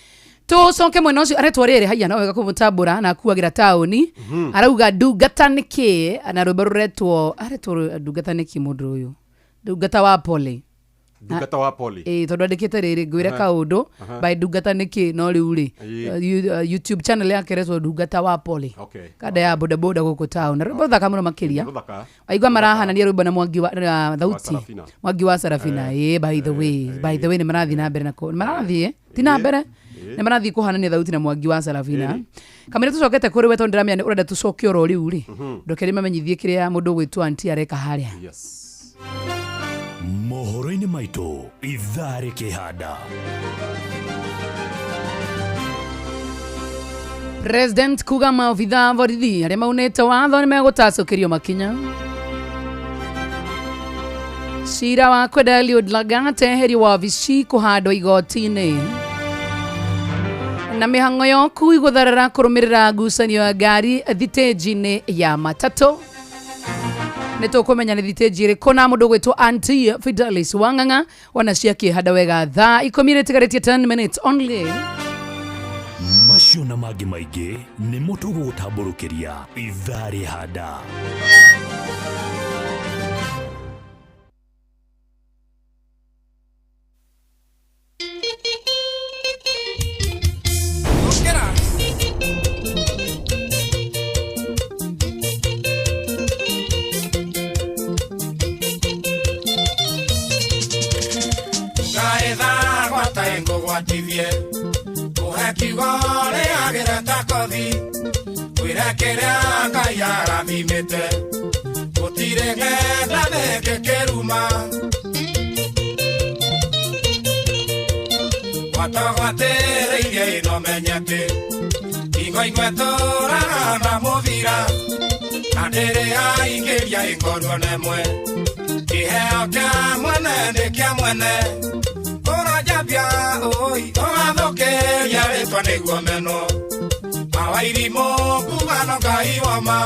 tũcoke mwena ũcio aretwo rĩrĩ haiya no wega kũmũtambũra na akuagĩra taũni arauga ndungata nĩ kĩ na rwĩmbo rũretwo aretwo ndungata nĩ kĩ mũndũ ũyũ ndungata wa pole Ndungata wa pole. ĩ tondũ andĩkĩte rĩrĩ ngwĩre Aha. kaũndũ Aha. by ndungata nĩ kĩ no rĩu rĩ Ĩ. youtube channel yake ĩretwo ndungata wa pole Okay. kanda ya bodaboda gũkũ town na rwĩmbo rũthaka mũno makĩria Rũthaka. waigua marahanania rwĩmbo na mwangi wa na thauti Sarafina. mwangi wa sarafina ĩ by the way by the way nĩ marathiĩ na mbere nako nĩ marathiĩ ti na mbere nĩ marathiĩ kũhanania thauti na mwangi wa sarafina kamĩra tũcokete kũrĩ we tondũ ndĩramenya nĩ ũrenda tũcoke oro rĩu rĩ ndoke mamenyithie kĩrĩa mũndũ ũgwĩtwo anti areka harĩa Yes. mohoro-inĩ maitũ ithaa rĩkĩhanda President kuga maobitha borithi arĩa maunĩte watho nĩ megũtacũkĩrio makinya. Cira wa kwenda Eliud Lagat eherio wabici kũhandwo igoti-inĩ. Na mĩhang'o ya ũkui gũtharara kũrũmĩrĩra ngucanio ya ngari thitĩnji-inĩ ya matatũ. Nĩ tũkũmenya nĩ thitĩnji ĩrĩkũ na mũndũ ũgwĩtwo Auntie Fidelis Wang'ang'a wana ciakĩhanda wega thaa 10 ĩtigarĩtie 10 minutes only. Macio na mangĩ maingĩ nĩmo tũgũgũtambũrũkĩria ithaa rĩhanda. Ngũgwatithie kũhe kiugo rĩagĩre ta kothi kwĩre kĩrĩa Ngai arathimĩte gũtirĩ ng'enda thĩngĩkĩruma gwatogwatĩrĩirie ĩno menye atĩ ingo imwe tũraga na mũthira na ndĩrĩ aingĩria ĩngorwo nemwe kĩheo kĩa mwene nĩ kĩa mwene ũranjambia oi ũgathũkĩria rĩtwa nĩguo menwo mawairimũ kuga no Ngai wama.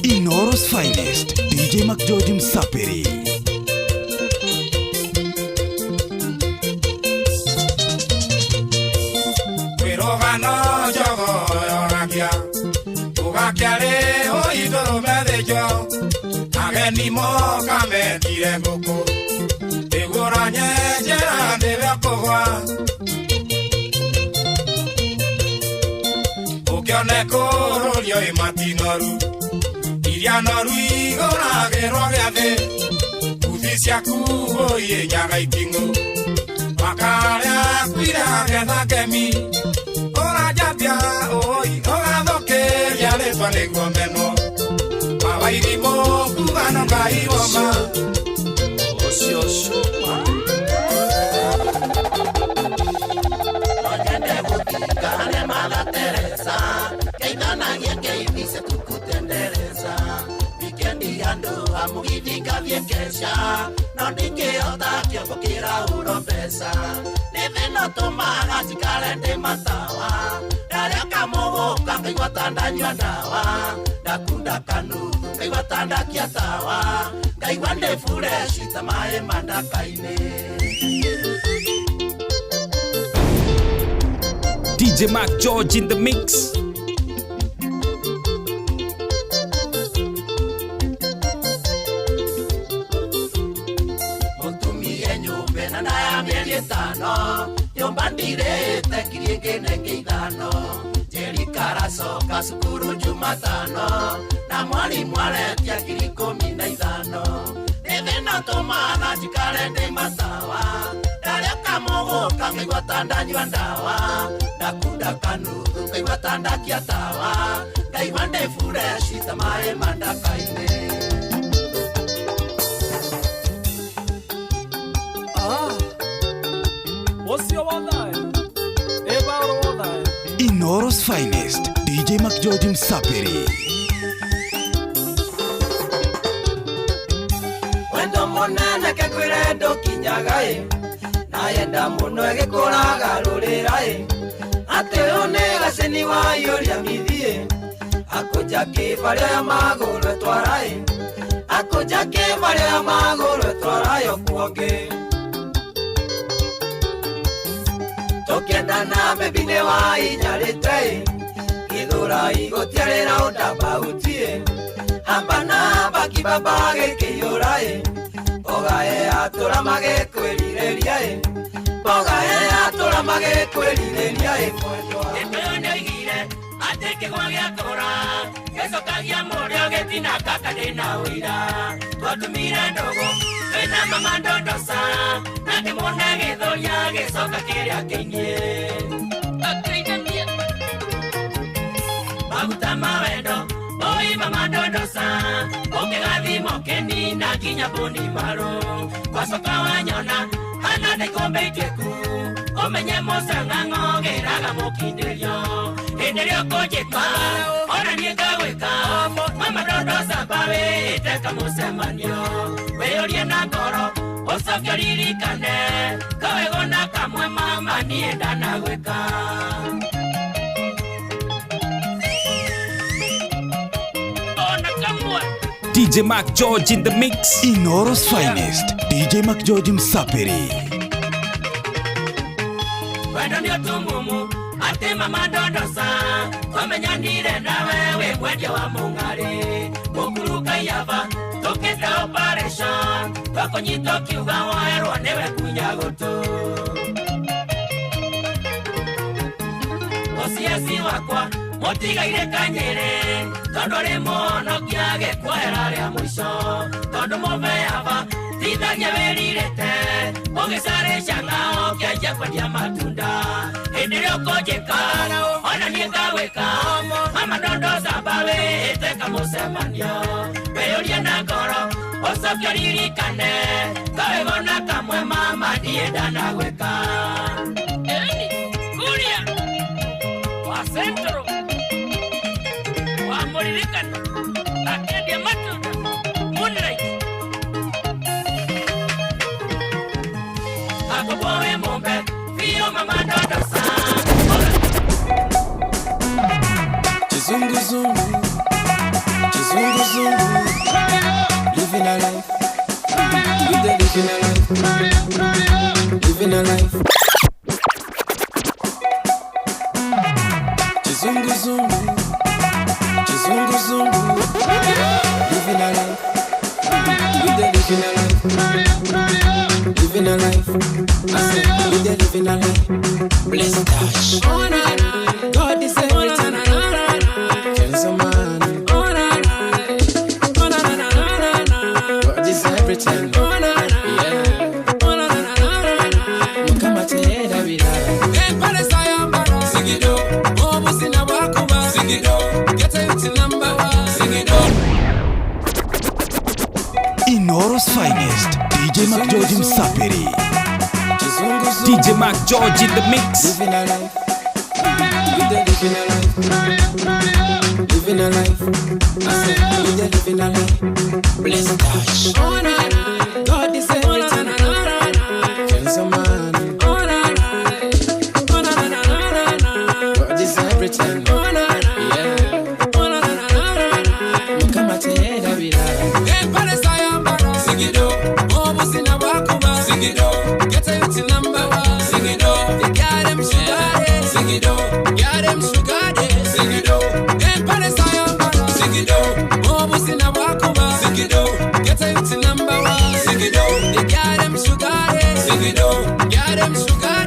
Inooro's finest DJ McGeorge Msapiri. Kwĩrũgano njogo yoragia ũgakĩarĩ ũindũrũme thĩnjo ageni moka mendire ngũkũ ĩgũranye njĩra ndĩwe kũgwa ũkĩone kũrũrio ĩ matinoru iria noru igũragĩrwo gĩathĩ uthi ciaku ũiĩnyaga iting'ũ makarĩa kuire agetha ngemi ũranjambia ũi ũgathũkĩria rĩtwa nĩguo menwo mawairimũ kuga no Ngai woma. Nonyende gũthinga harĩa Mother Teresa keithanagia keithice tukutendereza wikendi andũ a mũgithi ngathiĩ keca no ndingĩhota kĩongo kĩrauro mbeca nĩ thĩna ũtũmaga njikare ndĩ matawa ndarĩa kamũgũka ngaigua ta ndanyua ndawa ndakunda kanuthu ngaigua ta ndakia tawa ngaigua ndĩ fureshi ta maĩ ma ndaka-inĩ. DJ Mark George in the mix. Mũtumie nyũmba ĩna na ya mĩeri ĩtano nyũmba ndirĩte ngiri ĩngĩ nenge ithano njĩrikaracoka cukuru Jumatano na mwarimũ aretia ngiri 15 nĩ thĩna ũtũmaga njikare ndĩ matawa ndarĩa kamũgũka ngaigua ta ndanyua ndawa ndakunda kanuthu ngaigua ta ndakia tawa ngaigua ndĩ fureshi ta maĩ ma ndaka-inĩ. Inooro's finest DJ McGeorge Msapiri. Wendo mũnene kekwĩre ndũkinyaga ĩ nayenda mũno ĩgĩkũraga rũrĩra ĩ atĩ ũyũ nĩ gacĩni waiyũria mithiĩ akũnja kĩbarĩa ya magũrũ ĩtwara ĩ akũnja kĩbarĩa ya magũrũ ĩtwara yo kuongĩ tũkĩendana bebi nĩ wainyarĩte ĩ gĩthũra igũtiarĩra ũndambauti ĩ hamba na hamba kibaba gĩkĩiyũra ĩ mboga yatũra magĩkwĩrirĩria ĩ mboga yatũra magĩkwĩrirĩria ĩ mwendwa. Gĩkũyũ nĩoigire atĩ kĩgwa gĩakũra gĩcokagia mũrĩo gĩtina kaka ndĩna ũira twatumire ndũgũ twĩna mama ndondoca na kĩmũne gĩthũria gĩcoka kĩrĩa kĩinie maguta ma wendo oi mama ndondoca ũkĩgathimo kĩnina nginya buni maru kwacoka wanyona Hana ndikombe ituĩku ũmenye mũcang'ang'o gĩraga mũkindĩrio hĩndĩ ĩrĩa ũkũnjĩka ona niĩ ngagwĩka mama ndondo camba wĩĩte kamũcemanio wĩyũrie na ngoro ũcoke ũririkane kawego na kamwe mama niĩ ndanagwĩka. DJ Mark George in the mix. Inoro's finest. DJ Mark George Msapiri. Wendo nĩ ũtumumu atĩ mama ndondoca twamenyanire nawe wĩ mwendia wa mũng'arĩ mũkuru kaiaba tũkĩte operation twakũnyita ũkiuga woerwo nĩwe kunya gũtũ ũciaci wakwa mũtigaire kanyĩrĩ tondũ rĩ mũhonokia gĩkuoera rĩa mũico tondũ mũbeaba tithagia wĩrirĩte ũgĩcarĩca ng'ao kĩanjia kwendia matunda hĩndĩ ĩrĩa ũkũnjĩka ona niĩ ngagwĩka mama ndondo camba wĩĩte kamũcemanio wĩyũrie na ngoro ũcoke ũririkane kawego na kamwe mama niĩ ndanagwĩka. Eni kuria wa Central wa mũririkano akĩendia matunda Moonlight akobowe mombe fiyo mama ndondosa. Chizunguzungu, chizunguzungu, living a life, living a life, living a life. Chizunguzungu, chizunguzungu, living a life, living a life, living a life. I said, we dey living a life. Bless touch. Oh na na, God is everything. Kenzo man. Oh na na, oh na na na na na. God is everything. Oh na na, yeah. Oh na na na na na. Mukama tera bila. Empale sayambala. Sigido. Obusina bwakuba. Sigido. Get it number one. Sigido. Inoro's finest. DJ Mark George Msapiri. DJ Mark George in the mix. Living a life. Living a life. Living a life. I said, we dey living a life. Bless touch. Oh na na, God is everything. Kenzo man. Oh na na, oh na na na na na. God is everything. Oh na na, yeah. Oh na na na na na. Mukama tera bila. Empale sayambala. Sigido. Obusina bwakuba. Sigido. Get it number one. Sigido. The girl them sugar. Sigido. Girl them sugar. Sigido. Empale sayambala. Sigido. Obusina bwakuba. Sigido. Get it number one. Sigido. The girl them sugar. Sigido. Girl them sugar.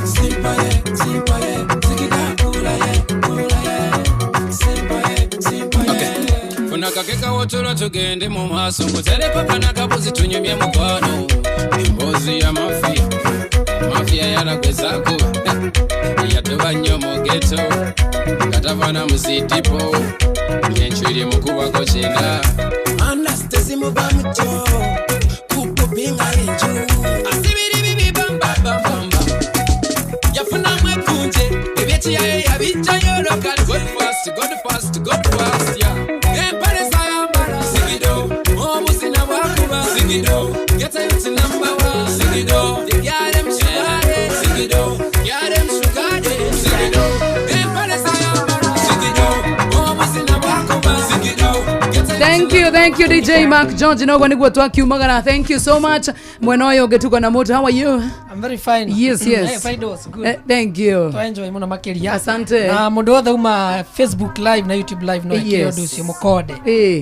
Simple yeah, simple yeah. Sigida kula yeah, kula yeah. Simple yeah, simple yeah. Okay. Funa kakeka wotulo tugende mu maaso nkutere papa n'akabuzi tunyumye mukwano emboozi ya mafia mafia yalagwezaako yatuba nnyo mu geto nga tavana mu sitipo ngenkyuli mukubako kyenda. Anastasi muba muto kupupinga enju asibiri bambambamba yafunamu ekunje ebyekiyayo yabijjayo lokali. God first, God first, God first, yeah. Empale sayambala. Sigido. Obusina bwakuba. Sigido. Get it number one. Sigido. The girl them sugar. Sigido. Girl them sugar. Sigido. Empale sayambala. Sigido. Obusina bwakuba. Sigido. Thank you DJ Mark George no niguo twakiumagara. Thank you so much mwena ũyũ ũngĩ na mũndũ. How are you? I'm very fine. Yes, yes. Hey, Friday was good. Thank you. Twa enjoy muno makiria. Asante. Na mundu wothe uma Facebook live na YouTube live no Yes. ekio ndu mukode.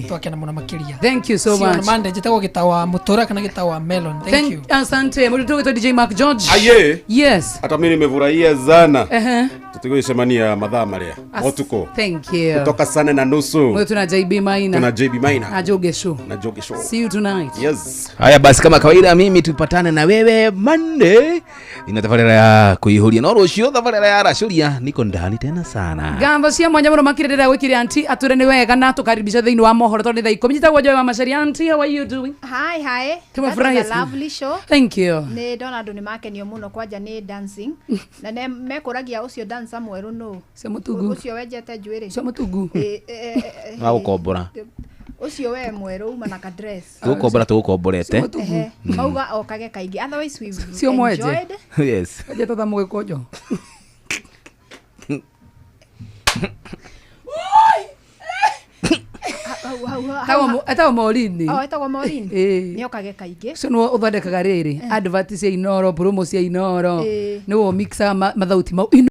Twakena muno makiria. Thank you so See you on much. Monday njitagwo gitawa mutura kana gitawa melon. Thank you. Asante. Mundu tugitwo DJ Mark George. Aye. Yes. Hata mimi nimefurahia sana. Tũtigũgĩcemania mathaa marĩa motukũ. Thank you. Kutoka saa nne na nusu. Mwe tuna JB Maina. Tuna JB Maina. Na Joge Show. Na Joge Show. See you tonight. Yes. Haya basi, kama kawaida, mimi tupatane na wewe Monday ina tabarĩra ya kũihũria no rũciũ tabarĩra ya racũria niko ndani tena sana. Ngatho cia mwanya muno makirĩrĩra gwĩkire anti atwĩre nĩ wega na tũkaribisha thĩinĩ wa mohoro tondũ nĩ thaa ikũmi. Njĩtagwo Joy wa Macharia. Aunty, how are you doing? Hi, hi. Tumefurahi That was a sana. lovely show. Thank you. Nĩ ndona andũ nĩ makenio mũno kwanja nĩ dancing. Na nĩ mekũragia ũcio dancer mwerũ nũ. Cio mũtungu. Ũcio wenjete njuĩrĩ. Cio mũtungu. Ĩ, ĩ, ĩ, ĩ, Wa gũkombora. Ũcio we mwerũ uma na ka dress. Tũgũkombora tũgũkomborete. Ehe. Mauga okage kaingĩ. Otherwise we Cio mwenje. enjoyed. Yes. Wenjete ta mũgĩkũnjo. Hau, hau, hau, Etagwo etagwo Maureen. Oh, etagwo Maureen. Ĩ. Nĩ okage kaingĩ. Ũcio nĩwe ũthondekaga rĩrĩ advert cia Inoro, promo cia Inoro. Ĩ. Nĩwe mixaga mathauti mau.